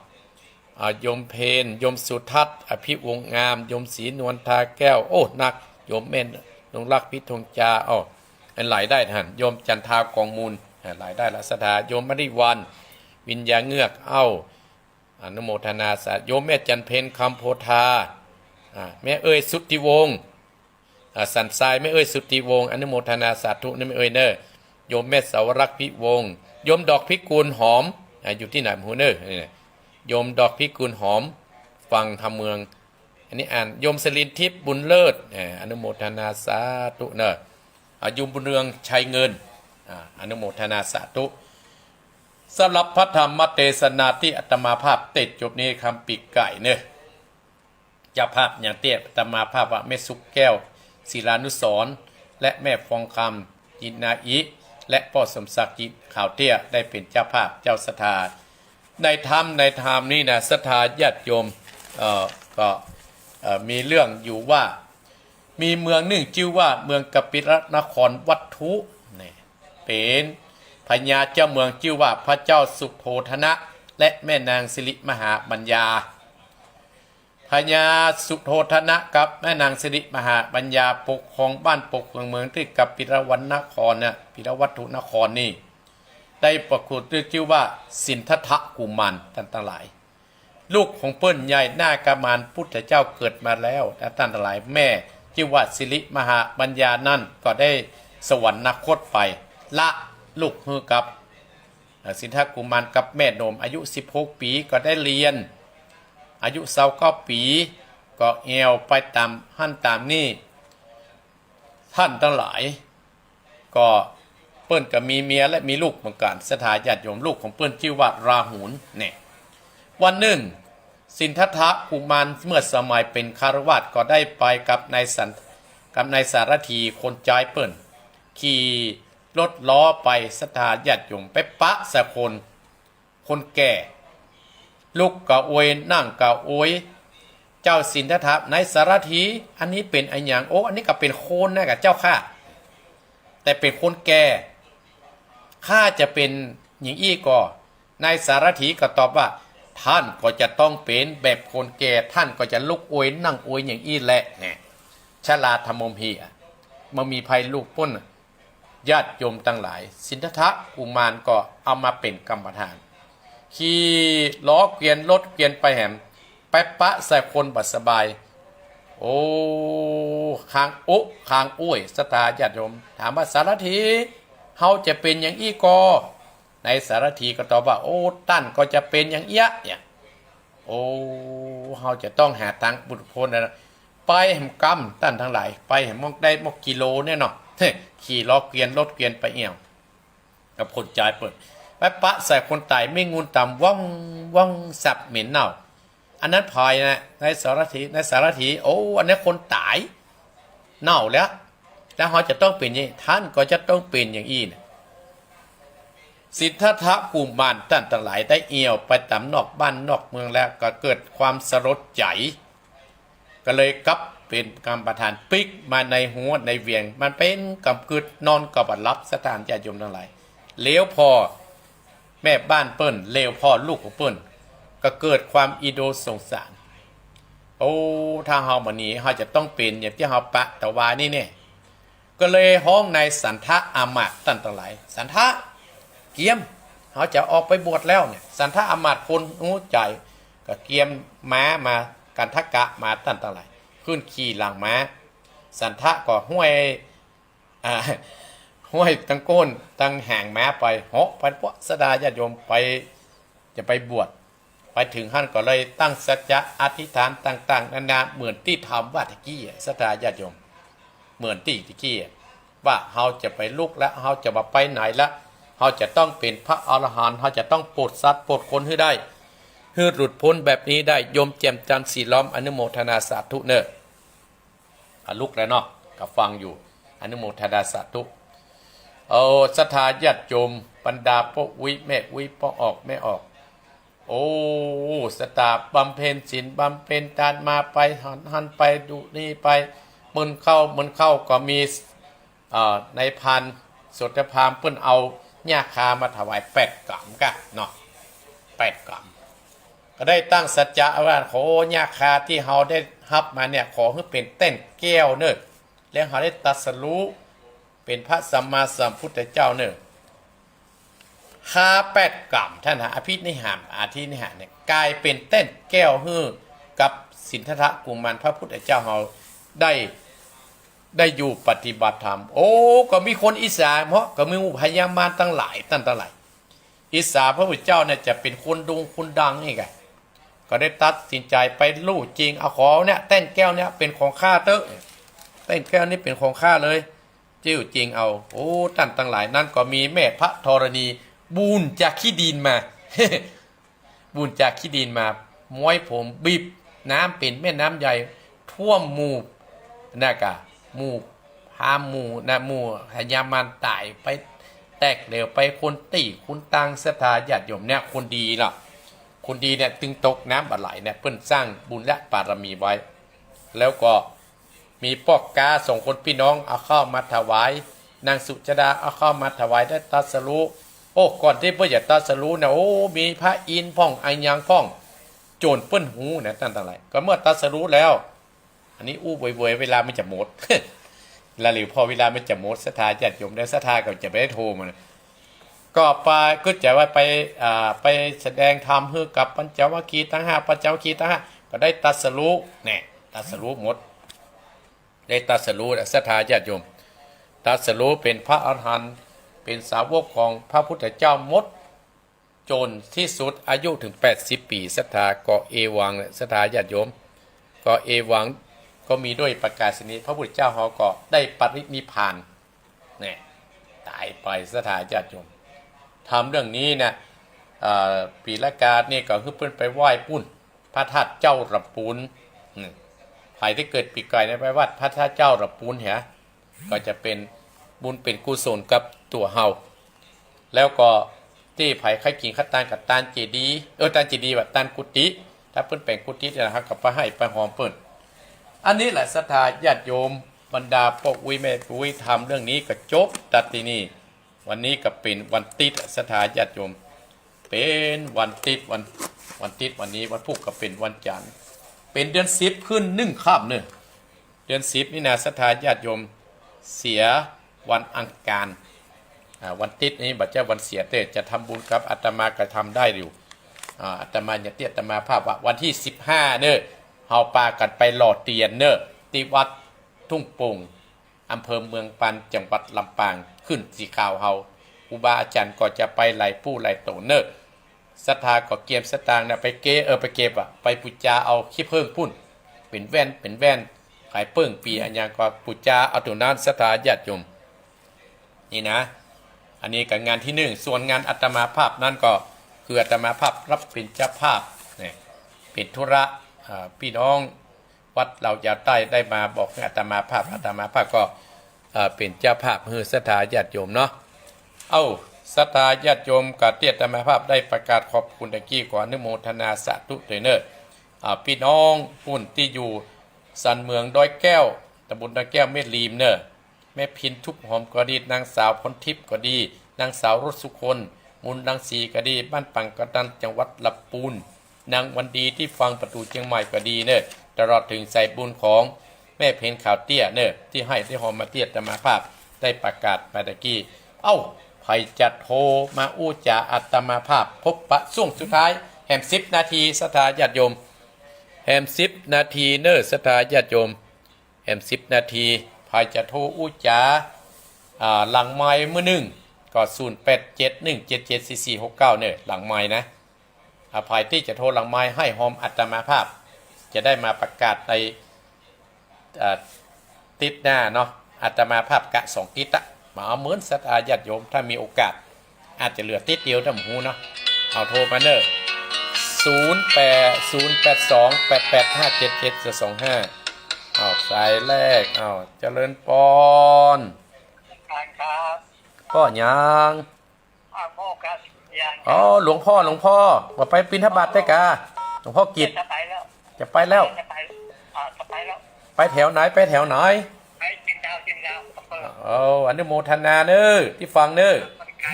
อ่า โยมเพ็ญ โยมสุทัศน์ อภิวงศ์งาม โยมศรีนวล ทาแก้ว โอ้ นัก โยมแม่นงรัก พิทงจา อ้าว อันหลายได้ท่าน โยมจันทา กองมูล อ่า หลายได้ละศรัทธา โยมมริวรรณ วิญญาเงือก เอ้า อนุโมทนาสา โยมแม่จันเพ็ญ คำโพธา อ่า แม่เอ้ย สุทธิวงศ์ อ่า สันทราย แม่เอ้ย สุทธิวงศ์ อนุโมทนาสาธุนะแม่เอ้ยเน่อ โยมแม่สาวรักษ์ พิวงศ์ โยมดอกพิกุลหอม อ่า อยู่ตี้ไหนบ่ฮู้เน่อ นี่นะ โยมดอกพิกุลหอม ฟังธรรมเมือง อันนี้อ่าน โยมสลินทิพย์ บุญเลิศ อ่า อนุโมทนาสาธุเน่อ อ่า โยมบุญเรือง ชัยเงิน อ่า อนุโมทนาสาธุ สำหรับพระธรรมเตสนาตี้อาตมาภาพเตสน์จบในค่ำปี๋ไก่เน่อ เจ้าภาพอย่างตี้อาตมาภาพว่าแม่สุขแก้ว ศิลานุสรณ์ และแม่ฟองคำ จินนาอิ และป้อสมศักดิ์ จิตขาวเตี้ย ได้เป๋นเจ้าภาพเจ้าศรัทธา ในธรรม ในธรรมนี้นะ ศรัทธาญาติโยม เอ่อ ก็ เอ่อ มีเรื่องอยู่ว่า มีเมืองนึ่งจื้อว่าเมืองกบิลนครวัตถุ นี่ เป๋นพญาเจ้าเมืองจื้อว่าพระเจ้าสุโธทนะ และแม่นางสิริมหาปัญญา พญาสุโธทนะกับแม่นางสิริมหาปัญญาปกครองบ้านปกครองเมืองตี้กบิลวันนครเนี่ย ปิลวัตถุนครนี่ ได้ประกฏตี้จื้อว่าสิทธัตถกุมาร ต้านตังหลาย ลูกของเปิ้นใหญ่หน้ากมานพุทธเจ้าเกิดมาแล้ว และต้านตังหลาย แม่จื้อว่าสิริมหาปัญญานั้นก็ได้สวรรคตไป ละลูกหื้อกับ สิทธัตถกุมารกับแม่นม อายุสิบหกปี๋ก็ได้เฮียน อายุซาวเก้าปี๋ก็แอ่วไปต๋ามหั้นต๋ามนี่ ต้านตังหลาย ก็เปิ้นก็มีเมียและมีลูกเหมือนกั๋น ศรัทธาญาติโยม ลูกของเปิ้นจื้อว่าราหุลเนี่ย วันนึ่ง สิทธัตถกุมารเมื่อสมัยเป๋นฆราวาสก็ได้ไปกับนายสัน กับนายสารถีคนใจ๊เปิ้น ขี่รถล้อไป ศรัทธาญาติโยม ไปปะใส่คน คนแก่ ลุกก็อวย นั่งก็อวย เจ้าสิทธัตถะ นายสารถี อันนี้เป๋นอะหยัง โอ้ อันนี้ก็เป๋นคนนะกะเจ้าข้า แต่เป๋นคนแก่ ข้าจะเป๋นอย่างอี้ก่อ นายสารถีก็ตอบว่า ต้านก็จะต้องเป๋นแบบคนแก่ ต้านก็จะลุกอวย นั่งอวยอย่างอี้แหละ เนี่ย ชราธัมโมมหิ บ่มีใผลูกเปิ้น ญาติโยมตังหลาย สิทธัตถกุมารก็เอามาเป๋นกรรมธาร ขี่ล้อเกวียนรถเกวียนไปแหม ไปปะใส่คนบ่สบาย โอ้ คางอุคางอ้วย ศรัทธาญาติโยม ถามว่า สารถี เฮาจะเป๋นอย่างอี้ก่อ นายสารถีก็ตอบว่า โอ้ ต้านก็จะเป๋นอย่างเอี้ย เนี่ย โอ้ เฮาจะต้องหาตางหลุดป๊นนะ ไปแหมกำ ต้านตังหลาย ไปแหมมอกได้มอกกิโลเนี่ยเนาะ ขี่ล้อเกวียนรถเกวียนไปแอ่ว กับคนใจ๊เปิ้น ไปปะใส่คนต๋าย มีงูต่ำว่องว่องสับเหม็นเน่า อันนั้นใผนะ นายสารถี นายสารถี โอ้ อันนั้นคนต๋าย เน่าแล้ว แล้วเฮาจะต้องเป๋นอย่างอี้ ต้านก็จะต้องเป๋นอย่างอี้นะ สิทธัตถกุมาร ต้านตังหลาย ได้แอ่วไปต๋ามนอกบ้านนอกเมืองแล้ว ก็เกิดความสลดใจ๋ ก็เลยกลับเป๋นกรรมธารปิ๊กมาในหัวในเวียง มันเป๋นกำกึ๊ด นอนก็บ่หลับ ศรัทธาญาติโยมตังหลาย เหลียวผ่อแม่บ้านเปิ้น เหลียวผ่อลูกของเปิ้น ก็เกิดความอินดูสงสาร โอ้ ถ้าเฮาบ่หนี เฮาจะต้องเป๋นอย่างตี้เฮาปะตะวานี่แน่ ก็เลยฮ้องนายสันทะอามาตย์ ต้านตังหลาย สันทะ เกียม เฮาจะออกไปบวชแล้วเนี่ย สันทะอามาตย์คนฮู้ใจ๋ ก็เกียมม้ามา กันทกะมา ต้านตังหลาย ขึ้นขี่หลังม้า สันทะก็ห้อย อ่า ห้อยตังโก้นตังหางม้าไป เหาะไป ปะ ศรัทธาญาติโยม ไป จะไปบวช ไปเถิงหั้นก็เลยตั้งสัจจะอธิษฐานต่างๆ นานา เหมือนตี้ถามว่าตะกี้อะ ศรัทธาญาติโยม เหมือนตี้ตะกี้อะ ว่าเฮาจะไปลุกแล้ว เฮาจะบ่ไปไหนแล้ว เฮาจะต้องเป๋นพระอรหันต์ เฮาจะต้องปลดสัตว์ปลดคนหื้อได้ หื้อหลุดป๊นแบบนี้ได้ โยมแจ่มจันทร์ ศรีล้อม อนุโมทนาสาธุเน่อ อ่ะ ลุกแล้วเนาะ ก็ฟังอยู่ อนุโมทนาสาธุ เอา ศรัทธาญาติโยม บรรดาป้ออุ๊ยแม่อุ๊ย ป้อออกแม่ออก โอ้ ศรัทธาบำเพ็ญศีลบำเพ็ญทานมาไป หัน หันไปดูนี่ไป มื้อเข้า มื้อเข้าก็มี เอ่อ นายพรานโสตพราหมณ์เปิ้นเอาหญ้าคามาถวายแปดก๋ำก่ะเนาะ แปดก๋ำ ก็ได้ตั้งสัจจะว่า โห หญ้าคาตี้เฮาได้ฮับมาเนี่ย ขอหื้อเป๋นแต้นแก้วเน่อ แล้วเฮาได้ตรัสรู้เป๋นพระสัมมาสัมพุทธเจ้าเน่อ คาแปดก๋ำ ต้านหา อภินิหาร อธินิหารเนี่ย ก๋ายเป๋นแต้นแก้วหื้อกับสิทธัตถกุมาร พระพุทธเจ้าเฮาได้ ได้อยู่ปฏิบัติธรรม โอ้ ก็มีคนอิจฉา เพราะก็มีหมู่พญามารตังหลาย ต้านตังหลาย อิจฉาพระพุทธเจ้าเนี่ยจะเป๋นคนโด่งคนดังนี่ไง ก็ได้ตัดสินใจ๋ไปลู่จิง เอา ขอเนี่ย แต้นแก้วเนี่ยเป๋นของข้าเต๊อะ แต้นแก้วนี้เป๋นของข้าเลย ลู่จิงเอา โอ้ ต้านตังหลาย นั้นก็มีแม่พระธรณี บุญจากขี้ดินมา บุญจากขี้ดินมา ม้วยผมบีบ น้ำเป๋นแม่น้ำใหญ่ ท่วมหมู่ นะกะ หมู่พราหมณ์ หมู่นะ หมู่พญามารต๋ายไป แตกเหลวไป คนตี้คนตาง ศรัทธาญาติโยมเนี่ย คนดีล่ะ คนดีเนี่ย ตึงตกน้ำบ่ไหลเนี่ย เปิ้นสร้างบุญและบารมีไว้ แล้วก็ มีป้อก๊าสองคนปี้น้องเอาข้าวมาถวาย นางสุชาดาเอาข้าวมาถวายได้ตรัสรู้ โอ้ ก่อนตี้เปิ้นจะตรัสรู้เนี่ย โอ้ มีพระอินทร์พ่อง อะหยังพ่อง จ๋นเปิ้นฮู้นะ ต้านตังหลาย ก็เมื่อตรัสรู้แล้ว อันนี้อู้เวยๆ เวลามันจะหมด ละหลิวผ่อเวลามันจะหมด ศรัทธาญาติโยมเน่อ ศรัทธาก็จะบ่ได้โทรมา ก็ไป กึ๊ดใจ๋ว่าไป อ่า ไปแสดงธรรมหื้อกับปัญจวัคคีย์ตังห้า ปัญจวัคคีย์ตังห้า ก็ได้ตรัสรู้ แน่ ตรัสรู้หมด ได้ตรัสรู้นะ ศรัทธาญาติโยม ตรัสรู้เป๋นพระอรหันต์ เป๋นสาวกของพระพุทธเจ้าหมด จ๋นตี้สุด อายุเถิงแปดสิบปี๋ ศรัทธาก็เอวัง ศรัทธาญาติโยม ก็เอวัง ก็มีด้วยประการฉะนี้ พระพุทธเจ้าเฮาก็ได้ปรินิพพาน เนี่ย ต๋ายไป ศรัทธาญาติโยม ธรรมเรื่องนี้นะ เอ่อ ปี๋ละกาดนี่ก็คือเปิ้นไปไหว้ปู๊น พระธาตุเจ้าละปูน อืม ใผตี้เกิดปี๋ก๋อยนะ ไปวัดพระธาตุเจ้าละปูนเหีย ก็จะเป๋นบุญเป๋นกุศลกับตั๋วเฮา แล้วก็ตี้ใผใค่กิ๋นข้าวตานก็ตานเจดีย์ เออ ตานเจดีย์ว่าตานกุฏิ ถ้าเปิ้นแป๋งกุฏินะ เฮาก็ไปไหว้ไปหอมเปิ้น อันนี้แหละศรัทธาญาติโยม บรรดาป้ออุ๊ยแม่อุ๊ย ธรรมเรื่องนี้ก็จบตั๊ดตี้นี่ วันนี้ก็เป๋นวันติ๊ด ศรัทธาญาติโยม เป๋นวันติ๊ด วัน วันติ๊ด วันนี้วันพูกก็เป๋นวันจั๋นทร์ เป๋นเดือนสิบขึ้นหนึ่งค่ำเน่อ เดือนสิบนี่นะ ศรัทธาญาติโยม เสียวันอังคาร อ่า วันติ๊ดนี่บ่ใจ้วันเสียเต๊อะ จะทำบุญกับอาตมาก็ทำได้อยู่ อ่า อาตมาจะเตี้ยอาตมาภาพว่าวันตี้สิบห้าเน่อ เฮาปากั๋นไปหล่อเตียนเน่อ ตี้วัดทุ่งโป่ง อำเภอเมืองปาน จังหวัดลำปาง ขึ้นสีขาวเฮา ครูบาอาจ๋ารย์ก็จะไปหลายผู้หลายต๋นเน่อ ศรัทธาก็เกียมสตางค์นะ ไปเก เออ ไปเก็บอะ ไปปู๋จาเอาขี้เผิ้งปู๊น เป๋นแว่น เป๋นแว่น ขายเปิ้งปี๋อะหยังก็ปู๋จาเอาตั๋วนั้น ศรัทธาญาติโยม นี่นะ อันนี้ก็งานตี้หนึ่ง ส่วนงานอาตมาภาพนั้นก็คืออาตมาภาพรับเป๋นเจ้าภาพเนี่ย เป๋นธุระ อ่า ปี้น้อง วัดเหล่ายาวใต้ได้มาบอกหื้ออาตมาภาพ อาตมาภาพก็ เอ่อ เป๋นเจ้าภาพหื้อศรัทธาญาติโยมเนาะ เอ้า ศรัทธาญาติโยม ก็ตี้อาตมาภาพได้ประกาศขอบคุณตะกี้ ขออนุโมทนาสาธุตวยเน่อ อ่า ปี้น้องปู๊นตี้อยู่สันเหมืองดอยแก้ว ตำบลดอยแก้ว แม่ริมเน่อ แม่พิน ทุบหอมก็ดี นางสาวพรทิพย์ก็ดี นางสาวรสสุคน มูลรังสีก็ดี บ้านปังกะดัน จังหวัดลำปูน นางวันดีตี้ฟังประตู๋เจียงใหม่ก็ดีเน่อ ตลอดเถิงสายบุญของแม่เพ็ญขาวเตี้ยเน่อ ตี้หื้อตี้หอมมาตี้อาตมาภาพได้ประกาศไปตะกี้ เอ้า ใผจะโทรมาอู้จ๋าอาตมาภาพ พบปะช่วงสุดท้าย แหมสิบนาที ศรัทธาญาติโยม แหมสิบนาทีเน่อ ศรัทธาญาติโยม แหมสิบนาที ใผจะโทรอู้จ๋า อ่า หลังไมค์มื้อนึ่ง ก็ ศูนย์แปดเจ็ด หนึ่งเจ็ดเจ็ด สี่สี่หกเก้า เน่อ หลังไมค์นะ อ่า ใผตี้จะโทรหลังไมค์หื้อหอมอาตมาภาพ จะได้มาประกาศใน เอ่อ ติ๊ดหน้าเนาะ อาตมาภาพกะสองติ๊ดอะ มาเอาเหมือนศรัทธาญาติโยม ถ้ามีโอกาส อาจจะเหลือติ๊ดเดียว ต้ำบ่ฮู้เนาะ เอาโทรมาเน่อ ศูนย์แปด ศูนย์แปดสอง แปดแปดห้าเจ็ดเจ็ดสองห้า เอาสายแรก เอา เจริญปอน ครับ ป้อหยัง อ้าว พ่อครับ ยังครับ อ๋อ หลวงพ่อ หลวงพ่อ ว่าไปบิณฑบาตได้กา หลวงพ่อกิตติ์ จะไปแล้ว จะไปแล้ว จะไป อ่า จะไปแล้ว ไปแถวไหน ไปแถวไหน ไปเชียงดาว เชียงดาว อำเภอ เอา อนุโมทนาเน่อ ตี้ฟังเน่อ ครั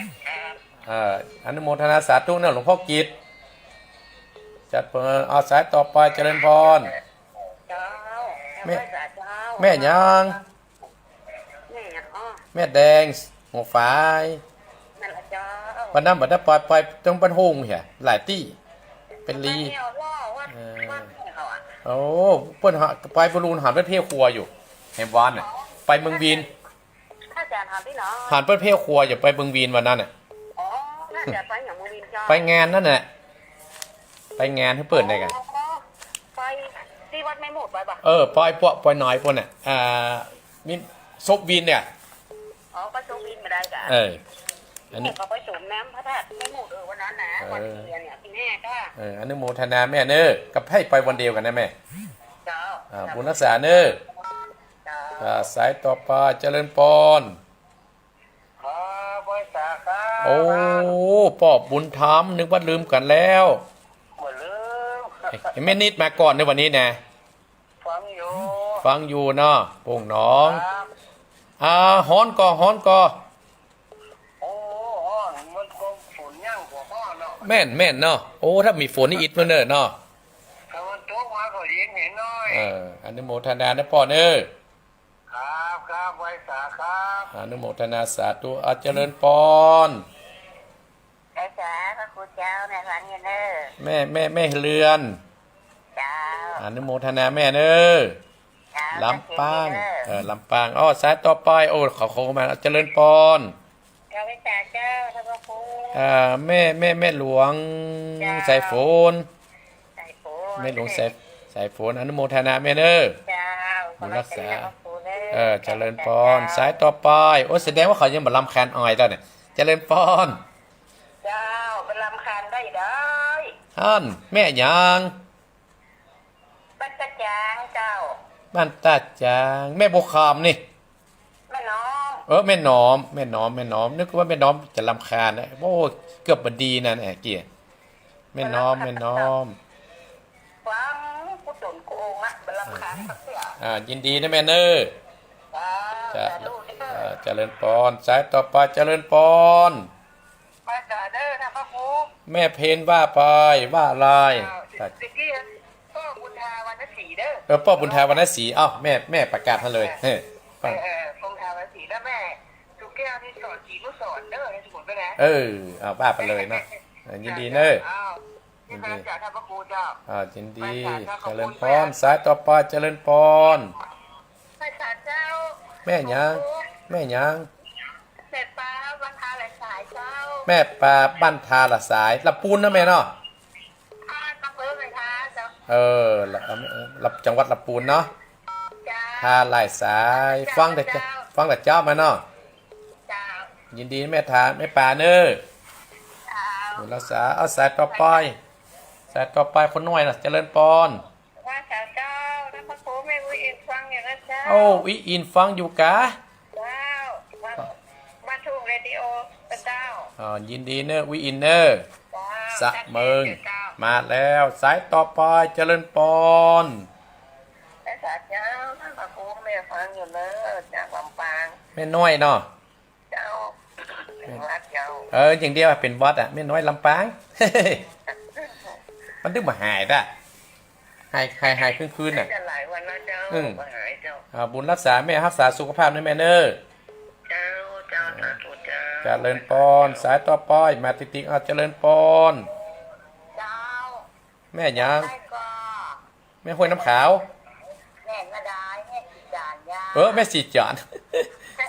บ อ่า อนุโมทนาสาธุเน่อ หลวงพ่อกิตติ์ จัดเปิด เอาสายต่อไป เจริญพร เจ้า แม่ เจ้า แม่หยัง แม่หยัง อ้อ แม่แดง หัวฝาย นั่นล่ะเจ้า วันนั้นบ่ได้ปล่อย ปล่อยตรงบ้านโฮงเหีย หลายตี้ เป๋นลี บ้านเหี่ยวล่อ วัด เออ วัดเหี่ยวอะ โอ้ เปิ้นหา ไปบอลลูนหันไปเพ่ครัวอยู่ แหมวานน่ะ ไปเมืองวีน อาจ๋ารย์ถามตี้หนอ หันไปเพ่ครัวอยู่ ไปเมืองวีนวันนั้นน่ะ อ๋อ น่าจะไปอย่างเมืองวีนเจ้า ไปงานนั่นแหละ ไปงานหื้อเปิ้นได้กา อ๋อ ไปตี้วัดแม่หมุดไปบ่ เออ ไปปอย ปอยหนอยปู๊นน่ะ อ่า มีศพวีนเนี่ย อ๋อ ไปศพวีนบ่ได้กา เออ อันนี้ ก็ไปสวมน้ำพระธาตุแม่หมุด เออ วันนั้นนะ เออ วันเทียนเนี่ย ตี้แม่ก็ เออ อนุโมทนาแม่เน่อ ก็หื้อไปวันเดียวกั๋นนะแม่ เจ้า อ่า บุญรักษาเน่อ เจ้า อ่า สายต่อไป เจริญปอน ครับ ไหว้สาครับ โอ้ ป้อบุญธรรม นึกว่าลืมกั๋นแล้ว บ่ลืม แม่นิดมาก่อนในวันนี้นะ ฟังอยู่ ฟังอยู่เนาะ โป่งหนอง ครับ อ่า ฮ้อนก่อ ฮ้อนก่อ โอ้ ฮ้อน มันก็ฝนยังบ่ฮ้อนเนาะ แม่น แม่นเนาะ โอ้ ถ้ามีฝนนี่อิดมาเน่อเนาะ ถ้ามันตกมาก็เย็นเห็นหน่อย เออ อนุโมทนานะป้อเน่อ ครับ ครับ ไหว้สาครับ อนุโมทนาสาธุ อ่ะ เจริญปอน ไหว้สาพระคุณเจ้า แม่ฟังอยู่เน่อ แม่ แม่ แม่เฮือน เจ้า อนุโมทนาแม่เน่อ เจ้า ลำปาง เจ้า เออ ลำปาง อ้อ สายต่อไป โอ้ เขา เขามา เจริญปอน เจ้า ไหว้สาเจ้า ท่านพระครู อ่า แม่ แม่ แม่หลวง เจ้า สายฝน สายฝน แม่หลวงสาย สายฝน อนุโมทนาแม่เน้อ เจ้า บุญรักษา ขอรับเจริญพร เออ เจริญพร สายต่อไป โอ้ แสดงว่าเขายังบ่รำคาญอ้อยแล้วเนี่ย เจริญพร เจ้า บ่รำคาญได้ ได้ อั้น แม่หยัง บ้านตาจางเจ้า บ้านตาจาง แม่บัวคำนี่ แม่น้อม เออ แม่น้อม แม่น้อม แม่น้อม นึกว่าแม่น้อมจะรำคาญนะ โอ้ เกือบบ่ดีนะเนี่ยเกี้ย แม่น้อม แม่น้อม ฟังกูต๋นกูองค์อะ บ่รำคาญสักเตื้อ อ่า ยินดีนะแม่เน้อ จ้า จ้า สาธุเด้อ อ่า เจริญพร สายต่อไป เจริญพร ไหว้สาเด้อ ท่านพระครู แม่เพนว่าไป ว่าอะไร เออ ตะกี้ป้อบุญทาวรรณศรีเด้อ เออ ป้อบุญทาวรรณศรี เอ้า แม่ แม่ประกาศมาเลย เออ เออ ป้อ เออ เออ บุญทาวรรณศรี แล้วแม่สุแก้วนี่สอนศรีนุสรณ์เด้อ ให้สมุนไปนะ เออ เอาว่าไปเลยเนาะ เออ ยินดีเน้อ เจ้า ยินดี ไหว้สาเจ้า ท่านพระครูเจ้า อ่า ยินดี ไหว้สาเจ้า ขอบคุณ เจริญพร แม่ สายต่อไป เจริญพร ไหว้สาเจ้า แม่หยัง ขอบคุณ แม่หยัง แม่ปาบ้านทาหลายสายเจ้า แม่ปาบ้านทาหลายสาย ลำปูนนะแม่เนาะ อ่า อำเภอแม่ทาเจ้า เออ ละ ละ จังหวัดลำปูนเนาะ เจ้า ทาหลายสาย เจ้า ฟังแต่ เจ้า ฟังแต่เจ๊ามาเนาะ เจ้า ยินดีแม่ทา แม่ปาเน้อ เจ้า บุญรักษา เอาสายต่อไป สายต่อไปคนน้อยน่ะ เจริญพร ไหว้สาเจ้า ท่านพระครู แม่อุ๊ยอินฟังอยู่นะเจ้า โอ้ อุ๊ยอินฟังอยู่กะ เจ้า มา มาถูกเรดิโอเจ้า อ่า ยินดีเน้อ อุ๊ยอินเน้อ เจ้า สะเมิง เจ้า มาแล้ว สายต่อไป เจริญพร ไหว้สาเจ้า ท่านพระครู แม่ฟังอยู่เน้อ จากลำปาง แม่น้อยเนาะ เจ้า เป๋นหวัดเจ้า เออ อย่างเดียวเป๋นหวัดอะ แม่น้อยลำปาง มันตึงบ่หายตะ หาย หาย หายคืนๆ น่ะ ได้หลายวันแล้วเจ้า อืม บ่หายเจ้า อ่า บุญรักษาแม่ รักษาสุขภาพนะแม่เน้อ เจ้า เจ้า สาธุเจ้า เจริญพร สายต่อไป มาติ๊กๆ อ่า เจริญพร เจ้า แม่หยัง ใครก่อ แม่ห้วยน้ำขาว แม่มาดาย แม่สีจานยา เออ แม่สีจาน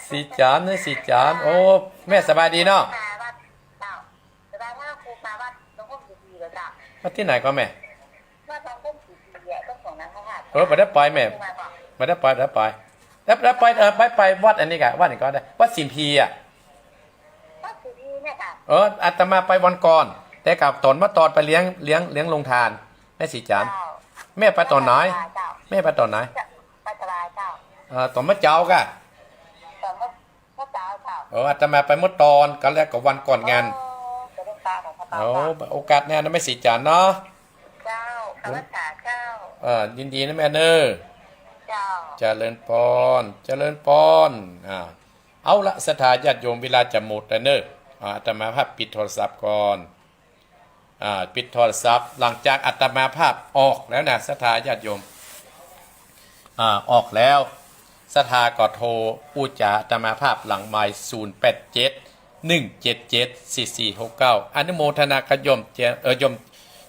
สีจาน แม่สีจาน โอ้ แม่สบายดีเนาะ มาวัดเจ้า สบายมาก ครูมาวัดหลวงพ่อสีดีแล้วเจ้า วัดตี้ไหนก่อแม่ วัดหลวงพ่อสีดีอะ ก็ของนักข่าว เออ บ่ได้ไปแม่ มาบอก บ่ได้ไป บ่ได้ไป แล้ว แล้วไป เออ ไป ไปวัดอันนี้ก่อ วัดไหนก่อได้ วัดสิมพีอะ วัดสิมพีเนี่ยค่ะ เออ อาตมาไปวันก่อน แต่กลับต๋อนมาตอนไปเลี้ยง เลี้ยง เลี้ยงโฮงตาน แม่สีจาน เจ้า แม่ไปต๋อนไหน เจ้า แม่ไปต๋อนไหน เจ้า ไปตลาดเจ้า เออ ต๋อนเมื่อเจ๊าก่อ ต๋อนเมื่อ เมื่อเจ๊าเจ้า เออ อาตมาไปเมื่อตอน ก็แล้วก็วันก่อนงาน เออ จะได้ตามของพระเจ้า เอา เจ้า โอกาสหน้านะแม่สีจานเนาะ เจ้า ขอรับสาเจ้า เออ ยินดีนะแม่เน้อ เจ้า เจริญพร เจริญพร อ่า เอาละ ศรัทธาญาติโยม เวลาจะหมดแล้วเน้อ อ่า อาตมาภาพปิดโทรศัพท์ก่อน อ่า ปิดโทรศัพท์ หลังจากอาตมาภาพออกแล้วนะ ศรัทธาญาติโยม อ่า ออกแล้ว ศรัทธาก็โทรอู้จ๋าอาตมาภาพหลังไมค์ ศูนย์แปดเจ็ด หนึ่งเจ็ดเจ็ด สี่สี่หกเก้า อนุโมทนากับโยมแจ่ม เอ่อ โยม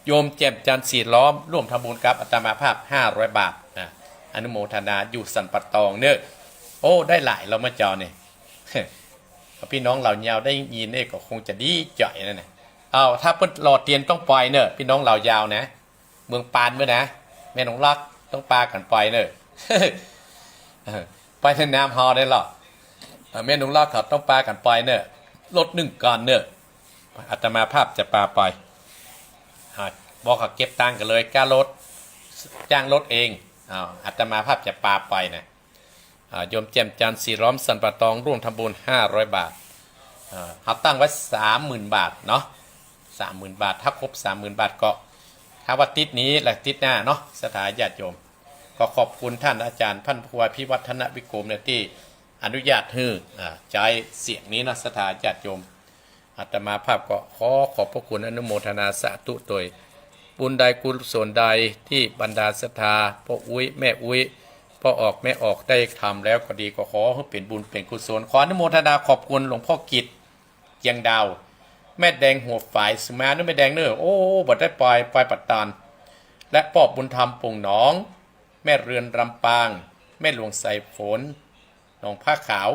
โยมแจ่มจันทร์ สีล้อม ร่วมทำบุญกับอาตมาภาพ ห้าร้อยบาทนะ อนุโมทนา อยู่สันป่าตองเน้อ โอ้ ได้หลายแล้วเมื่อเจ๊านี่ ถ้าพี่น้องลาวยาวได้ยินเนี่ยก็คงจะดีใจ๋นั่นแหละ เอา ถ้าเปิ้นรอเตียนต้องไปเน้อ พี่น้องลาวยาวนะ เมืองปานเมื่อนะ แม่นงลักต้องปากั๋นไปเน้อ เออ ไปในนามเฮาได้หรอ เออ แม่นงลักเขาต้องปากั๋นไปเน้อ รถนึ่งกั๋นเน้อ อาตมาภาพจะปาไป อ่า บอกเขาเก็บตังค์กั๋นเลย ก้ารถ จ้างรถเอง อ้าว อาตมาภาพจะปาไปนะ อ่า โยมแจ่มจันทร์ สีล้อม สันป่าตอง ร่วมทำบุญ ห้าร้อยบาท อ่า เขาตั้งไว้ สามหมื่นบาทเนาะ สามหมื่นบาท ถ้าครบ สามหมื่นบาทก็ ถ้าว่าติ๊ดนี้และติ๊ดหน้าเนาะ ศรัทธาญาติโยม ก็ขอบคุณท่านอาจารย์พันธุ์ครูอภิวัฒนวิกรมเนี่ย ตี้อนุญาตหื้อ อ่า ใจ๊เสียงนี้นะ ศรัทธาญาติโยม อาตมาภาพก็ขอขอบพระคุณอนุโมทนาสาธุโตย บุญใดกุศลใดตี้บรรดาศรัทธา ป้ออุ๊ย แม่อุ๊ย ป้อออก แม่ออก ได้ทำแล้วก็ดี ก็ขอหื้อเป๋นบุญเป๋นกุศล ขออนุโมทนาขอบคุณหลวงพ่อกิจ เจียงดาว แม่แดงหัวฝาย สุมาเน้อ แม่แดงเน้อ โอ้ บ่ได้ไป ไปปัตตาน และป้อบุญธรรม ป่งหนอง แม่เรือนลำปาง แม่หลวงสายฝน หนองผ้าขาว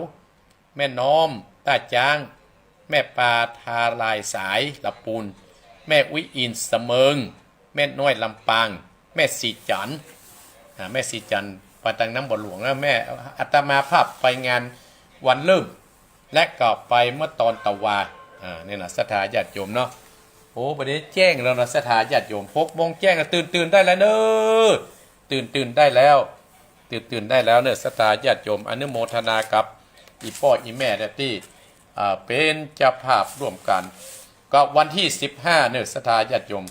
แม่น้อม ต้าจ๊าง แม่ปาทาลายสายละปูน แม่อุ๊ยอินเสมิง แม่น้อยลำปาง แม่ศรีจันทร์ อ่า แม่ศรีจันทร์ไปตางน้ำบ่อหลวงนะ แม่ อาตมาภาพไปงานวันเริ่ม และก็ไปเมื่อตอนตะวา อ่า นี่นะศรัทธาญาติโยมเนาะ โอ้ บัดนี้แจ้งแล้วนะศรัทธาญาติโยม หกโมงแจ้งแล้ว ตื่น ตื่นได้แล้วเนอะ ตื่น ตื่นได้แล้ว ตื่น ตื่นได้แล้วเนอะศรัทธาญาติโยม อนุโมทนากับอี่ป้ออี่แม่และตี้ อ่า เป๋นเจ้าภาพร่วมกั๋น ก็วันตี้สิบห้าเนอะศรัทธาญาติโยม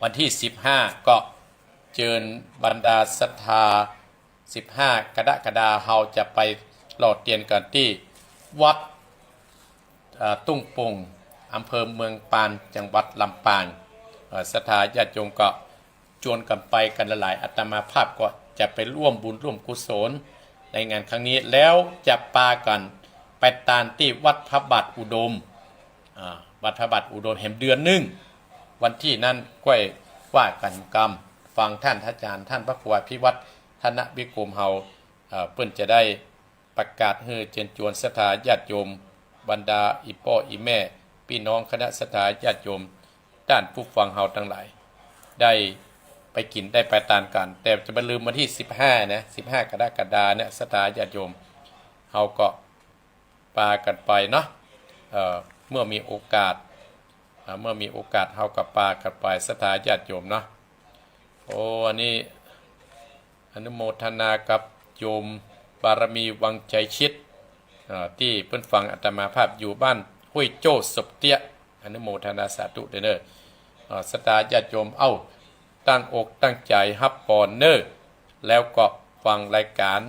วันตี้สิบห้าก็เจิญบรรดาศรัทธา สิบห้ากรกฎาเฮาจะไปหล่อเตียนกั๋นตี้วัด เอ่อ ตุ้งโป่ง อำเภอเมืองปาน จังหวัดลำปาง เอ่อ ศรัทธาญาติโยมก็จวนกั๋นไปกั๋นหลายๆ อาตมาภาพก็จะไปร่วมบุญร่วมกุศลในงานครั้งนี้ แล้วจะปากั๋นไปตานตี้วัดพระบาทอุดม อ่า วัดพระบาทอุดมแหมเดือนนึ่ง วันตี้นั้นก้อยว่ากั๋นกำ ฟังต้านอาจ๋ารย์ ต้านพระครูอภิวัฒนวิกรมเฮา เอ่อ เปิ้นจะได้ประกาศหื้อเจิญจวนศรัทธาญาติโยม บรรดาอี่ป้ออี่แม่ ปี้น้องคณะศรัทธาญาติโยม ต้านผู้ฟังเฮาตังหลาย ได้ไปกิ๋นได้ไปตานกั๋น แต่จะบ่าลืมวันตี้สิบห้านะ สิบห้ากรกฎาเนี่ย ศรัทธาญาติโยม เฮาก็ปากั๋นไปเนาะ เอ่อ เมื่อมีโอกาส อ่า เมื่อมีโอกาสเฮาก็ปากั๋นไป ศรัทธาญาติโยมเนาะ โอ้ อันนี้อนุโมทนากับโยมบารมีวังชัยชิต อ่า ตี้เปิ้นฟังอาตมาภาพอยู่บ้านห้วยโจ้ศพเตี้ย อนุโมทนาสาธุเด้อเนอะ อ่า ศรัทธาญาติโยม เอ้า ตั้งอกตั้งใจ๋ฮับปอนเนอะ แล้วก็ฟังรายก๋าน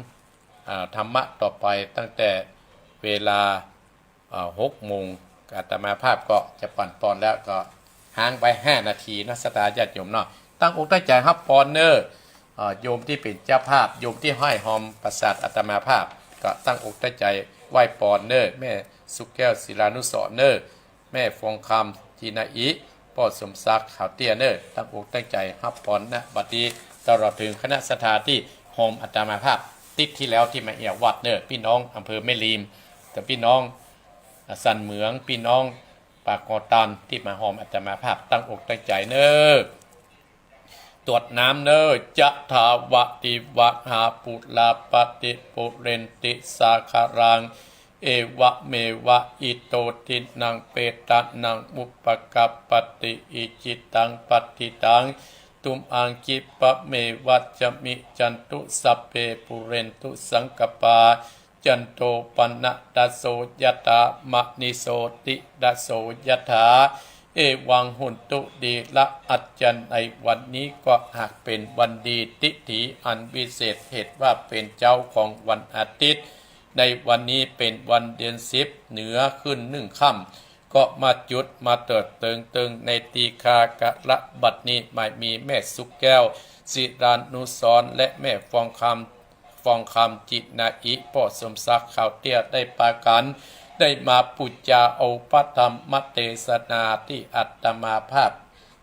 อ่า ธรรมะต่อไปตั้งแต่เวลา อ่า หกโมง อาตมาภาพก็จะปั่นปอนแล้ว ก็ฮ้างไปห้านาทีเนาะ ศรัทธาญาติโยมเนาะ ตั้งอกตั้งใจ๋ฮับปอนเนอะ อ่า โยมตี้เป๋นเจ้าภาพ โยมตี้ห้อยฮอมประสาทอาตมาภาพ ก็ตั้งอกตั้งใจ๋ไหว้ปอนเนอะ แม่สุขแก้ว ศิลานุสรณ์เนอะ แม่ฟองคำ จินาอิ ป้อสมศักดิ์ ขาวเตี้ยเนอะ ตั้งอกตั้งใจ๋ฮับปอนนะ บัดนี้ตลอดเถิงคณะศรัทธาตี้ฮอมอาตมาภาพติ๊ดตี้แล้วตี้มาแอ่ววัดเนอะ ปี้น้องอำเภอแม่ริม กับปี้น้อง อ่า สันเหมือง ปี้น้องปากกอตันตี้มาฮอมอาตมาภาพ ตั้งอกตั้งใจ๋เนอะ ตวดน้ำเนอะ ยะถาวะริวะหาปูราปะริปูเรนติสาคารัง เอวะเมวะอิโตทินังเปตานังอุปะกัปปะติ อิจิตังปัตถิตัง ตุมหังคิปะเมวะสะมิชฌันตุ สัพเพปูเรนตุสังกัปปา จันโทปันนะระโสยะถา มะณิโชติระโสยะถา เอวังโหนตุ ดีละ อัจจะในวันนี้ก็หากเป๋นวันดี ทิฏฐิอันวิเศษ เหตุว่าเป๋นเจ๊าของวันอาทิตย์ ในวันนี้เป๋นวันเดือนสิบ เหนือขึ้นหนึ่งค่ำ ก็มาจุดมาเติดเติงเติงในตีฆา กาละบัดนี้ หมายมีแม่สุขแก้ว ศิรานุสรณ์ และแม่ฟองคำ ฟองคำ จินาอิ ป้อสมศักดิ์ ขาวเตี้ย ได้ปากั๋น ได้มาปู๋จาเอาพระธรรมเตสนาตี้อาตมาภาพ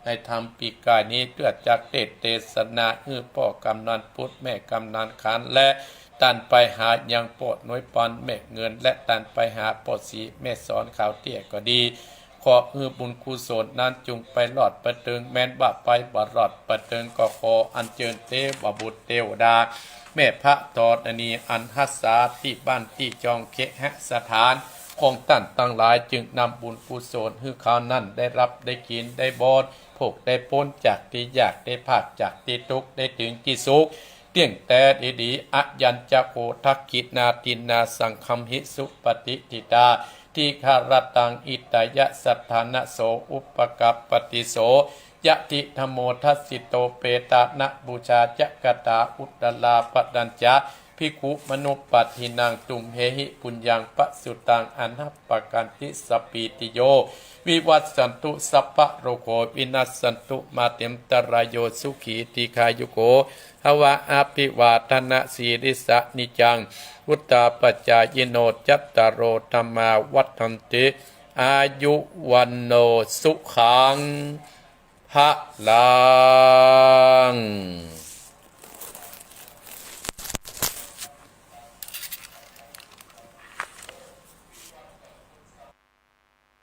ในธรรมปี๋ก๋ายนี้ เปื้อจักเตสนาหื้อป้อกำนันปุณ แม่กำนันขันธ์ และต้านไปหายังป้อหนวยปัน แม่เงิน และต้านไปหาป้อศรี แม่สอน ขาวเตี้ย ก็ดี ขอหื้อบุญกุศลนั้นจุ่งไปรอดไปเติง แม้นว่าไปบ่รอดไปเติง ก็ขออัญเจิญเตวบุตรเตวดา แม่พระธรณี อันฮักษาตี้บ้านตี้จองเคหสถานของต้านตังหลาย จึงนำบุญกุศลหื้อเขานั้นได้ฮับได้กิ๋นได้บอน โภคได้ป๊นจากตี้ยาก ได้พากจากตี้ตุ๊กข์ ได้เถิงตี้สุข เตี้ยงแต๊ดีๆ อะยัญจะโข ทักขิณาทินนา สังฆัมหิ สุปะฏิฏฐิตา ทีฆะรัตตัง หิตายะสัทธานะโส อุปะกัปปะติโส ยะถิธัมโม ทัสสิโต เปตานะปูชาจะกะตา อุตตราปะตัญจะ ภิกขุมานุปัฏฐินัง ตุมเหหิ ปุญญัง ปะสุตัง อะหัปปะกันติ สะปปะติโย วิวัชชันตุ สัพพะโรโค วินัสสันตุ มาเตมะตะราโย สุขี ทีฆายุโก ภะวะ อะภิวาทะนะสีลิสสะ นิจจัง วุฑฒาปะจายิโน จัตตาโร ธัมมา วัฑฒันติ อายุ วัณโณ สุขัง พะลัง